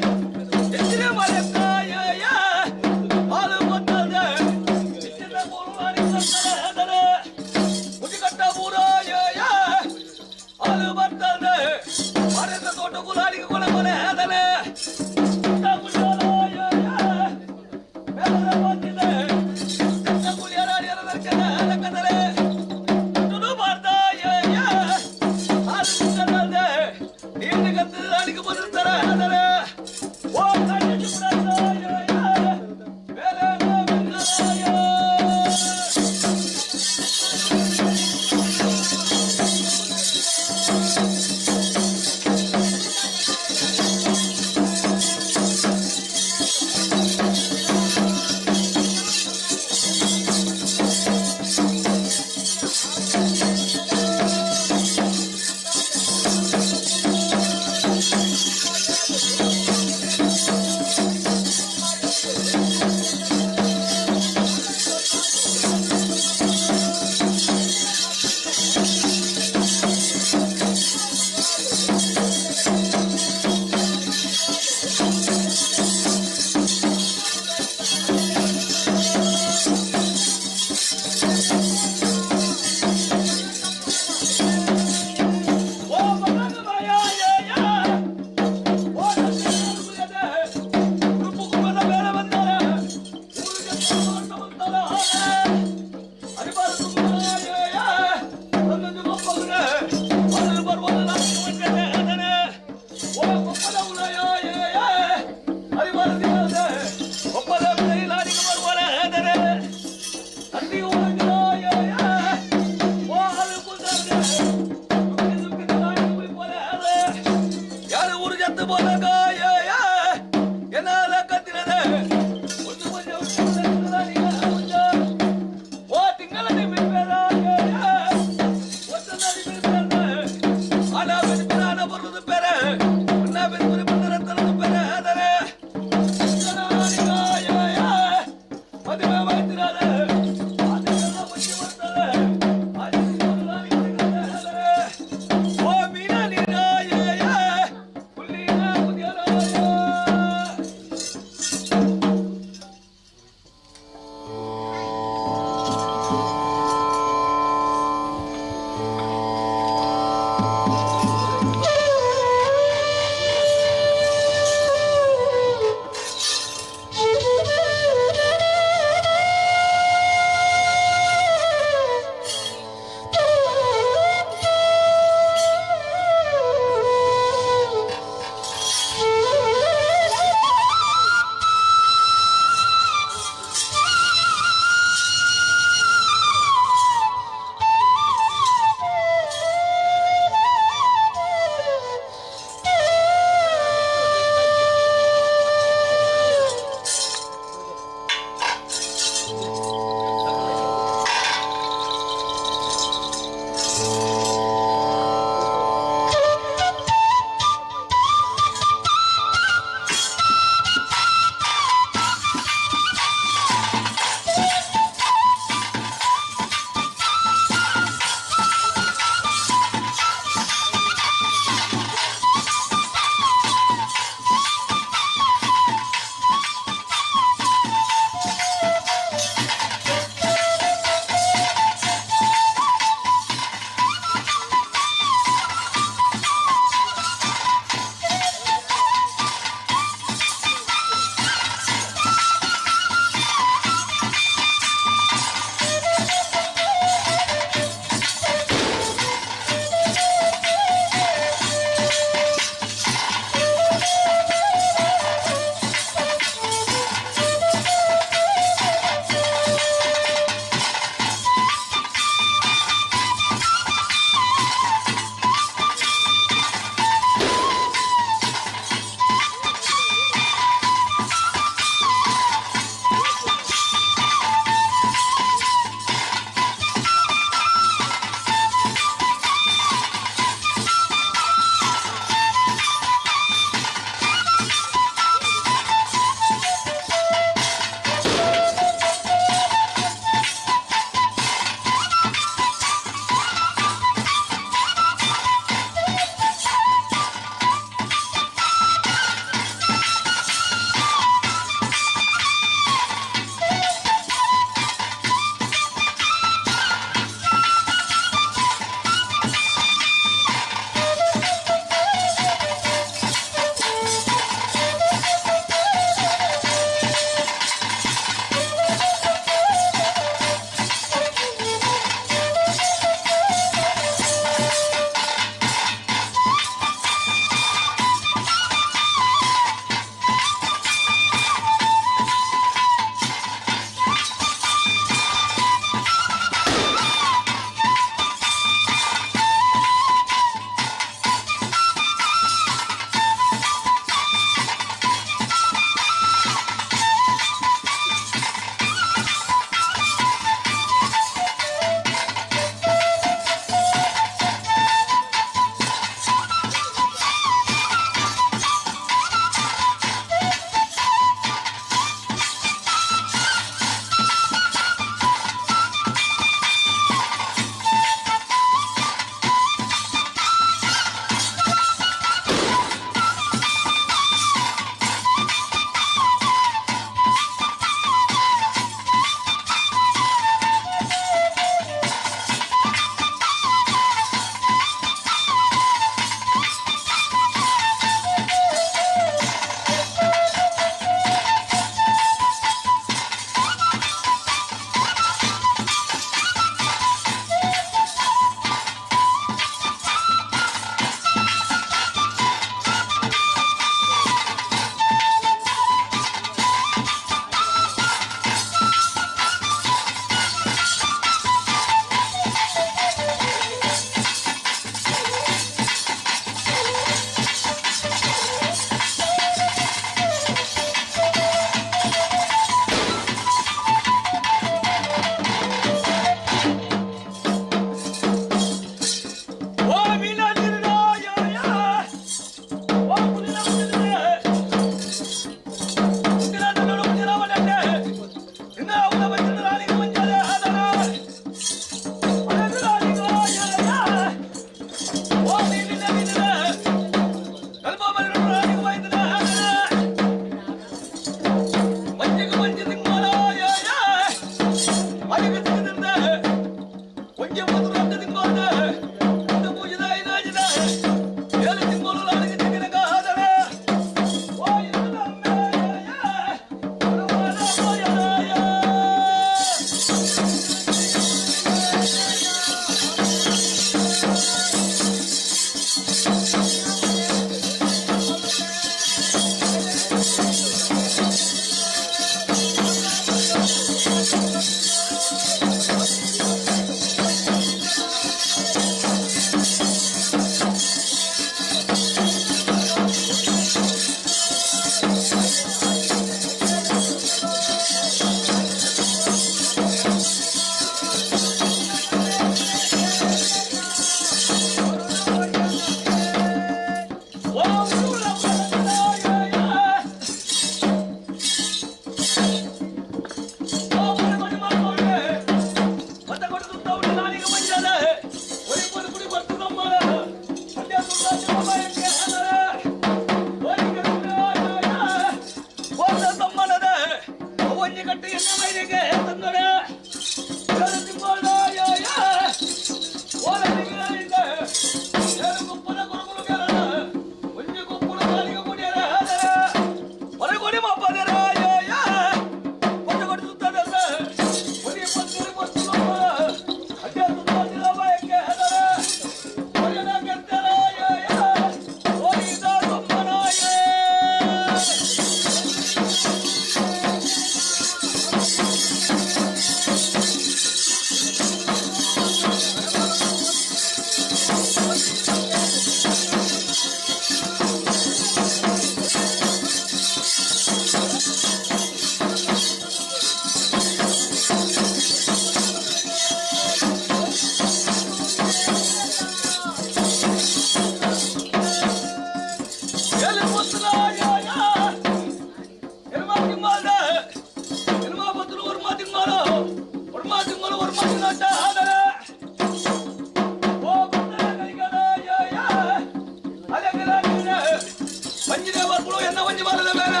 ಬರ್ಪುಡು ಎನ್ನ ಒಂಜಿ ಬಾಲದ ಮೇಲೆ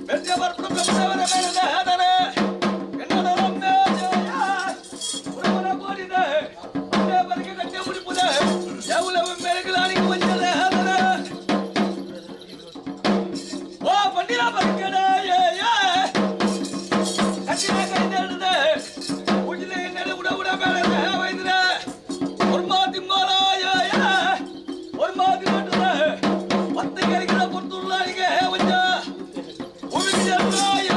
ಬೆಳ್ಳೆ ಬರ್ಪುಡು ಬ್ರಹ್ಮದೇವರ ಮೇಲೆ ದೇಹದನೆ ಎನ್ನದ ರಮ್ಯ ಜಯ ಉರವನ ಕೋರಿದೆ ಒಂದೇ ಬರಿಗೆ ಗಟ್ಟೆ ಮುಡಿಪುದೆ ಯಾವುಲ ಮೇರೆಗಳಾನಿಗೆ ಒಂಜ ದೇಹದನೆ ಓ ಪಂಡಿರ ಬರ್ಕಡೆ ಏ ಏ ಕಟ್ಟಿನ ಕೈ ಉಜ್ಲೆ ನಡೆ ಉಡ ಉಡ ಬೇಡ ವೈದ್ರೆ ಒರ್ಮಾ ತಿಮ್ಮಾರಾಯ ಒರ್ಮಾ ತಿಮ್ಮಟ್ಟದ ಪತ್ತೆ ಕರಿಗಿಡ ಪೊರ್ತುಳ್ಳಾರಿಗೆ ಒಂಜ ಭೂಮಿಗೆ ಜರುಗಾಯ.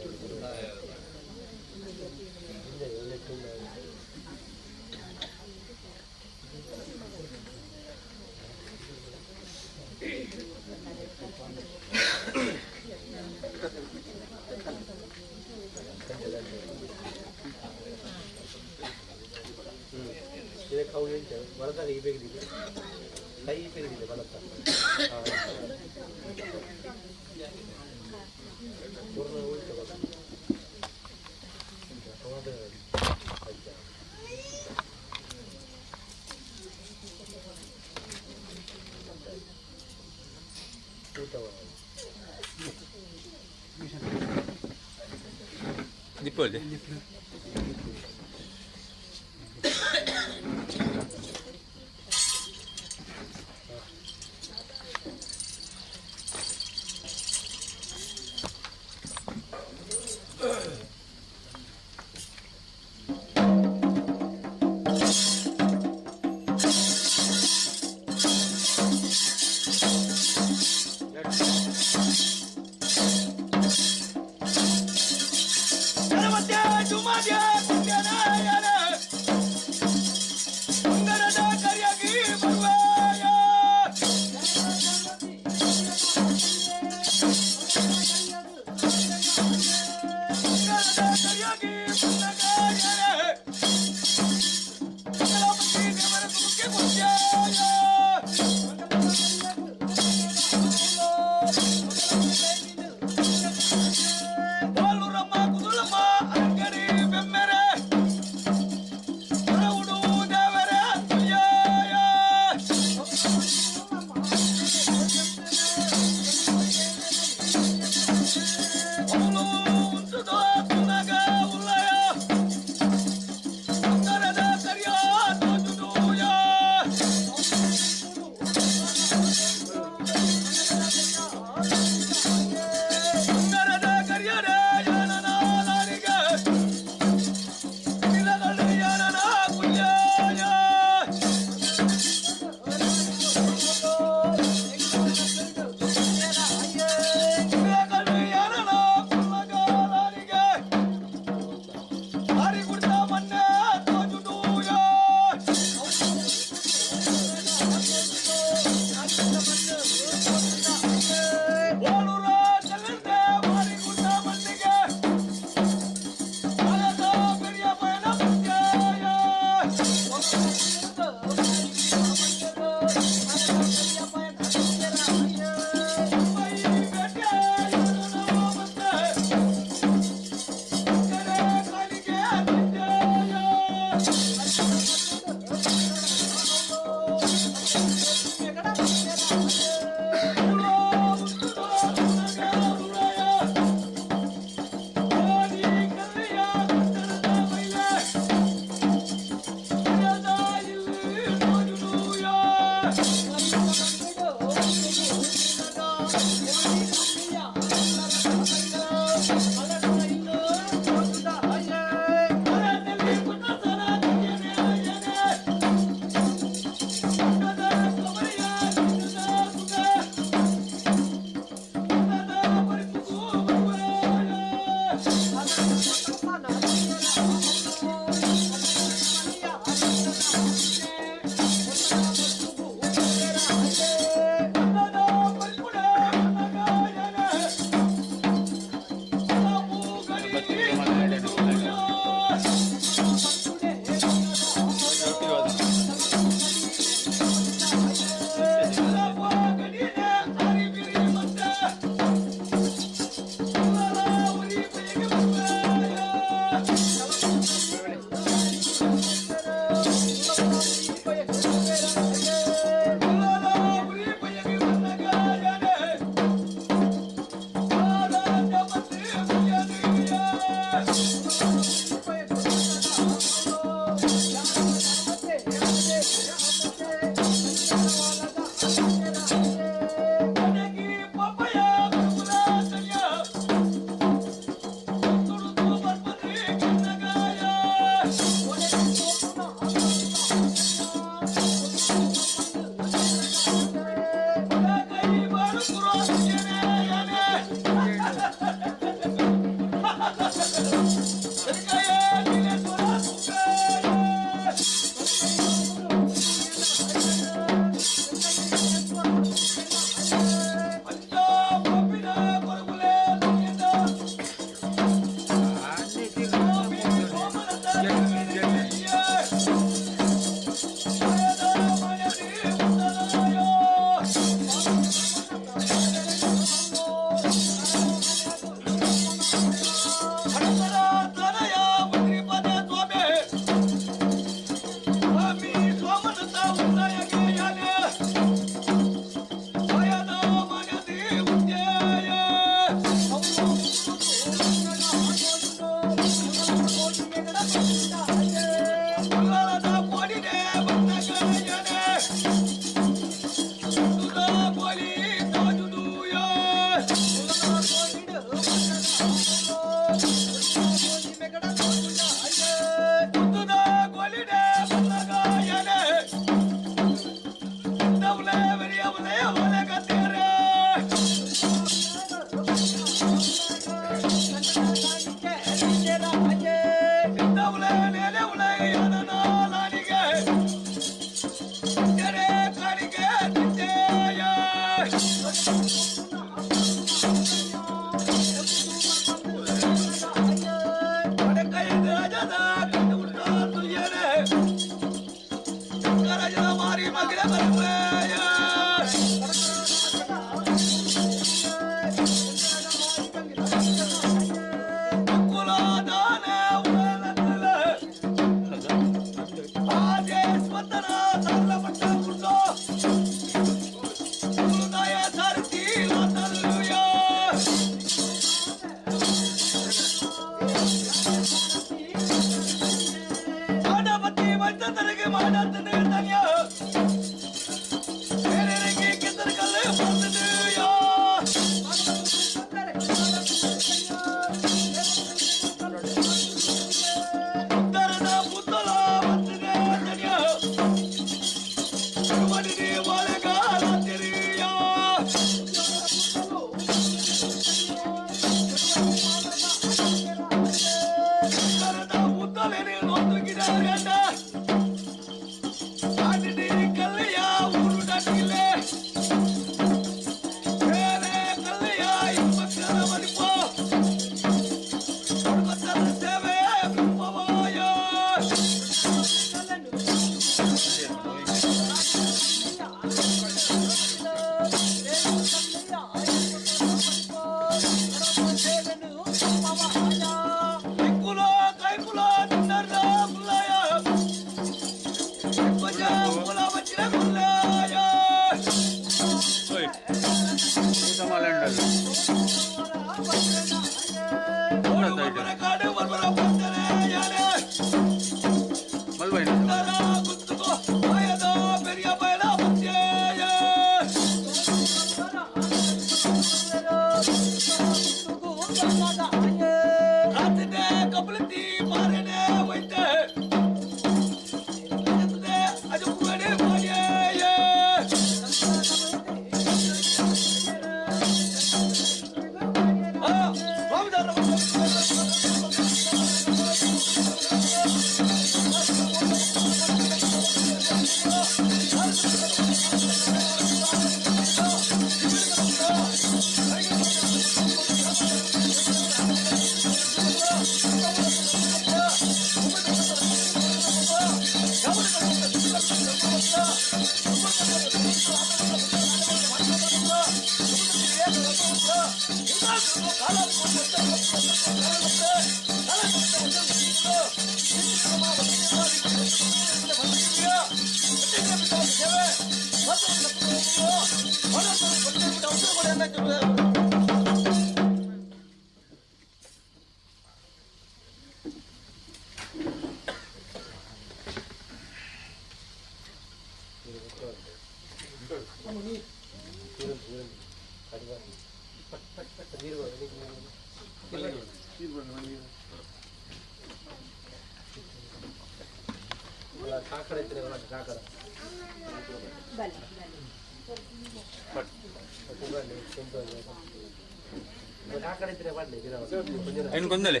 ಕೊಂದಲೆ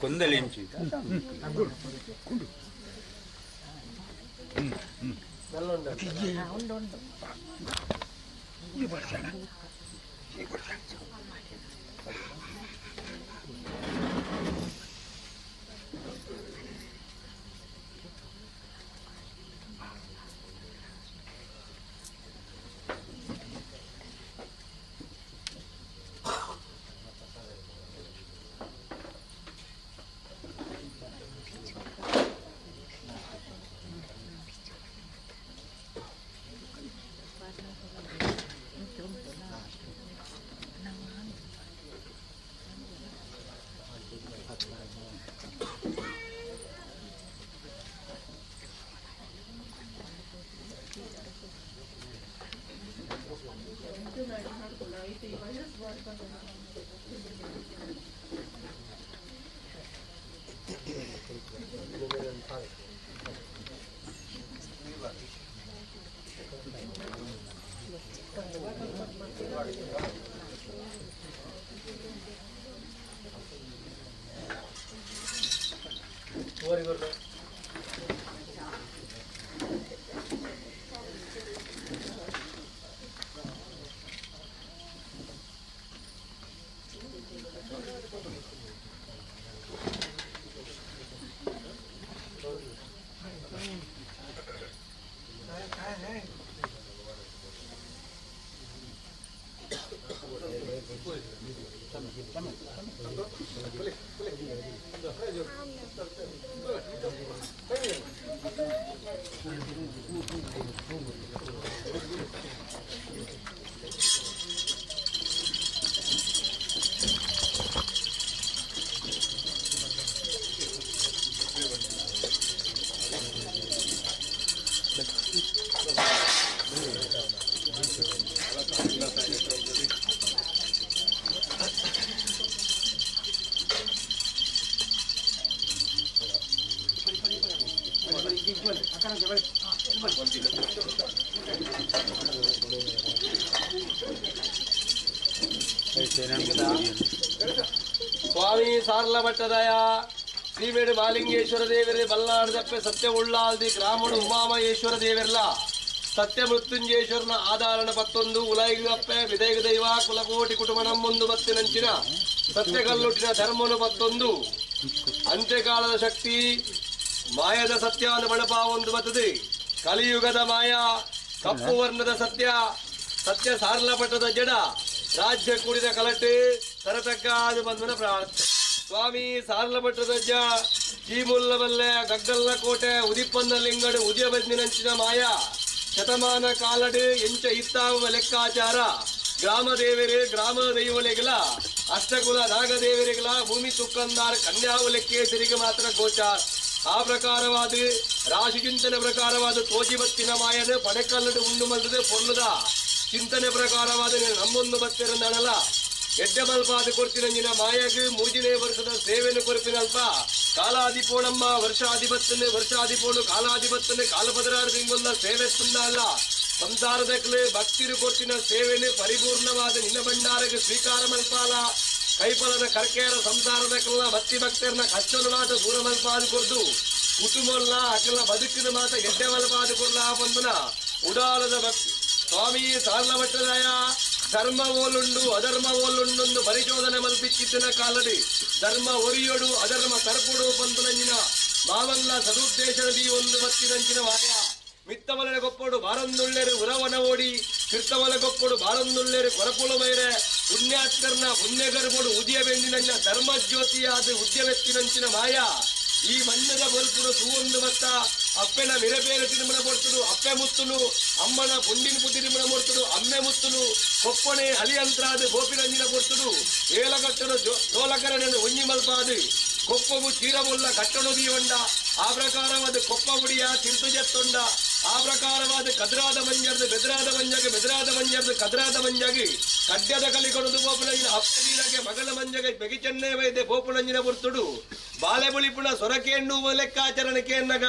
ಕೊಂದಲೆ ಇಂಚಿ ಸ್ವಾಮಿ ಸಾರ್ಲ ಮಟ್ಟದಯ ಶ್ರೀಮೇಡು ಮಾಲಿಂಗೇಶ್ವರ ದೇವರೇ ಬಲ್ಲಾಡದಪ್ಪೆ ಸತ್ಯ ಉಳ್ಳಾಲ್ದಿ ಗ್ರಾಮಡು ಉಮಾಮಹೇಶ್ವರ ದೇವರ್ಲ ಸತ್ಯ ಮೃತ್ಯುಂಜೇಶ್ವರನ ಆಧಾರಣ ಪತ್ತೊಂದು ಉಲೈಗಪ್ಪೆ ವಿದೈಗ ದೈವ ಕುಲಕೋಟಿ ಕುಟುಂಬ ನಮ್ಮೊಂದು ಬತ್ತಿನಂಚಿನ ಸತ್ಯಗಲ್ಲುಟ್ಟಿನ ಧರ್ಮನು ಪತ್ತೊಂದು ಅಂತ್ಯಕಾಲದ ಶಕ್ತಿ ಮಾಯದ ಸತ್ಯಾನ ಮಣಪ ಒಂದು ಬತ್ತದೆ ಕಲಿಯುಗದ ಮಾಯಾ ಕಪ್ಪು ವರ್ಣದ ಸತ್ಯ ಸತ್ಯ ಸಾರ್ಲಪಟ್ಟದ ಜಡ ರಾಜ್ಯ ಕೂಡಿದ ಕಲಟೆ ಸರತಕ್ಕಾದ ಬಂಧನ ಪ್ರಾರ್ಥನೆ. ಸ್ವಾಮಿ ಸಾರ್ಲ ಭಟ್ರದಜ್ಜ ಚೀಮುಲ್ಲಬಲ್ಲೆ ಗಗ್ಗಲ್ಲ ಕೋಟೆ ಉದಿಪ್ಪನ್ನ ಲಿಂಗಡು ಉದಯ ಬಂದಿನಂಚಿನ ಮಾಯ ಶತಮಾನ ಕಾಲಡು ಎಂಚ ಇತ್ತಾವ ಲೆಕ್ಕಾಚಾರ ಗ್ರಾಮ ದೇವರು ಗ್ರಾಮ ದೈವಳಿಗಳ ಅಷ್ಟಕುಲ ನಾಗದೇವರಿಗಳ ಭೂಮಿ ತುಕ್ಕಂದಾರ ಕನ್ಯಾವು ಲೆಕ್ಕೇಸರಿಗೆ ಮಾತ್ರ ಗೋಚಾರ. ಆ ಪ್ರಕಾರವಾದ ರಾಶಿ ಚಿಂತನೆ ಪ್ರಕಾರವಾದ ತೋಜಿ ಬತ್ತಿನ ಮಾಯನು ಪಡೆಕಲ್ಲಡು ಉಂಡು ಮಲ್ದದೆ ಪೊರ್ಲುದ ಚಿಂತನೆ ಪ್ರಕಾರವಾದ ನಮ್ಮೊಂದು ಬತ್ತಿರನಲ್ಲ ಎಡ್ಡೆ ಮಲ್ಪಾದ ಕೊರ್ತಿನಂಜಿನ ಮಾಯಗ್ ಮೂಜಿನೇ ವರ್ಷದ ಸೇವೆಯನ್ನು ಕೊರ್ಪಿನಲ್ಪ ಕಾಲಾದಿಪೋಣಮ್ಮ ವರ್ಷಾಧಿಪತ್ತನೆ ವರ್ಷಾಧಿಪೋಣು ಕಾಲಾಧಿಪತ್ತನೆ ಕಾಲಪದರಾರು ತಿಂಗೊಲ್ಲ ಸೇವೆ ಅಲ್ಲ ಸಂಸಾರದಕ್ಲೆ ಭಕ್ತಿರು ಕೊರ್ತಿನ ಸೇವೆನು ಪರಿಪೂರ್ಣವಾದ ನಿನ್ನ ಭಂಡಾರಕ್ಕೆ ಸ್ವೀಕಾರ ಮಲ್ಪಾಲ ಕೈಫಲದ ಕರ್ಕೇರ ಸಂಸಾರದಕ್ಕೆಲ್ಲ ಭಕ್ತಿ ಭಕ್ತರನ್ನ ಕಷ್ಟದ ಮಾತ ದೂರ ಮಲ್ಪಾದ ಕೊರ್ದು ಕುಟುಂಬಲ್ಲ ಅಕಲ ಬದುಕಿನ ಮಾತ ಗೆಡ್ಡೆ ಮಲ್ಪಾದ ಕೊರ್ಲ ಬಂದನ ಉಡಾಲದ ಭಕ್ತಿ. ಸ್ವಾಮಿ ಸಾರ್ಲ ಭಟ್ಟರಾಯ ಧರ್ಮ ಓಲುಂಡು ಅಧರ್ಮ ಓಲುಂಡೊಂದು ಪರಿಶೋಧನೆ ಮಲ್ಪಿಚ್ಚಿತ್ತಿನ ಕಾಲಡಿ ಧರ್ಮ ಒರಿಯೊಡು ಅಧರ್ಮ ತರ್ಪುಡು ಬಂದು ಮಾವಲ್ಲ ಸದುದ್ದೇಶದಿ ಒಂದು ಬತ್ತಿನಂಚಿನ ವಾಯ ಮಿತ್ತಮಲನೆ ಗೊಪ್ಪಡು ಬಾರಂದುಳ್ಳೆರು ಉರವನ ಓಡಿ ತಿರ್ತಮಲ ಗೊಪ್ಪಡು ಬಾರಂದುಳ್ಳೆರು ಕೊರಪುಳು ಮೈರೆ ಪುಣ್ಯಾತ್ಕರ್ನ ಪುಣ್ಯಗರ್ಭಡು ಉದಯ ಬೆಂದಿನಂಚಿನ ಧರ್ಮ ಜ್ಯೋತಿಯಾದ ಉದ್ಯಮೆತ್ತಿನಂಚಿನ ಮಾಯ ಈ ಮಣ್ಣದ ಬಲ್ಪುಡು ತೂವೊಂದು ಬತ್ತ ಅಪ್ಪೆನ ಮಿರಬೇರು ತಿರುಮಣ ಪೊರ್ತುಡು ಅಪ್ಪೆ ಮುತ್ತುನು ಅಮ್ಮನ ಪುಂಡಿನ ಪುತಿರುಮಣ ಮೊರ್ತುಡು ಅಮ್ಮೆ ಮುತ್ತುನು ಕೊಪ್ಪಣೆ ಅಲಿಯಂತ್ರಾದ ಗೋಪಿರಂಜಿನ ಪೊರ್ತುಡು ಏಲಗಟ್ಟಡು ಡೋಲಕರನನ್ನು ಒಂಜಿ ಮಲ್ಪಾದು ಕೊಪ್ಪಗು ಚೀರಬುಲ್ಲ ಕಟ್ಟಡು ದೀವಂಡ ಆ ಪ್ರಕಾರವಾದ ಕೊಪ್ಪ ಉಡಿಯ ತಿರುತು ಜತ್ತೊಂಡ ಆ ಪ್ರಕಾರವಾದ ಕದ್ರಾದ ಮಂಜರ್ದು ಬೆದರಾದ ಮಂಜಗೆ ಬೆದರಾದ ಮಂಜರ್ದು ಕದ್ರಾದ ಮಂಜಗಿ ಕಡ್ಯದ ಕಲಿ ಕೊಡದು ಗೋಪುಲಂಜಿನ ಅಪ್ಪ ವೀರಗೆ ಮಗಳ ಮಂಜಗೆ ಬೆಗಿచెನ್ನೆ ವೈದ್ಯ ಗೋಪುಲಂಜಿನ ಪೊರ್ತುಡು ಬಾಲೆ ಬುಳಿಪುಣ ಸೊರಕೆಣ್ಣು ಲೆಕ್ಕಾಚರಣೆ ಕೇನ್ನಗ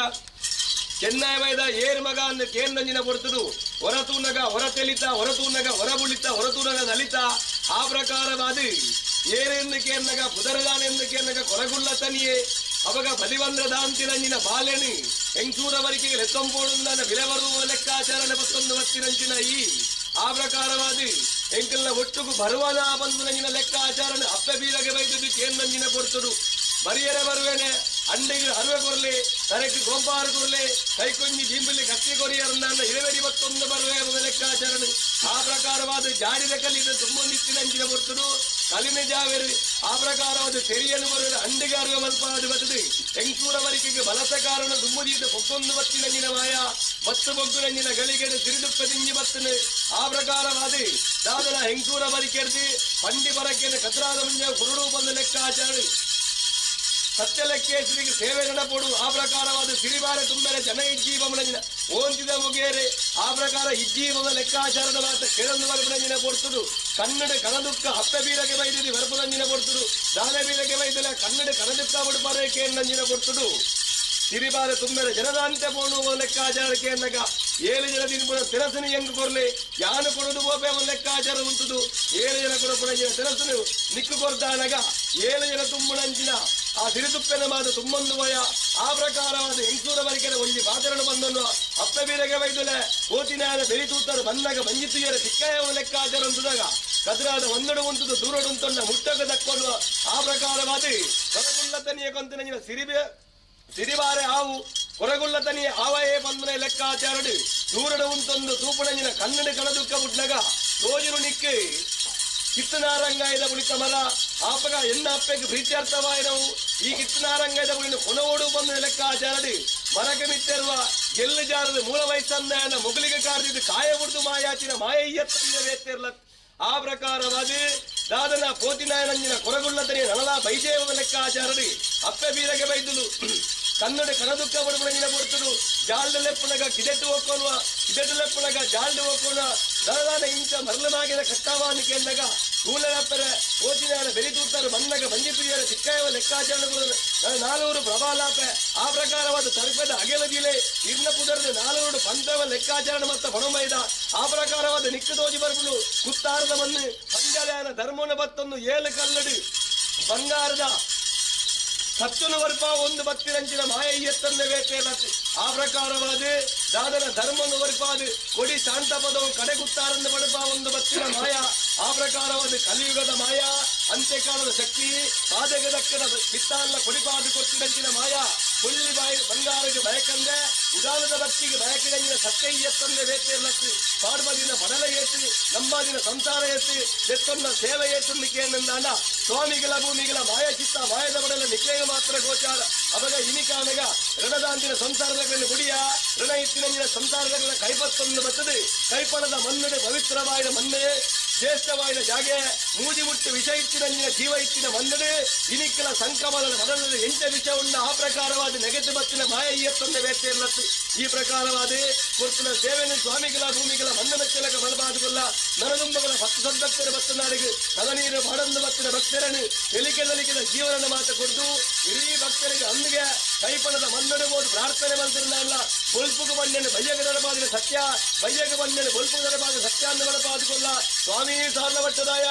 ಚೆನ್ನೈ ವೈದ ಏರ್ ಮಗ ಅಂದ ಕೇಂದ್ರಂಜಿನ ಪೊರ್ತುಡು ಹೊರತೂನಗ ಹೊರ ತೆಲಿತ ಹೊರತೂನಗ ಹೊರಬುಳಿತ ಹೊರತೂನಗ ನಲಿತ ಆ ಪ್ರಕಾರವಾದ ಏರೆಂದು ಕೇನ್ನಗ ಪುದರದಾನೆಂದು ಕೇನ್ನಗ ಕೊರಗುಳ್ಳ ತನಿಯೇ ಅವಾಗ ಬಲಿವಂದ್ರ ದಾಂತಿರಂಜಿನ ಬಾಲೆಣಿ ಹೆಂಗಸೂರವರಿಗೆ ಲೆತ್ತಂಪೋಡುಂದನ ವಿಲವರುವ ಲೆಕ್ಕಾಚಾರಣೆ ಮತ್ತೊಂದು ಮತ್ತಿರಂಚಿನ ಈ ಆ ಪ್ರಕಾರವಾದ ಎಂಕಲ್ನ ಒಟ್ಟುಗು ಬರುವನ ಬಂದು ನಂಜಿನ ಲೆಕ್ಕಾಚಾರಣೆ ಅಪ್ಪೆ ಬೀರಗೆ ಬೈದುದು ಕೇಂದ್ರಂಜಿನ ಪೊರ್ತುಡು ಬರಿಯರೆ ಬರುವೇನೆ ಅಂಡಿಗೆ ಅರುವೆ ಕೊರ್ಲಿ ತರಕ್ಕೆ ಗೊಂಬಾರು ಕೊರ್ಲಿ ಕೈಕೊಂಜಿ ಜಿಂಬಲಿ ಕತ್ತಿ ಕೊರಿಯರನ್ನ ಇರವೆಡಿ ಮತ್ತೊಂದು ಬರುವೆ ಎಂಬ ಲೆಕ್ಕಾಚಾರಣೆ ಆ ಪ್ರಕಾರವಾದ ಜಾಡಿದ ಕಲ್ಲಿನ ತುಂಬೊಂದಿತ್ತಿನಂಚಿನ ಪೊರ್ತುಡು ಕಲಿನ ಜಾವೇರಿ ಆ ಪ್ರಕಾರವಾದ ತೆರಿಯನ್ನು ಬರುವ ಅಂಡಿಗೆ ಅರುವೆ ಮಲ್ಪಾದು ಬರ್ತದೆ ಹೆಂಗಸೂರ ಬರಿಕೆಗೆ ಬಲಸ ಕಾರಣ ತುಂಬುದೀದ ಬೊಕ್ಕೊಂದು ಬತ್ತಿನಂಜಿನ ಮಾಯ ಬತ್ತು ಬೊಗ್ಗುರಂಜಿನ ಗಳಿಗೆಡು ಸಿರಿದುಪ್ಪ ತಿಂಜಿ ಬತ್ತನೆ ಆ ಪ್ರಕಾರವಾದ ದಾದನ ಹೆಂಗಸೂರ ಬರಿಕೆಡ್ದು ಪಂಡಿ ಬರಕ್ಕೆ ಕದ್ರಾದ ಮುಂಜ ಕುರುಡು ಬಂದ ಲೆಕ್ಕಾಚಾರ ಸತ್ಯಲೆಕ್ಕೇಸರಿಗೆ ಸೇವೆ ನಡಪಡು ಆ ಪ್ರಕಾರವಾದ ಸಿರಿಬಾರ ತುಂಬೆರೆ ಜನ ಇಜ್ಜೀವಮನಂಜಿನ ಓಂತಿದ ಮುಗೇರೆ ಆ ಪ್ರಕಾರ ಇಜ್ಜೀವದ ಲೆಕ್ಕಾಚಾರದ ಮಾತ ಕೆಳಂದು ವರಪುರಂಜಿನ ಪೊರ್ತುಡು ಕನ್ನಡ ಕಣದುಕ್ಕ ಅಪ್ಪ ಬೀರಗೆ ಬೈದಿದಿ ವರಪುರಂಜಿನ ಪೊರ್ತುಡು ದಾನ ಬೀರಗೆ ಬೈದಲ ಕನ್ನಡ ಕಣದುಕ್ಕ ಬಿಡುಪಾರೆ ಕೇಂದ್ರಂಜಿನ ಪೊರ್ತುಡು ಸಿರಿಬಾರ ತುಂಬೆರೆ ಜನದಾಂತೆ ಪೋಣುವ ಲೆಕ್ಕಾಚಾರಕ್ಕೆ ಅನ್ನಗ ಏಳು ಜನ ತಿನ್ಪುನ ತಿರಸನು ಹೆಂಗ್ ಕೊರ್ಲಿ ಯಾನು ಕೊಡದು ಬೋಪೆ ಒಂದು ಲೆಕ್ಕಾಚಾರ ಉಂಟುದು ಏಳು ಜನ ಕೊಡಪುಣಂಜಿನ ತಿರಸನು ನಿಕ್ಕು ಕೊರ್ದಾನಗ ಏಳು ಜನ ತುಂಬುಣಂಚಿನ ಆ ಸಿರಿದುಪ್ಪೆನ ಮಾತು ತುಂಬೊಂದು ವಯ ಆ ಪ್ರಕಾರವಾದ ಹೆಂಗಸೂರ ಬರಿಕೆನ ಒಂಜಿ ಪಾತ್ರನು ಬಂದನು ಅಪ್ಪ ಬೀರಗೆ ಬೈದುಲೆ ಕೋತಿನಾರ ಬೆರಿತೂತರು ಬಂದಾಗ ಮಂಜಿತುಯರ ಸಿಕ್ಕಾಯ ಲೆಕ್ಕಾಚಾರ ಉಂಟುದಾಗ ಕದ್ರಾದ ಒಂದಡು ಉಂಟುದು ದೂರಡು ಉಂಟೊಂಡ ಮುಟ್ಟಕ ದಕ್ಕೊಂಡು ಆ ಪ್ರಕಾರವಾದ ಕೊರಗುಲ್ಲ ತನಿಯ ಕೊಂತಿನ ಸಿರಿಬೆ ಸಿರಿಬಾರೆ ಆವು ಕೊರಗುಲ್ಲ ತನಿಯ ಆವಯೇ ಬಂದನೆ ಲೆಕ್ಕಾಚಾರಡು ದೂರಡು ಉಂಟೊಂದು ತೂಪುಣಂಜಿನ ಕನ್ನಡ ಕಳದುಕ್ಕ ಬುಡ್ನಗ ತೋಜಿರು ನಿಕ್ಕೆ ಕಿತ್ತನಾರಂಗಾಯದ ಬುಳಿತ ಮರ ಆಪಗ ಎನ್ನ ಅಪ್ಪೆಗೆ ಪ್ರೀತ್ಯರ್ಥವಾಯಿನವು ಈ ಕಿತ್ತನಾರಂಗಾಯದ ಬುಳಿನ ಕೊನೋಡು ಬಂದ ಲೆಕ್ಕಾಚಾರಡಿ ಮರಕ್ಕೆ ಮಿತ್ತಿರುವ ಗೆಲ್ಲು ಜಾರದ ಮೂಲ ವಯಸ್ಸನ್ನ ಮುಗುಲಿಗೆ ಕಾರ್ದಿದ್ದು ಕಾಯ ಬುಡ್ದು ಮಾಯಾಚಿನ ಮಾಯಯ್ಯ ತಂದೆ ವೇತ್ತಿರ್ಲ ಆ ಪ್ರಕಾರವಾದ ದಾದನ ಪೋತಿನಾಯನಂಜಿನ ಕೊರಗುಳ್ಳ ತನಿಯ ನಳಲ ಬೈಜೇವ ಲೆಕ್ಕಾಚಾರಡಿ ಅಪ್ಪೆ ಬೀರಗೆ ಬೈದುಲು ಕನ್ನಡ ಕನದುಕ್ಕ ಬಡಬಡಂಜಿನ ಪೊರ್ತುಡು ಜಾಲ್ಡ ಲೆಪ್ಪುನಗ ಕಿದೆಟ್ಟು ಹೋಗ್ಕೊನುವ ಕಿದೆಟ್ಟು ಲೆಪ್ಪುನಗ ಜಾಲ್ಡು ಹೋಗ್ಕೊನುವ ದಳದಾನ ಇಂಚ ಮರಳಮಾಗಿದ ಕಟ್ಟಾವಾನಿ ಕೇಂದಾಗ ತೂಲನಪ್ಪರೆ ಕೋತಿನಾರ ಬೆರಿತೂತರು ಮನ್ನಗ ಮಂಜಿತುಯರ ಸಿಕ್ಕಾಯವ ಲೆಕ್ಕಾಚಾರಗಳು ನಾನೂರು ಪ್ರಬಾಲಾಪೆ ಆ ಪ್ರಕಾರವಾದ ತರ್ಪದ ಅಗೆಲದಿಲೆ ಇರ್ನ ಪುದರ್ದ ನಾನೂರು ಪಂತವ ಲೆಕ್ಕಾಚಾರಣ ಮತ್ತ ಪಣಮೈದ ಆ ಪ್ರಕಾರವಾದ ನಿಕ್ಕ ತೋಜಿ ಬರ್ಪುಡು ಕುತ್ತಾರದ ಮಣ್ಣು ಪಂಜಾಲಯನ ಧರ್ಮನ ಬತ್ತೊಂದು ಏಳು ಕಲ್ಲಡಿ ಬಂಗಾರದ ಸತ್ಯನ ವರ್ಪ ಒಂದು ಬತ್ತಿರಂಚಿನ ಮಾಯ ಎತ್ತಂದ ಬೇತೇಲತ್ತು. ಆ ಪ್ರಕಾರವಾದ ದಾದನ ಧರ್ಮನು ವರ್ಪಾದು ಕೊಡಿ ಶಾಂತ ಪದವು ಕಡೆಗುತ್ತಾರಂದು ಬಡಪ ಒಂದು ಬತ್ತಿನ ಮಾಯ. ಆ ಪ್ರಕಾರವಾದ ಕಲಿಯುಗದ ಮಾಯ, ಅಂತ್ಯಕಾಲದ ಶಕ್ತಿ, ಪಾದಗದಕ್ಕದ ಪಿತ್ತಾಲ್ಲ ಕೊಡಿಪಾದು ಕೊಟ್ಟಿರಂಚಿನ ಮಾಯ, ಬುಳ್ಳಿ ಬಾಯಿ ಬಂಗಾರಗೆ ಬಯಕಂದೆ ಉದಾನದ ಭಕ್ತಿಗೆ ಬಯಕಿದಂಗಿನ ಸತ್ಯ ಎತ್ತಂದೆ ಬೇತೇಲತ್ತು. ಪಾಡ್ಬದಿನ ಬಡಲ ಏತು, ನಂಬಾದಿನ ಸಂಸಾರ ಏತು, ಎತ್ತೊಂದ ಸೇವೆ ಏತುಂದಿಕೆ. ಸ್ವಾಮಿಗಳ ಭೂಮಿಗಳ ಮಾಯ ಚಿತ್ತ ಮಾಯದ ಬಡಲ ನಿಕ್ಲೇನ ಮಾತ್ರ ಗೋಚಾರ. ಅವಾಗ ಇನಿಕಾನಗ ಋಣದಾಂತಿನ ಸಂಸಾರದ ಗುಡಿಯ ಋಣ ಇತ್ತಿನ ಸಂಸಾರದ ಕೈಪತ್ತೊಂದು ಬರ್ತದೆ. ಕೈಪಣದ ಮನ್ನುಡೆ ಪವಿತ್ರವಾದ ಮನ್ನೆ, ಜ್ಯೇಷ್ಠವಾದ ಜಾಗೆ, ಮೂಜಿ ಮುಟ್ಟು ವಿಷ ಇತ್ತಿನ ಜೀವ ಇತ್ತಿನ ಮನ್ನಡೆ ಇನಿಕ್ಕಲ ಸಂಕಮದ ಮೊದಲದ ಎಂಟ ವಿಷ ಉಂಡ. ಆ ಪ್ರಕಾರವಾದ ನೆಗೆದು ಬತ್ತಿನ ಮಾಯ ಎತ್ತೊಂದ ಬೇತೆಯಲ್ಲತ್ತು. ಈ ಪ್ರಕಾರವಾದ ಕೊರ್ತನ ಸೇವೆಯನ್ನು ಸ್ವಾಮಿಗಳ ಭೂಮಿಗಳ ಮನ್ನ ಮೆಚ್ಚಲಕ ಬಲಬಾದುಗೊಲ್ಲ ನರದುಂಬಗಳ ಭಕ್ತ ಸದ್ಭಕ್ತರ ಭಕ್ತನಾಡಿಗೆ ಕದನೀರು ಬಾಡಂದು ಭಕ್ತರ ಭಕ್ತರನ್ನು ಎಲಿಕೆ ನಲಿಕೆದ ಜೀವನದ ಮಾತು ಕೊಡ್ದು ಇಡೀ ಭಕ್ತರಿಗೆ ಅಂದಿಗೆ ಕೈಪಣದ ಮನ್ನಡುವುದು ಪ್ರಾರ್ಥನೆ ಮಂತಿರಲ್ಲ. ಬೊಲ್ಪುಗು ಬಣ್ಣನೆ ಬಯ್ಯಗ ದರಬಾದಿನ ಸತ್ಯ, ಬಯ್ಯಗ ಬಣ್ಣನೆ ಬೊಲ್ಪು ದರಬಾದ ಸತ್ಯ ಅಂದು ಬಲಪಾದುಕೊಲ್ಲ. ಸ್ವಾಮಿ ಸಾರ್ಲವಟ್ಟದಾಯ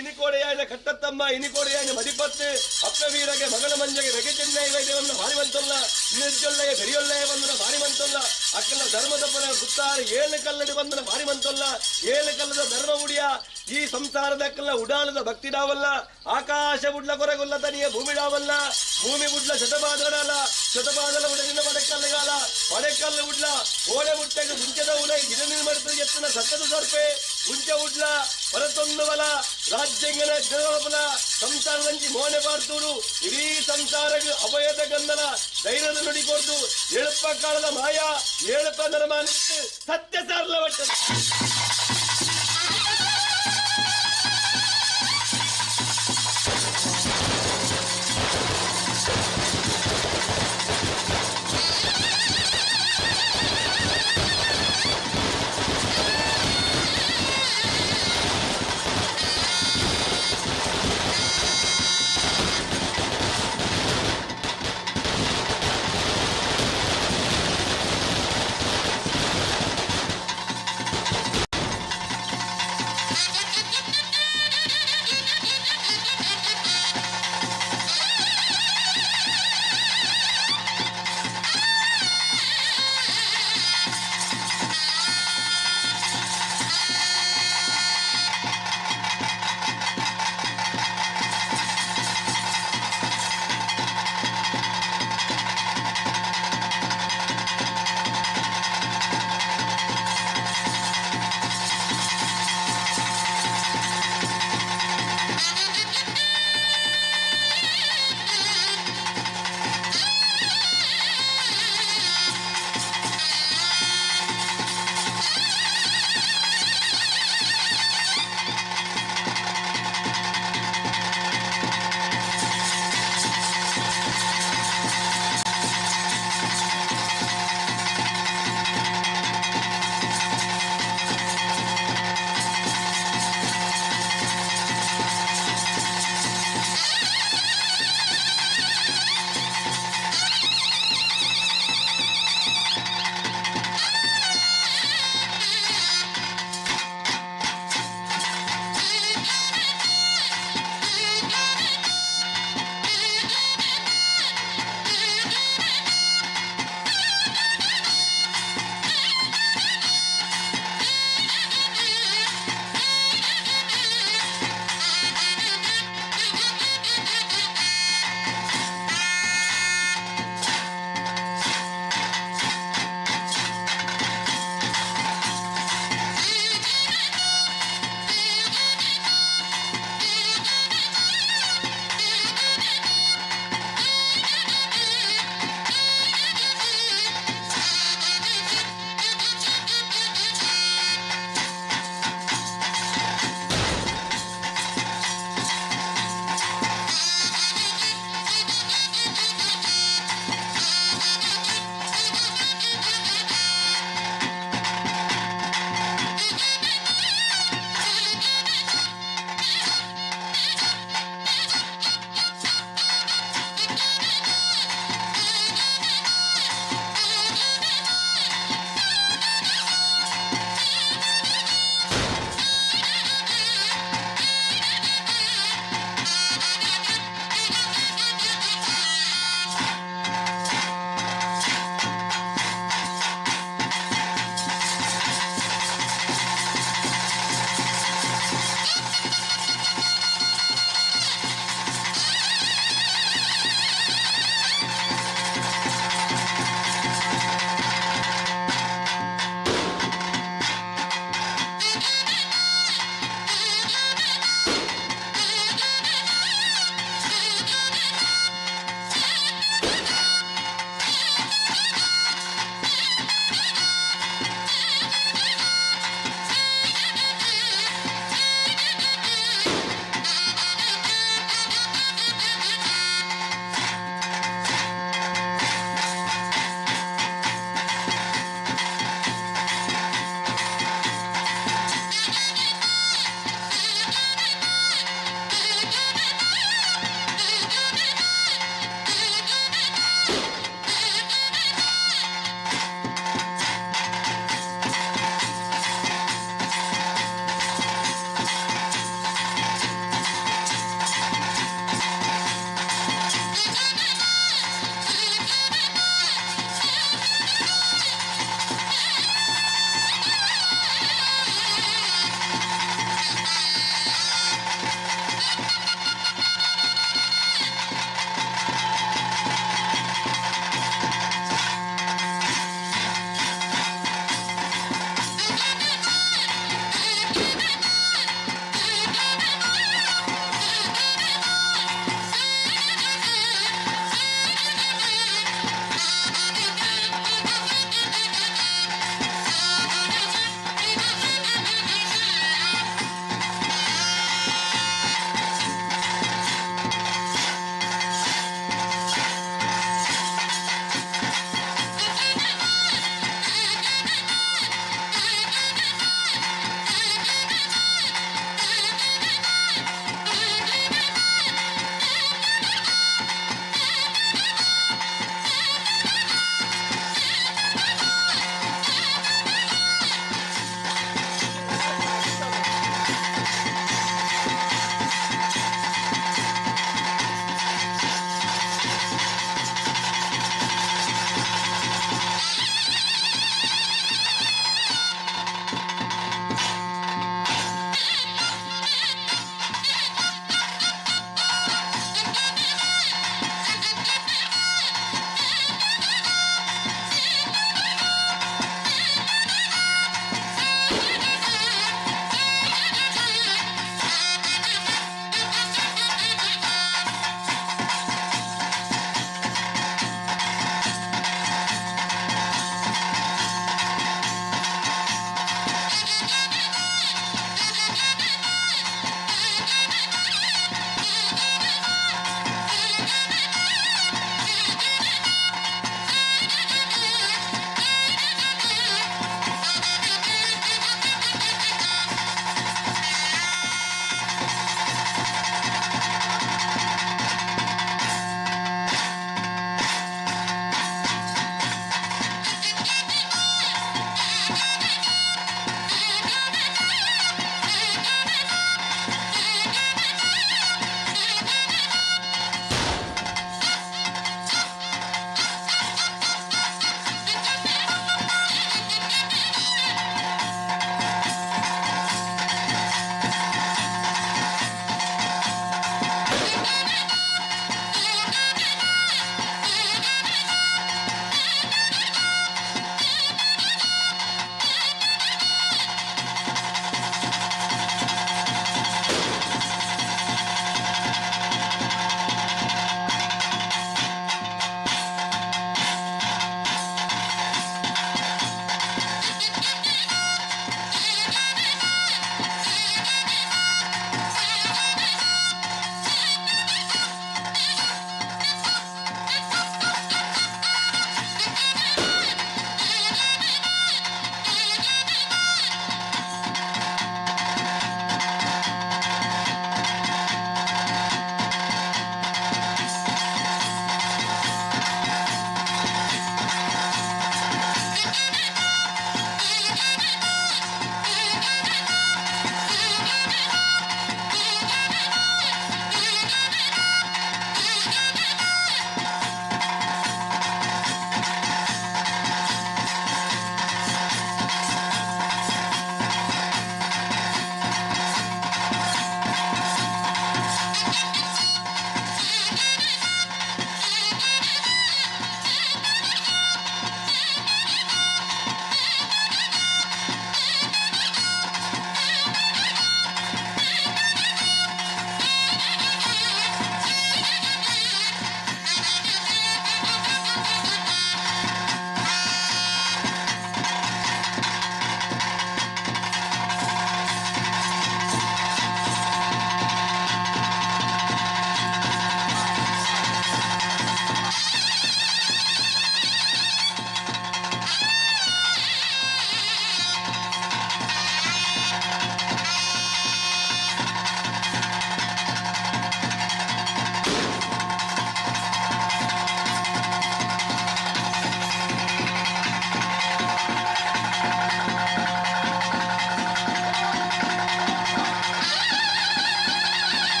ಇನಿಕೋಡೆಯಾಯ ಕಟ್ಟತ್ತಮ್ಮ, ಇನಿಕೋಡೆಯಾಯ ಮದಿಪತ್ತು ಅಪ್ಪ ವೀರಗೆ ಮಗಳ ಮಂಜಗೆ ವೆಗೆ ಚೆನ್ನೈ ವೈದ್ಯವನ್ನು ಭಾರಿವಂತಲ್ಲ, ನಿರ್ಜೊಲ್ಲೆಯ ಬೆರಿಯೊಲ್ಲೆಯ ಬಂದನ ಭಾರಿವಂತಲ್ಲ. ಅಕ್ಕಲ ಧರ್ಮದಪ್ಪನ ಗುತ್ತಾರ ಏಳು ಕಲ್ಲಡಿ ಬಂದನ ಭಾರಿವಂತಲ್ಲ. ಏಳು ಕಲ್ಲದ ಧರ್ಮ ಉಡಿಯ ಈ ಸಂಸಾರದ ಕಲ್ಲ ಉಡಾಲದ ಭಕ್ತಿ ಡಾವಲ್ಲ. ಆಕಾಶ ಬುಡ್ಲ ಕೊರಗುಲ್ಲ ತನಿಯ ಭೂಮಿ ಡಾವಲ್ಲ. ಭೂಮಿ ಬುಡ್ಲ ಶತಪಾದಡಲ, ಶತಪಾದಲ ಉಡಗಿನ ಪಡೆಕಲ್ಲುಗಾಲ, ಪಡೆಕಲ್ಲು ಉಡ್ಲ ಓಡೆ ಮುಟ್ಟೆಗೆ ಮುಂಚೆದ ಉಲೈ ಗಿಡ ನಿರ್ಮಡಿತ ಎತ್ತನ ಸತ್ತದ ಸರ್ಪೆ ಮುಂಚೆ ಉಡ್ಲ ಹೊರತೊಂದು ಬಲ ರಾಜ್ಯಂಗನ ಜನಬಲ ಸಂಸಾರದಂಚಿ ಮೋನೆ ಪಾರ್ತೂರು ಇಡೀ ಸಂಸಾರಕ್ಕೆ ಅಭಯದ ಗಂಧನ ಧೈರ್ಯದ ನುಡಿ ಕೊಡ್ದು ಎಳುಪ್ಪ ಕಾಲದ ಮಾಯ ಏಳುಪ್ಪ ನರಮಾನ ಸತ್ಯ ಸಾರಲ ಬಟ್ಟ.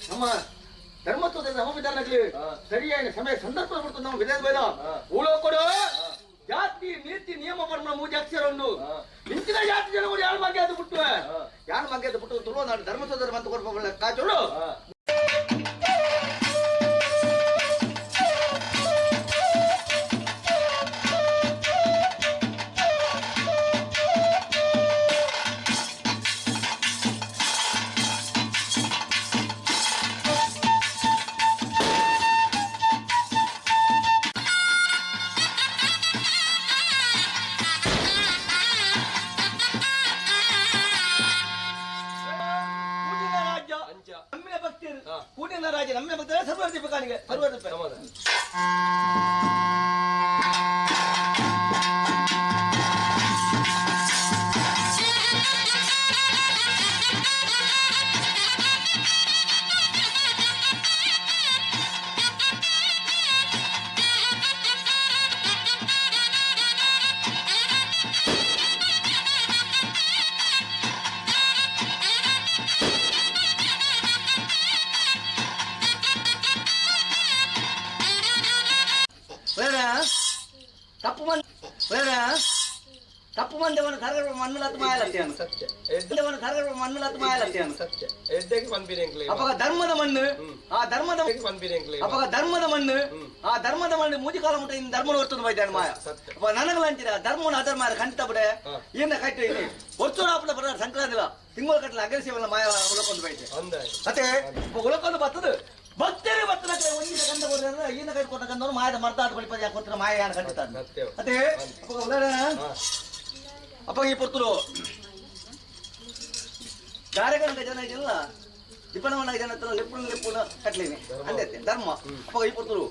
ನಮ್ಮ ಧರ್ಮತ್ವದ ಸಮವಿಧಾನಕ್ಕೆ ಸರಿಯಾದ ಸಮಯ ಸಂದರ್ಭ ಕೊಡ್ತು ನಾವು ವಿಧೇಯ ಬೇಡ ಕೊಡು ಜಾತಿ ನೀತಿ ನಿಯಮ ಪರ್ಮ ಮೂಜಿ ಅಕ್ಷರ ಉಂಡು ಇಂಚಿನ ಜಾತಿ ಜನಗಳು ಯಾರ ಬಗ್ಗೆ ಅದು ಬಿಟ್ಟು ಯಾರ ಬಗ್ಗೆ ಅದು ಬಿಟ್ಟು ತುಳುವ ನಾಡು ಧರ್ಮತ್ವದ ಮಂತ್ರ ಕೊಡ್ಬೇಕು ಕಾಚೋಡು. ರಾಜ ನಮ್ಮ ಭಕ್ತರೇ ಸರ್ವ ದೀಪಕಾನಿಗೆ ಸರ್ವ ದೀಪ. ತಪ್ಪು ಮಂದವನ ಕರಗಡ ಮಣ್ಣುಲತ್ತು ಮಾಯಲತ್ತೆಯನ್ನು ಸತ್ಯ. ಮಂದವನ ಕರಗಡ ಮಣ್ಣುಲತ್ತು ಮಾಯಲತ್ತೆಯನ್ನು ಸತ್ಯ. ಎಡ್ಡೆಗೆ ಪನ್ಪಿರೆಂಕ್ಲೆ ಅಪಗ ಧರ್ಮದ ಮಣ್ಣು, ಆ ಧರ್ಮದ ಪನ್ಪಿರೆಂಕ್ಲೆ ಅಪಗ ಧರ್ಮದ ಮಣ್ಣು, ಆ ಧರ್ಮದ ಮಣ್ಣು ಮೂಜಿ ಕಾಲ ಮುಟ್ಟ ಇನ್ನು ಧರ್ಮನ ಹೊರ್ತುಂದು ಬೈದಾನ ಮಾಯ. ಸತ್ಯ. ಅಪ್ಪ ನನಗಲಂಚಿರ ಧರ್ಮನ ಅಧರ್ಮ ಖಂಡಿತ ಬಿಡೆ ಏನ ಕಟ್ಟಿ ಒರ್ತುಡಾಪುನ ಬರ ಸಂಕ್ರಾಂತಿಲ ತಿಂಗಳ ಕಟ್ಟಲ ಅಗ್ರಸೇವನ ಮಾಯ ಉಳಕೊಂಡು ಬೈತೆ. ಅಂದಾಯ್. ಮತ್ತೆ ಉಳಕೊಂಡು ಬರ್ತದ ಭಕ್ತರೇ ಬರ್ತದ ಒಂದಿನ ಕಂದ ಕೊಡ್ತಾರೆ ಈನ ಕೈ ಕೊಟ್ಟ ಕಂದವರು ಮಾಯದ ಮರ್ದಾದ ಬಳಿಪದ ಯಾಕೆ ಕೊಡ್ತಾರೆ ಮಾಯ ಯಾರು ಖಂಡಿತ. ಸತ್ಯ. ಅದೇ ಅಪ್ಪ ಉಳ್ಳಾರ ಅಪ್ಪ ಈ ಪೊರ್ತುಲು ದಾರೆಗಂಡ ಜನ ಇಲ್ಲ ದಿಪನವನ ಜನ ಲೆಪ್ಪುನ ಲೆಪ್ಪುನ ಕಟ್ಲೇನೆ ಅಂದೆ ಧರ್ಮ ಅಪ್ಪ ಈ ಪೊರ್ತುರು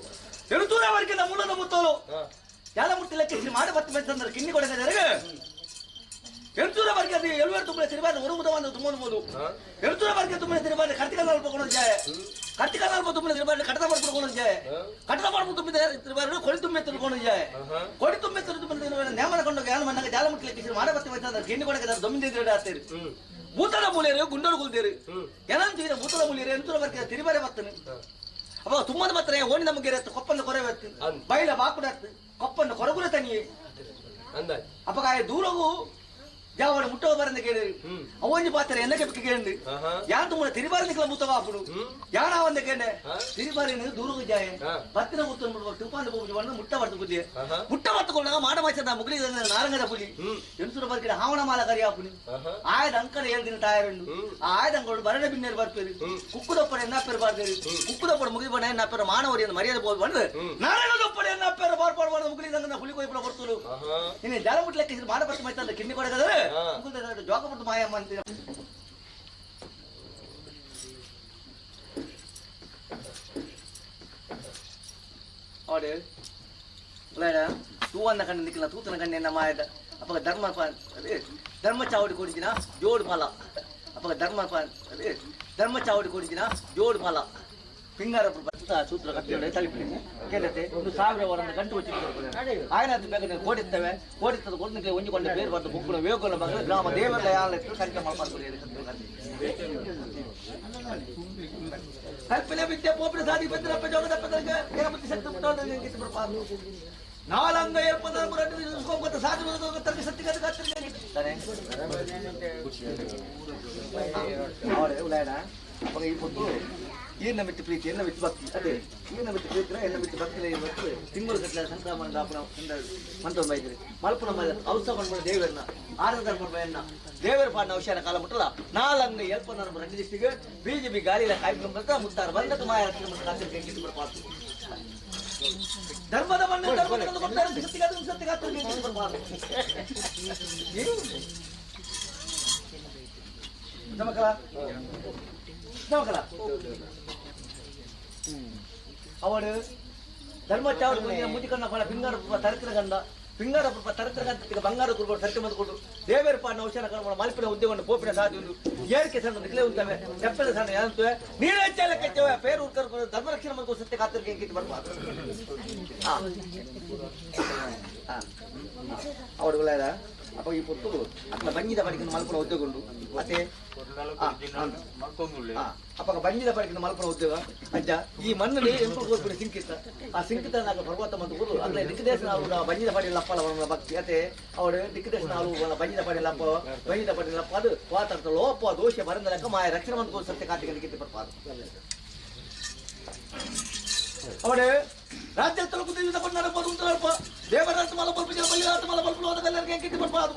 ಎಳುತೂರ ವರೆಗೆ ನಮ್ಮ ಮುತ್ತೋಲು ಯಾಲ ಮುಟ್ಟಿ ಲೆಕ್ಕ ಶ್ರೀ ಮಾಡ ಬತ್ತ ಮೆತ್ತಂದ್ರೆ ಕಿನ್ನಿ ಕೊಡಕ ಜನಗೆ ಎಳುತೂರ ವರ್ಗೆ ಅದು ಎಳುವೇರು ತುಂಬ ತಿರುಬಾರ್ದು ಉರುಮುದವನ್ನು ತುಂಬಬಹುದು. ಎಳುತೂರ ವರ್ಗೆ ತುಂಬ ತಿರುಬಾರ್ದು ಕರ್ತಿಕ ನಲ್ಪ ಕೊಡೋದು ಜಾಯ, ಕರ್ತಿಕ ನಲ್ಪ ತುಂಬ ತಿರುಬಾರ್ದು ಕಟದ ಮಾಡ್ಕೊಂಡು ಜಾಯ, ಕಟದ ಮಾಡ್ಕೊಂಡು ತುಂಬಿದ ತಿರುಬಾರ್ದು ಕೊಡಿ ತುಂಬ ತಿಳ್ಕೊಂಡು ಜಾಯ, ಕೊಡಿ ತುಂಬ ತುಂಬ ತಿರುಬಾರ್ದು ನೇಮನ ಕೊಂಡು ಯಾನ ಮನ್ನಾಗ ಜಾಲ ಮುಟ್ಟಿ ಲೆಕ್ಕ ಶ್ರೀ ಮಾಡ ಬತ್ತ ಮೆತ್ತಂದ್ರೆ ಕಿನ್ನಿ ಕೊಡಕ ದೊಮ್ಮಿಂದ ಆತೇರಿ. ಭೂತದ ಮೂಲೆಯರು ಗುಂಡೋಡು ಕುಲ್ತೇರು ಏನಂತೀರ ಭೂತದ ಮೂಲೆಯರು ಎಂತೂರ ಬರ್ಕೆ ತಿರುಬಾರೆ ಬರ್ತನೆ. ಅಪ್ಪ ತುಂಬದ ಮಾತ್ರ ಓಣಿ ನಮಗೆ ಕೊಪ್ಪಂದ ಕೊರೆ ಬತ್ತು ಬೈಲ ಬಾಕುಡತ್ತು ಕೊಪ್ಪಂದ ಕೊರಗುಲ ತನಿಯೇ. ಅಪ್ಪಗಾಯ ದೂರಗೂ ಜಾವಡ ಮುಟ್ಟೋ ಬರಂದ ಕೇಳಿ ಅವೊಂಜಿ ಪಾತ್ರ ಎನ್ನಕ್ಕೆ ಬಿಕ್ಕ ಕೇಳಿ ಯಾನ್ ತುಂಬ ತಿರುಬಾರಿ ನಿಕ್ಲ ಮುತ್ತವಾಪುಡು ಯಾನ ಒಂದ ಕೇಂಡೆ ತಿರುಬಾರಿ ದೂರಗೂ ಜಾಯ ಪತ್ತಿನ ಮುತ್ತ ತುಪಾಂದ ಪೂಜೆ ಬಂದು ಮುಟ್ಟ ಬರ್ತು ಬುದ್ಧಿ ಮುಟ್ಟ ಬರ್ತಕೊಂಡಾಗ ಮಾಡ ಮಾಚದ ಮುಗುಲಿ ನಾರಂಗದ ಪುಲಿ ಎನ್ಸುರ ಬರ್ಕಿಡ ಹಾವಣ ಮಾಲ ಕರಿ ಹಾಪುನಿ ಆಯದ ಅಂಕಲ ಏಳು ದಿನ ತಾಯರುಂಡು ಆ ಆಯದ ಅಂಕಲು ಬರಡ ಬಿನ್ನೇರು ಬರ್ಪೇರು ಕುಕ್ಕುದೊಪ್ಪಡೆ ಎನ್ನ ಪೇರು ಬರ್ದೇರು ಕುಕ್ಕುದೊಪ್ಪಡೆ ಮುಗಿ ಬಣ್ಣ ಎನ್ನ ಪೇರು ಮಾನವರಿ ಎಂದು ಮರ್ಯಾದೆ ಹೋಗಿ ಬಂದು ನಾರಾಯಣದೊಪ್ಪಡೆ ಎನ್ನ ಪೇರು ಬಾರ್ಪಾಡು ಬಂದು ಮುಗುಲಿ ಹುಲಿ ಕೊಯ್ಪುಲ ಕೊಡ್ತರು. ಇನ್ನು ಜಾಲ ಮುಟ್ಲಕ್ಕೆ ಮಾಡ ಬರ್ತು ಮೈತಂದ್ರೆ ಕಿನ್ನಿ ಕೊಡಗದ್ರೆ ಜೋಗ ಬಿಟ್ಟು ಮಾಯಮ್ಮ ಅಂತ ಅವಡು ತೂವನ್ನ ಕಣ್ಣು ನಿಕ್ಕಿಲ್ಲ ತೂತನ ಕಣ್ಣು ಎನ್ನ ಮಾಯದ ಅಪ್ಪಗ ಧರ್ಮ ಧರ್ಮ ಚಾವಡಿ ಕೊಡಿದಿನ ಜೋಡು ಮಲ ಅಪ್ಪಗ ಧರ್ಮ ಧರ್ಮ ಚಾವಡಿ ಕೊಡಿದಿನ ಜೋಡು ಮಲ ಪಿಂಗಾರ ಸೂತ್ರ ಕಟ್ಟಿ ತಲಿಪಿಡಿ ಕೇಳತ್ತೆ ಒಂದು ಸಾವಿರ ವರಂದ ಗಂಟು ವಚ್ಚಿ ಆಯನ ಬೇಗ ಕೋಡಿತ್ತವೆ ಕೋಡಿತ್ತದ ಕೊಡ್ನಿಕ್ಕೆ ಒಂಜಿ ಕೊಂಡ ಬೇರು ಬರ್ದು ಬುಕ್ಕುನ ವೇಗುಲ ಮಗಲು ಗ್ರಾಮ ದೇವರ ಯಾಲ ಸಂಖ್ಯೆ ಮಾಡ್ಬಾರ್ದು. ಕಲ್ಪನೆ ವಿದ್ಯೆ ಪೋಪಿನ ಸಾಧಿ ಬೆದ್ದರಪ್ಪ ಜೋಗದಪ್ಪ ಬುದ್ಧಿ ಶಕ್ತಿ ಮುಟ್ಟೋದು ನಾಲಂಗ ಏರ್ಪದ ಸಾಧು ಸತ್ಯ ಅವಾಗ ಈ ಪೊತ್ತು ಏನ ಮಿಟ್ಟು ಪ್ರೀತಿ ಎನ್ನ ಮಿಟ್ಟು ಭಕ್ತಿ ಅದೇ ಏನ ಮಿಟ್ಟು ಪ್ರೀತಿ ಎನ್ನ ಮಿಟ್ಟು ಭಕ್ತಿ ಇವತ್ತು ತಿಂಗಳು ಗಟ್ಟಲೆ ಸಂಕ್ರಮಣ ದಾಪನ ಮಂತ ಬೈದ್ರಿ ಮಲ್ಪುನ ಔಷಧ ಕೊಂಡ್ಬಂದ ದೇವರನ್ನ ಆರದ ಕೊಂಡ್ಬ ದೇವರ ಪಾಡಿನ ಔಷಧ ಕಾಲ ಮುಟ್ಟಲ್ಲ ನಾಲಂಗ ಎಲ್ಪ ನನ್ನ ರಂಗ ದಿಷ್ಟಿಗೆ ಬಿಜೆಪಿ ಗಾಳಿಲ ಕಾಯ್ಕೊಂಡು ಮುತ್ತಾರ ಬಂದಕ್ಕೆ ಮಾಯ ರಕ್ಷಣೆ ಮತ್ತು ಕಾಸಿಗೆ ಬರ್ಬಾರ್ದು. ಧರ್ಮದ ಮಣ್ಣು ಧರ್ಮದ ಕೊಡ್ತಾರೆ ಸತ್ಯಗಾತ್ರ ಸತ್ಯಗಾತ್ರ ಬರ್ಬಾರ್ದು. ನಮಕಲ ನಮಕಲ ಅವಳು ಧರ್ಮ ಚಾವಡಿ ಮುಜಿಕಣ್ಣ ಪಣ ಪಿಂಗಾರ ತರಕರ ಗಂಡ ಪಿಂಗಾರ ತರಕರ ಗಂಡ ಬಂಗಾರ ಕುರುಬ ತರಕ ಮಂದು ಕೊಡು ದೇವೇರ ಪಾಡಿನ ಔಷಧ ಕರ್ಮ ಮಲ್ಪಿನ ಉದ್ಯೋಗವನ್ನು ಪೋಪಿನ ಸಾಧಿ ಏರಿಕೆ ಸಣ್ಣ ನಿಕ್ಲೆ ಉಂಟವೆ ತೆಪ್ಪದ ಸಣ್ಣ ಏನಂತವೆ ನೀರೇ ಚಾಲಕ್ಕೆ ಪೇರು ಉತ್ತರ ಧರ್ಮ ರಕ್ಷಣೆ ಮಾಡ್ಕೊ ಸತ್ಯ ಕಾತರಿಗೆ ಎಂಕಿಟ್ಟು ಬರ್ಬಾರ್ದು. ಅವಡುಗಳ ಅಪ್ಪ ಈ ಪೊತ್ತು ಅట్లా ಬಂಜಿದ ಪಡಿಕಿನ ಮಲ್ಪುನ ಉದ್ಯೋಗ ಉಂಡು ಅತ್ತೆ ಅಪ್ಪಗ ಬಂಜಿದ ಪಡಿಕಿನ ಮಲ್ಪುನ ಉದ್ಯೋಗ ಅಜ್ಜ ಈ ಮಣ್ಣಲ್ಲಿ ಎಂಪು ಕೋಲ್ಪಿನ ಸಿಂಕಿತ್ತ ಆ ಸಿಂಕಿತ ನಾಗ ಪರ್ವತ ಮತ್ತು ಗುರು ಅಲ್ಲ ದಿಕ್ಕದೇಶ ನಾವು ಬಂಜಿದ ಪಡಿ ಲಪ್ಪಲ ಭಕ್ತಿ ಅತೆ ಅವಳು ದಿಕ್ಕದೇಶ ನಾವು ಬಂಜಿದ ಪಡಿ ಲಪ್ಪ ಬಂಜಿದ ಪಡಿ ಲಪ್ಪ ಅದು ವಾತಾಡ್ತ ಲೋಪ ದೋಷ ಬರಂದ ಲೆಕ್ಕ ಮಾಯ ರಕ್ಷಣೆ ಮಂದು ಸತ್ಯ ಕಾತಿಗೆ ಕಿತ್ತಿ ಬರ್ಪಾದು. ಅವಳು ರಾಜ್ಯ ತಲುಪು ಯುದ್ಧ ಕೊಂಡ ಬರುವಂತ ದೇವರ ಮಲ ಬಲ್ಪು ಜನ ಬಲಿ ಮಲ ಬಲ್ಪು ಹೋದ ಕಿತ್ತಿ ಬರ್ಪಾದು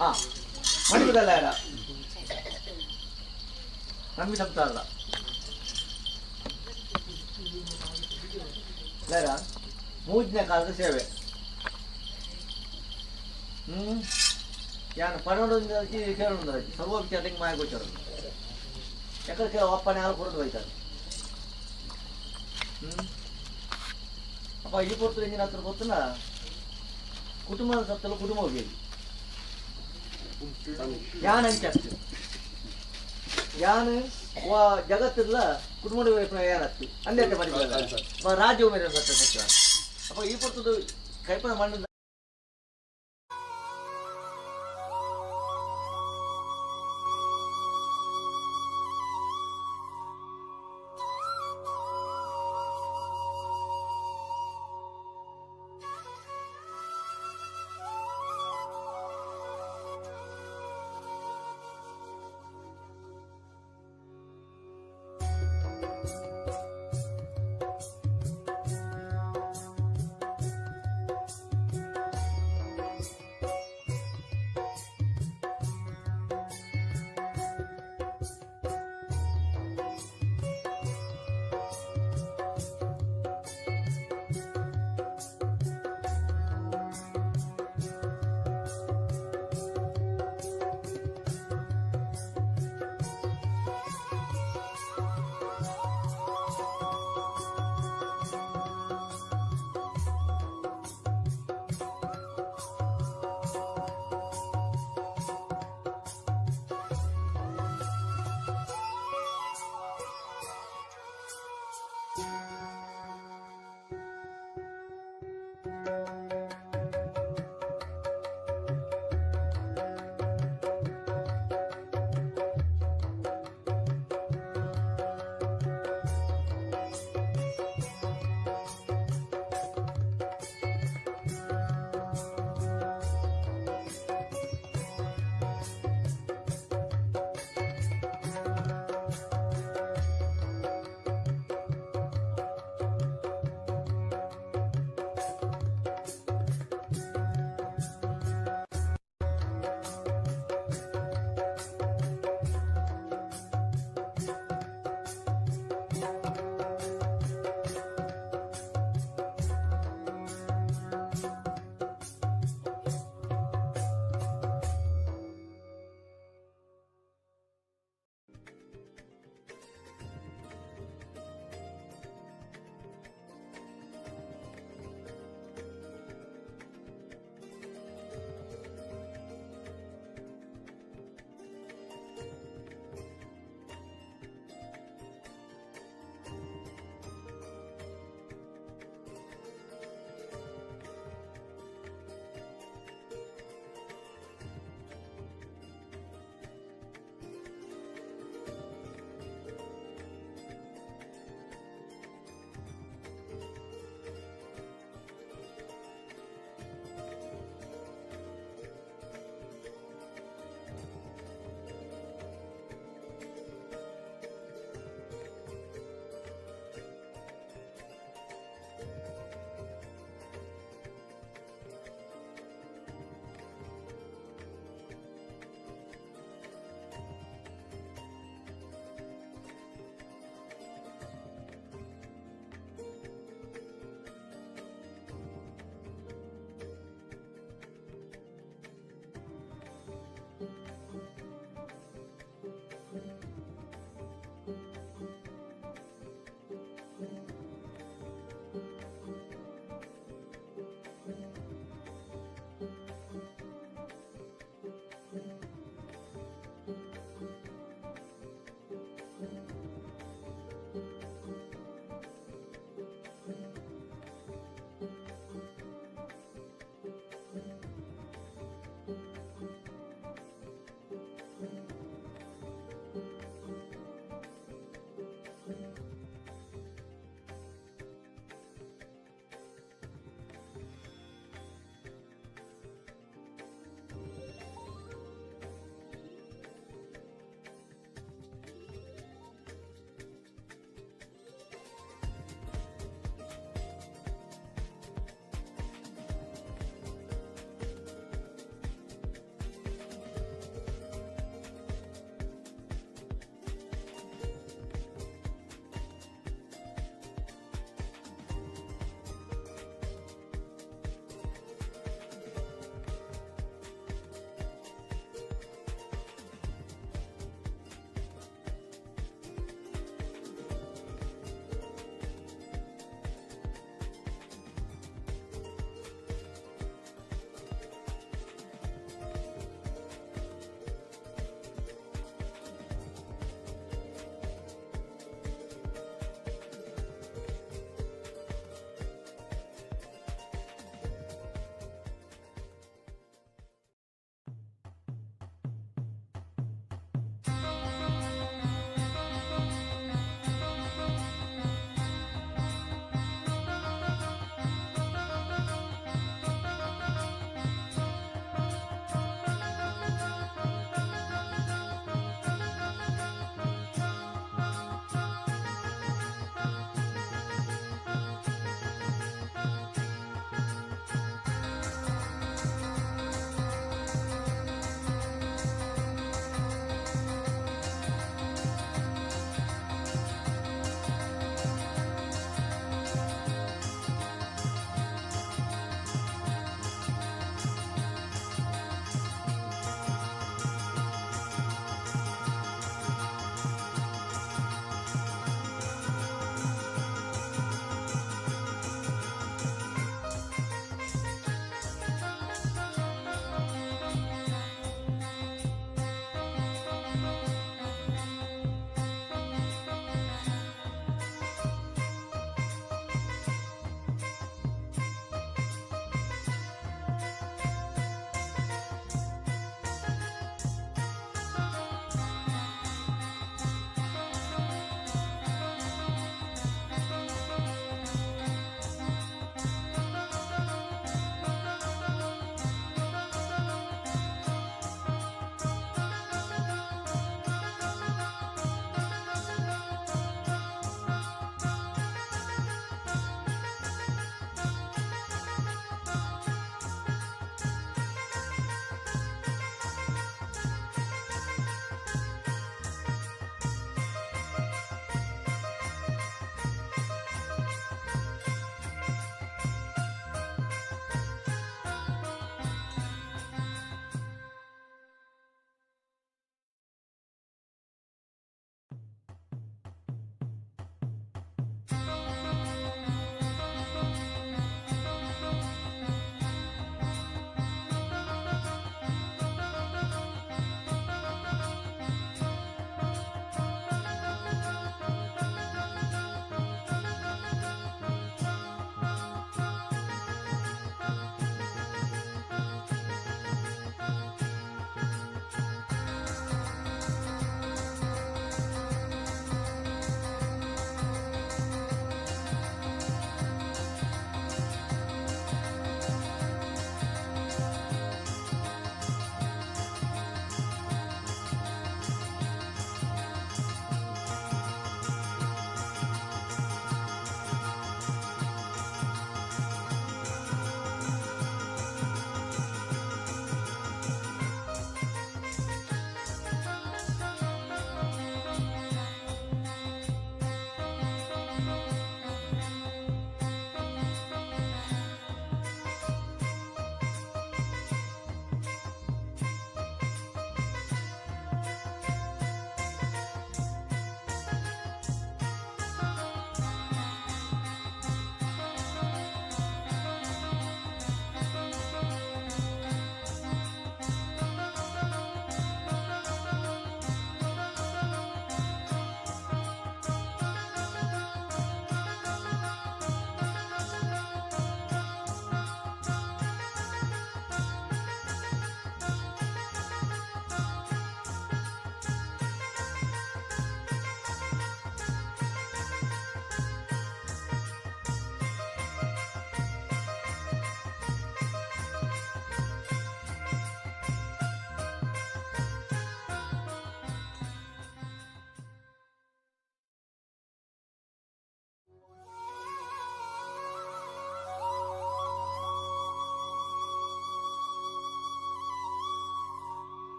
ಹಾ ಮಣಿಪುದಲ್ಲ ನಮ್ಮಿ ಸಂಸಾರದ ಬೇಡ ಮೂಜನೇ ಕಾಲದ ಸೇವೆ. ಯಾನ್ ಪನೊಡೊಂದು ಕೇಳೊಂದು ಸರ್ವ ವಿಚಾರಕ್ಕೆ ಮಾಯ ಗೋಚರ. ಎಕ್ಕಡೆ ಒಪ್ಪನೆ ಹಾಲು ಕೊರದು ಹೋಯ್ತಾರೆ. ಅಪ್ಪ, ಈ ಪೊರ್ತು ಎಂಜಿನ ಹತ್ರ ಗೊತ್ತಲ್ಲ, ಕುಟುಂಬದ ಸತ್ತಲು ಕುಟುಂಬ ಹೋಗಿ ಯಾನ್ ಅಂಚತ್ತು ಯಾನ್ ವಾ ಜಗತ್ತಿಲ್ಲ ಕುಟುಂಬ ಯಾನತ್ತು ಅಂದೇತೆ. ಮರಿ ರಾಜ್ಯ ಮೇರೆ ಸತ್ತ ಸತ್ಯ. ಅಪ್ಪ, ಈ ಪೊರ್ತುದು ಕೈಪನ ಮಣ್ಣು.